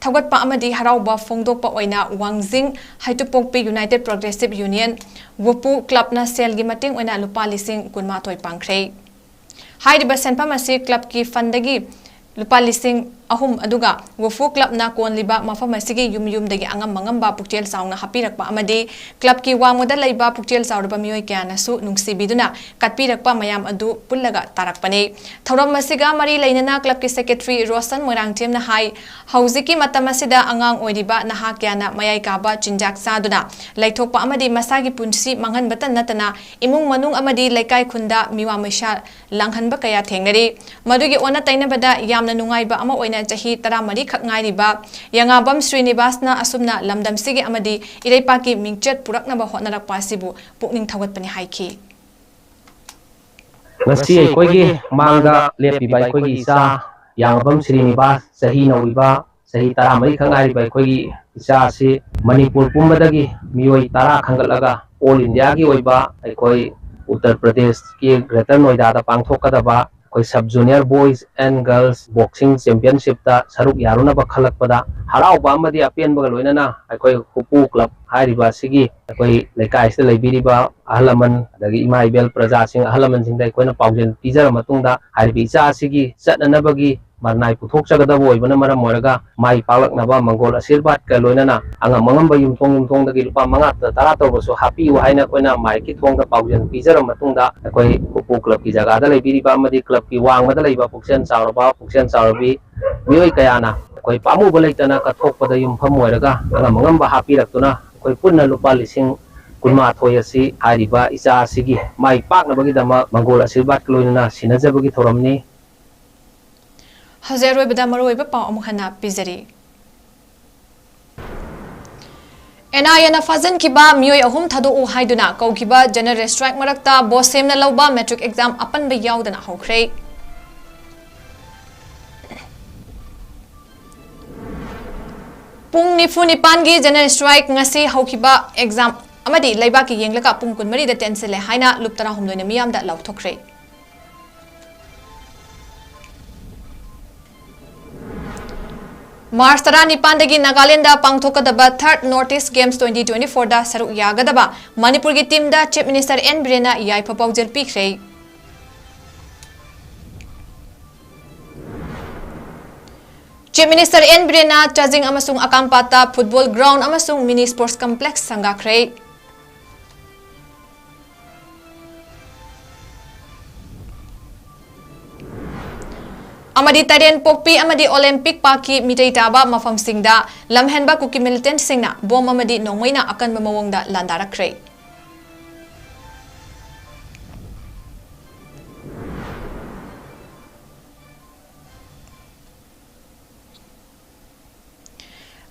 ꯊꯧꯒꯠꯄ ꯑꯃꯗꯤ ꯍꯔꯥꯎꯕ ꯐꯣꯡꯗꯣꯛꯄ ꯑꯣꯏꯅ ꯋꯥꯡꯖꯤꯡ ꯍꯩꯇꯨꯄꯣꯛꯄꯤ ꯌꯨꯅꯥꯏꯇꯦꯗ ꯄ꯭ꯔꯣꯒ꯭ꯔꯦꯁꯤꯚ ꯌꯨꯅꯤꯌꯟ ꯋꯨꯐꯨ ꯀ꯭ꯂꯕꯅ ꯁꯦꯜꯒꯤ ꯃꯇꯦꯡ ꯑꯣꯏꯅ ꯂꯨꯄꯥ ꯂꯤꯁꯤꯡ ꯀꯨꯟꯃꯥꯊꯣꯏ ꯄꯥꯡꯈ꯭ꯔꯦ꯫ ꯍꯥꯏꯔꯤꯕ ꯁꯦꯟꯐꯝ ꯑꯁꯤ ꯀ꯭ꯂꯕꯀꯤ ꯐꯟꯗꯒꯤ ꯂꯨꯄꯥ ꯂꯤꯁꯤꯡ ꯑꯍꯨꯝ, ꯑꯗꯨꯒ ꯋꯨꯐꯨ ꯀ꯭ꯂꯕꯅ ꯀꯣꯟꯂꯤꯕ ꯃꯐꯝ ꯑꯁꯤꯒꯤ ꯌꯨꯝ ꯌꯨꯝꯗꯒꯤ ꯑꯉꯝ ꯑꯉꯝꯕ ꯄꯨꯛꯆꯦꯜ ꯆꯥꯎꯅ ꯍꯥꯞꯄꯤꯔꯛꯄ ꯑꯃꯗꯤ ꯀ꯭ꯂꯕꯀꯤ ꯋꯥꯡꯃꯗ ꯂꯩꯕ ꯄꯨꯛꯆꯦꯜ ꯆꯥꯎꯔꯕ ꯃꯤꯑꯣꯏ ꯀꯌꯥꯅꯁꯨ ꯅꯨꯡꯁꯤꯕꯤꯗꯨꯅ ꯀꯠꯄꯤꯔꯛꯄ ꯃꯌꯥꯝ ꯑꯗꯨ ꯄꯨꯜꯂꯒ ꯇꯥꯔꯛꯄꯅꯤ꯫ ꯊꯧꯔꯝ ꯑꯁꯤꯒ ꯃꯔꯤ ꯂꯩꯅꯅ ꯀ꯭ꯂꯕꯀꯤ ꯁꯦꯀ꯭ꯔꯦꯇꯔꯤ ꯔꯣꯁꯟ ꯃꯣꯏꯔꯥꯡꯊꯦꯝꯅ ꯍꯥꯏ, ꯍꯧꯖꯤꯛꯀꯤ ꯃꯇꯝ ꯑꯁꯤꯗ ꯑꯉꯥꯡ ꯑꯣꯏꯔꯤꯕ ꯅꯍꯥ ꯀꯌꯥꯅ ꯃꯌꯥꯏ ꯀꯥꯕ ꯆꯤꯟꯖꯥꯛ ꯆꯥꯗꯨꯅ ꯂꯩꯊꯣꯛꯄ ꯑꯃꯗꯤ ꯃꯁꯥꯒꯤ ꯄꯨꯟꯁꯤ ꯃꯥꯡꯍꯟꯕꯇ ꯅꯠꯇꯅ ꯏꯃꯨꯡ ꯃꯅꯨꯡ ꯑꯃꯗꯤ ꯂꯩꯀꯥꯏ ꯈꯨꯟꯗ ꯃꯤꯋꯥ ꯃꯩꯁꯥ ꯂꯥꯡꯍꯟꯕ ꯀꯌꯥ ꯊꯦꯡꯅꯔꯤ꯫ ꯃꯗꯨꯒꯤ ꯑꯣꯟꯅ ꯇꯩꯅꯕꯗ ꯌꯥꯝꯅ ꯅꯨꯡꯉꯥꯏꯕ ꯑꯃ ꯑꯣꯏꯅ ꯆꯍꯤ ꯇꯔꯥꯃꯔꯤ ꯈꯛ ꯉꯥꯏꯔꯤꯕ ꯌꯥꯉꯥꯕꯝ ꯁ꯭ꯔꯤꯅꯤꯕꯥꯁꯅ ꯑꯁꯨꯝꯅ ꯂꯝꯗꯝꯁꯤꯒꯤ ꯑꯃꯗꯤ ꯏꯔꯩꯄꯥꯛꯀꯤ ꯃꯤꯡꯆꯠ ꯄꯨꯔꯛꯅꯕ ꯍꯣꯠꯅꯔꯛꯄ ꯑꯁꯤꯕꯨ ꯄꯨꯛꯅꯤꯡ ꯊꯧꯒꯠꯄꯅꯤ ꯍꯥꯏꯈꯤ꯫ ꯉꯁꯤ ꯑꯩꯈꯣꯏꯒꯤ ꯃꯥꯡꯗ ꯂꯦꯞꯄꯤꯕ ꯑꯩꯈꯣꯏꯒꯤ ꯏꯆꯥ ꯌꯥꯉꯥꯕꯝ ꯁ꯭ꯔꯤꯅꯤꯕꯥꯁ, ꯆꯍꯤ ꯅꯧꯔꯤꯕ, ꯆꯍꯤ ꯇꯔꯥꯃꯔꯤ ꯈꯛ ꯉꯥꯏꯔꯤꯕ ꯑꯩꯈꯣꯏꯒꯤ ꯏꯆꯥ ꯑꯁꯤ ꯃꯅꯤꯄꯨꯔ ꯄꯨꯝꯕꯗꯒꯤ ꯃꯤꯑꯣꯏ ꯇꯔꯥ ꯈꯟꯒꯠꯂꯒ ꯑꯣꯜ ꯏꯟꯗꯤꯌꯥꯒꯤ ꯑꯣꯏꯕ ꯑꯩꯈꯣꯏ ꯎꯠꯇꯔ ꯄ꯭ꯔꯗꯦꯁꯀꯤ ꯒ꯭ꯔꯦꯇꯔ ꯅꯣꯏꯗꯥꯗ ꯄꯥꯡꯊꯣꯛꯀꯗꯕ ꯑꯩꯈꯣꯏ sub junior boys and girls boxing championshipꯇ ꯁꯔꯨꯛ ꯌꯥꯔꯨꯅꯕ ꯈꯜꯂꯛꯄꯗ ꯍꯔꯥꯎꯕ ꯑꯃꯗꯤ ꯑꯄꯦꯟꯕꯒ ꯂꯣꯏꯅꯅ ꯑꯩꯈꯣꯏ ꯈꯨꯄꯨ club ꯍꯥꯏꯔꯤꯕ ꯑꯁꯤꯒꯤ ꯑꯩꯈꯣꯏ ꯂꯩꯀꯥꯏꯁꯤꯗ ꯂꯩꯕꯤꯔꯤꯕ ꯑꯍꯜ ꯂꯃꯟ, ꯑꯗꯒꯤ ꯏꯃꯥ ꯏꯕꯦꯜ ꯄ꯭ꯔꯖꯥꯁꯤꯡ, ꯑꯍꯜ ꯂꯃꯟꯁꯤꯡꯗ ꯑꯩꯈꯣꯏꯅ ꯄꯥꯎꯖꯦꯜ ꯄꯤꯖꯔ ꯃꯇꯨꯡꯗ ꯍꯥꯏꯔꯤꯕ ꯏꯆꯥ ꯑꯁꯤꯒꯤ ꯆꯠꯅꯅꯕꯒꯤ ꯃꯔꯅꯥꯏ ꯄꯨꯊꯣꯛꯆꯒꯗꯕ ꯑꯣꯏꯕꯅ ꯃꯔꯝ ꯑꯣꯏꯔꯒ ꯃꯥꯏ ꯄꯥꯛꯂꯛꯅꯕ ꯃꯪꯒꯣꯜ ꯑꯁꯤꯔꯕꯥꯗꯀ ꯂꯣꯏꯅꯅ ꯑꯉꯝ ꯑꯉꯝꯕ ꯌꯨꯝꯊꯣꯡ ꯌꯨꯝꯊꯣꯡꯗꯒꯤ ꯂꯨꯄꯥ ꯃꯉꯥ ꯇꯔꯥ ꯇꯧꯕꯁꯨ ꯍꯥꯞꯄꯤꯌꯨ ꯍꯥꯏꯅ ꯑꯩꯈꯣꯏꯅ ꯃꯥꯏꯛꯀꯤ ꯊꯣꯡꯗ ꯄꯥꯎꯖꯦꯜ ꯄꯤꯖꯔ ꯃꯇꯨꯡꯗ ꯑꯩꯈꯣꯏ ꯎꯄꯨ clubꯀꯤ ꯖꯒꯥꯗ ꯂꯩꯕꯤꯔꯤꯕ ꯑꯃꯗꯤ clubꯀꯤ ꯋꯥꯡꯃꯗ ꯂꯩꯕ ꯄꯨꯛꯆꯦꯜ ꯆꯥꯎꯔꯕ, ꯄꯨꯛꯆꯦꯜ ꯆꯥꯎꯔꯕꯤ ꯃꯤꯑꯣꯏ ꯀꯌꯥꯅ ꯑꯩꯈꯣꯏ ꯄꯥꯝꯃꯨꯕ ꯂꯩꯇꯅ ꯀꯠꯊꯣꯛꯄꯗ ꯌꯨꯝꯐꯝ ꯑꯣꯏꯔꯒ ꯑꯉꯝ ꯑꯉꯝꯕ ꯍꯥꯞꯄꯤꯔꯛꯇꯨꯅ ꯑꯩꯈꯣꯏ ꯄꯨꯟꯅ ꯂꯨꯄꯥ ꯂꯤꯁꯤꯡ ꯀꯨꯟꯃꯥꯊꯣꯏ ꯑꯁꯤ ꯍꯥꯏꯔꯤꯕ ꯏꯆꯥ ꯑꯁꯤꯒꯤ ꯃꯥꯏ ꯄꯥꯛꯅꯕꯒꯤꯗꯃꯛ ꯃꯪꯒꯣꯜ ꯑꯁꯤꯔꯕꯥꯗꯀ ꯂꯣꯏꯅꯅ ꯁꯤꯟꯅꯖꯕꯒꯤ ꯊꯧꯔꯝꯅꯤ꯫ ꯍꯧꯖꯤꯛ ꯑꯔꯣꯏꯕꯗ ꯃꯔꯨꯑꯣꯏꯕ ꯄꯥꯎ ꯑꯃꯨꯛ ꯍꯟꯅ ꯄꯤꯖꯔꯤ꯫ NIAꯅ ꯐꯥꯖꯤꯟꯈꯤꯕ ꯃꯤꯑꯣꯏ ꯑꯍꯨꯝ ꯊꯥꯗꯣꯛꯎ ꯍꯥꯏꯗꯨꯅ ꯀꯧꯈꯤꯕ general strike ꯃꯔꯛꯇ ꯕꯣꯁꯦꯝꯅ ꯂꯧꯕ matric exam ꯑꯄꯟꯕ ꯌꯥꯎꯗꯅ ꯍꯧꯈ꯭ꯔꯦ꯫ ꯄꯨꯡ ꯅꯤꯐꯨ ꯅꯤꯄꯥꯟꯒꯤ general strike ꯉꯁꯤ ꯍꯧꯈꯤꯕ exam ꯑꯃꯗꯤ ꯂꯩꯕꯥꯛꯀꯤ ꯌꯦꯡꯂꯒ ꯄꯨꯡ ꯀꯨꯟꯃꯔꯤꯗ ꯇꯦꯟꯁꯤꯜꯂꯦ ꯍꯥꯏꯅ ꯂꯨꯞ ꯇꯔꯥꯍꯨꯝꯗꯣꯏꯅ ꯃꯤꯌꯥꯝꯗ ꯂꯥꯎꯊꯣꯛꯈ꯭ꯔꯦ꯫ ꯃꯥꯔꯆ ꯇꯔꯥꯅꯤꯄꯥꯟꯗꯒꯤ ꯅꯥꯒꯥꯂꯦꯟꯗ ꯄꯥꯡꯊꯣꯛꯀꯗꯕ third North East Games twenty twenty-fourꯗ ꯁꯔꯨꯛ ꯌꯥꯒꯗꯕ ꯃꯅꯤꯄꯨꯔꯒꯤ teamꯗ Chief Minister N ꯕꯤꯔꯦꯟꯅ ꯌꯥꯏꯐ ꯄꯥꯎꯖꯦꯜ ꯄꯤꯈ꯭ꯔꯦ꯫ Chief Minister N ꯕꯤꯔꯦꯟꯅ ꯆꯥꯖꯤꯡ ꯑꯃꯁꯨꯡ ꯑꯀꯥꯝꯄꯥꯠꯇ football ground ꯑꯃꯁꯨꯡ mini sports complex ꯁꯪꯒꯥꯈ꯭ꯔꯦ꯫ ꯑꯃꯗꯤ ꯇꯔꯦꯟ ꯄꯣꯛꯄꯤ ꯑꯃꯗꯤ Olympic Parkꯀꯤ ꯃꯤꯇꯩ ꯇꯥꯕ ꯃꯐꯝꯁꯤꯡꯗ ꯂꯝꯍꯦꯟꯕ ꯀꯨꯀꯤ militantꯁꯤꯡꯅ ꯕꯣꯝ ꯑꯃꯗꯤ ꯅꯣꯡꯃꯩꯅ ꯑꯀꯟꯕ ꯃꯑꯣꯡꯗ ꯂꯥꯟꯗꯥꯔꯛꯈ꯭ꯔꯦ꯫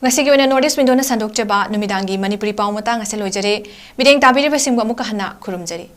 ꯉꯁꯤꯒꯤ ꯑꯣꯏꯅ North East Windowꯅ ꯁꯟꯗꯣꯛꯆꯕ ꯅꯨꯃꯤꯗꯥꯡꯒꯤ ꯃꯅꯤꯄꯨꯔꯤ ꯄꯥꯎ ꯃꯇꯥꯡ ꯑꯁꯤ ꯂꯣꯏꯖꯔꯦ꯫ ꯃꯤꯠꯌꯦꯡ ꯇꯥꯕꯤꯔꯤꯕꯁꯤꯡꯕꯨ ꯑꯃꯨꯛꯀ ꯍꯟꯅ ꯈꯨꯔꯨꯝꯖꯔꯤ꯫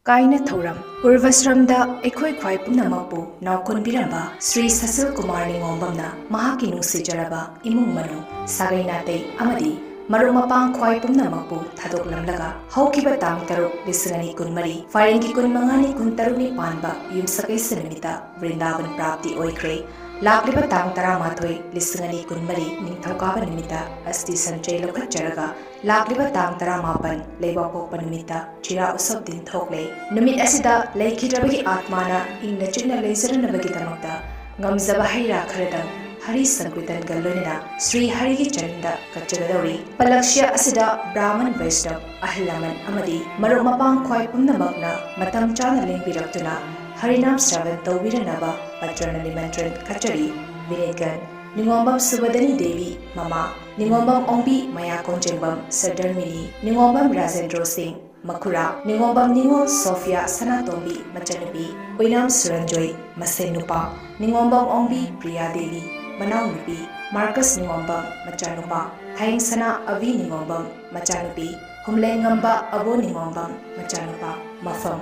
ꯀꯥꯏꯅ ꯊꯧꯔꯝ꯫ ꯄꯨꯔꯚꯁ꯭ꯔꯝꯗ ꯑꯩꯈꯣꯏ ꯈ꯭ꯋꯥꯏ ꯄꯨꯝꯅꯃꯛꯄꯨ ꯅꯥꯎꯀꯣꯟꯕꯤꯔꯝꯕ ꯁ꯭ꯔꯤ ꯁꯁꯤꯜ ꯀꯨꯃꯥꯔ ꯅꯤꯉꯣꯝꯕꯝꯅ ꯃꯍꯥꯛꯀꯤ ꯅꯨꯡꯁꯤꯖꯔꯕ ꯏꯃꯨꯡ ꯃꯅꯨꯡ, ꯁꯥꯒꯩ ꯅꯥꯇꯩ ꯑꯃꯗꯤ ꯃꯔꯨꯞ ꯃꯄꯥꯡ ꯈ꯭ꯋꯥꯏ ꯄꯨꯝꯅꯃꯛꯄꯨ ꯊꯥꯗꯣꯛꯂꯝꯂꯒ ꯍꯧꯈꯤꯕ ꯇꯥꯡ ꯇꯔꯨꯛ, ꯂꯤꯁꯤꯡ ꯑꯅꯤ ꯀꯨꯟꯃꯔꯤ, ꯐꯥꯏꯔꯦꯟꯒꯤ ꯀꯨꯟꯃꯉꯥꯅꯤ, ꯀꯨꯟꯇꯔꯨꯛꯅꯤ ꯄꯥꯟꯕ ꯌꯨꯝꯁꯀꯩꯁ ꯅꯨꯃꯤꯠꯇ ꯕ꯭ꯔꯤꯟꯗꯥꯕꯟ ꯄ꯭ꯔꯥꯞꯇꯤ ꯑꯣꯏꯈ꯭ꯔꯦ꯫ ꯂꯥꯛꯂꯤꯕ ꯇꯥꯡ ꯇꯔꯥꯃꯥꯊꯣꯏ, ꯂꯤꯁꯤꯡ ꯑꯅꯤ ꯀꯨꯟꯃꯔꯤ, ꯅꯤꯡꯊꯧꯀꯥꯕ ꯅꯨꯃꯤꯠꯇ ꯑꯁꯇꯤ ꯁꯟꯆꯩ ꯂꯧꯈꯠꯆꯔꯒ ꯂꯥꯛꯂꯤꯕ ꯇꯥꯡ ꯇꯔꯥꯃꯥꯄꯟ, ꯂꯩꯕꯥꯛꯄꯣꯛꯄ ꯅꯨꯃꯤꯠꯇ ꯆꯤꯔꯥ ꯎꯁꯣꯞ ꯗꯤꯟ ꯊꯣꯛꯂꯦ꯫ ꯅꯨꯃꯤꯠ ꯑꯁꯤꯗ ꯂꯩꯈꯤꯗ꯭ꯔꯕꯒꯤ ꯑꯥꯠꯃꯥꯅ ꯏꯪꯅ ꯆꯤꯛꯅ ꯂꯩꯖꯔꯅꯕꯒꯤꯗꯃꯛꯇ ꯉꯝꯖꯕ ꯍꯩ ꯔꯥ ꯈꯔꯗꯪ ꯍꯔꯤ ꯁꯪꯀ꯭ꯔꯤꯇꯟꯒ ꯂꯣꯏꯅꯅ ꯁ꯭ꯔꯤ ꯍꯔꯤꯒꯤ ꯆꯔꯟꯗ ꯀꯠꯆꯒꯗꯧꯔꯤ꯫ ꯄꯂꯛꯁ꯭ꯌ ꯑꯁꯤꯗ ꯕ꯭ꯔꯥꯍꯃꯟ ꯕꯩꯁꯅꯕ, ꯑꯍꯜ ꯂꯃꯟ ꯑꯃꯗꯤ ꯃꯔꯨꯞ ꯃꯄꯥꯡ ꯈ꯭ꯋꯥꯏ ꯄꯨꯝꯅꯃꯛꯅ ꯃꯇꯝ ꯆꯥꯅ ꯂꯦꯡꯕꯤꯔꯛꯇꯨꯅ ꯍꯔꯤꯅꯥꯝ ꯁ꯭ꯔꯕꯟ ꯇꯧꯕꯤꯔꯅꯕ ꯄꯠꯇ꯭ꯔꯅ ꯅꯤꯃꯟꯇ꯭ꯔꯟ ꯀꯠꯆꯔꯤ꯫ ꯕꯤꯅꯤꯠꯒꯟ: ꯅꯤꯉꯣꯝꯕꯝ ꯁꯨꯕꯗꯅꯤ ꯗꯦꯕꯤ, ꯃꯃꯥ, ꯅꯤꯉꯣꯝꯕꯝ ꯑꯣꯡꯕꯤ ꯃꯌꯥ ꯀꯣꯟꯖꯦꯡꯕꯝ, ꯁꯔꯗꯔꯃꯤꯅꯤ, ꯅꯤꯉꯣꯝꯕꯝ ꯔꯥꯖꯦꯟꯗ꯭ꯔꯣ ꯁꯤꯡ, ꯃꯈꯨꯔꯥ, ꯅꯤꯉꯣꯝꯕꯝ ꯅꯤꯉꯣꯜ ꯁꯣꯐꯤꯌꯥ ꯁꯅꯥꯇꯣꯝꯕꯤ, ꯃꯆꯟꯅꯨꯄꯤ, ꯑꯣꯏꯅꯥꯝ ꯁꯨꯔꯟꯖꯣꯏ, ꯃꯁꯦꯟ ꯅꯨꯄꯥ, ꯅꯤꯉꯣꯝꯕꯝ ꯑꯣꯡꯕꯤ ꯄ꯭ꯔꯤꯌꯥ ꯗꯦꯕꯤ, ꯃꯅꯥꯎꯅꯨꯄꯤ, ꯃꯥꯔꯀꯁ ꯅꯤꯉꯣꯝꯕꯝ, ꯃꯆꯥꯅꯨꯄꯥ, ꯍꯌꯦꯡꯁꯅꯥ ꯑꯕꯤ ꯅꯤꯉꯣꯝꯕꯝ, ꯃꯆꯥꯅꯨꯄꯤ, ꯍꯨꯝꯂꯦꯟꯉꯝꯕ ꯑꯕꯣ ꯅꯤꯉꯣꯝꯕꯝ, ꯃꯆꯥꯅꯨꯄꯥ꯫ ꯃꯐꯝ: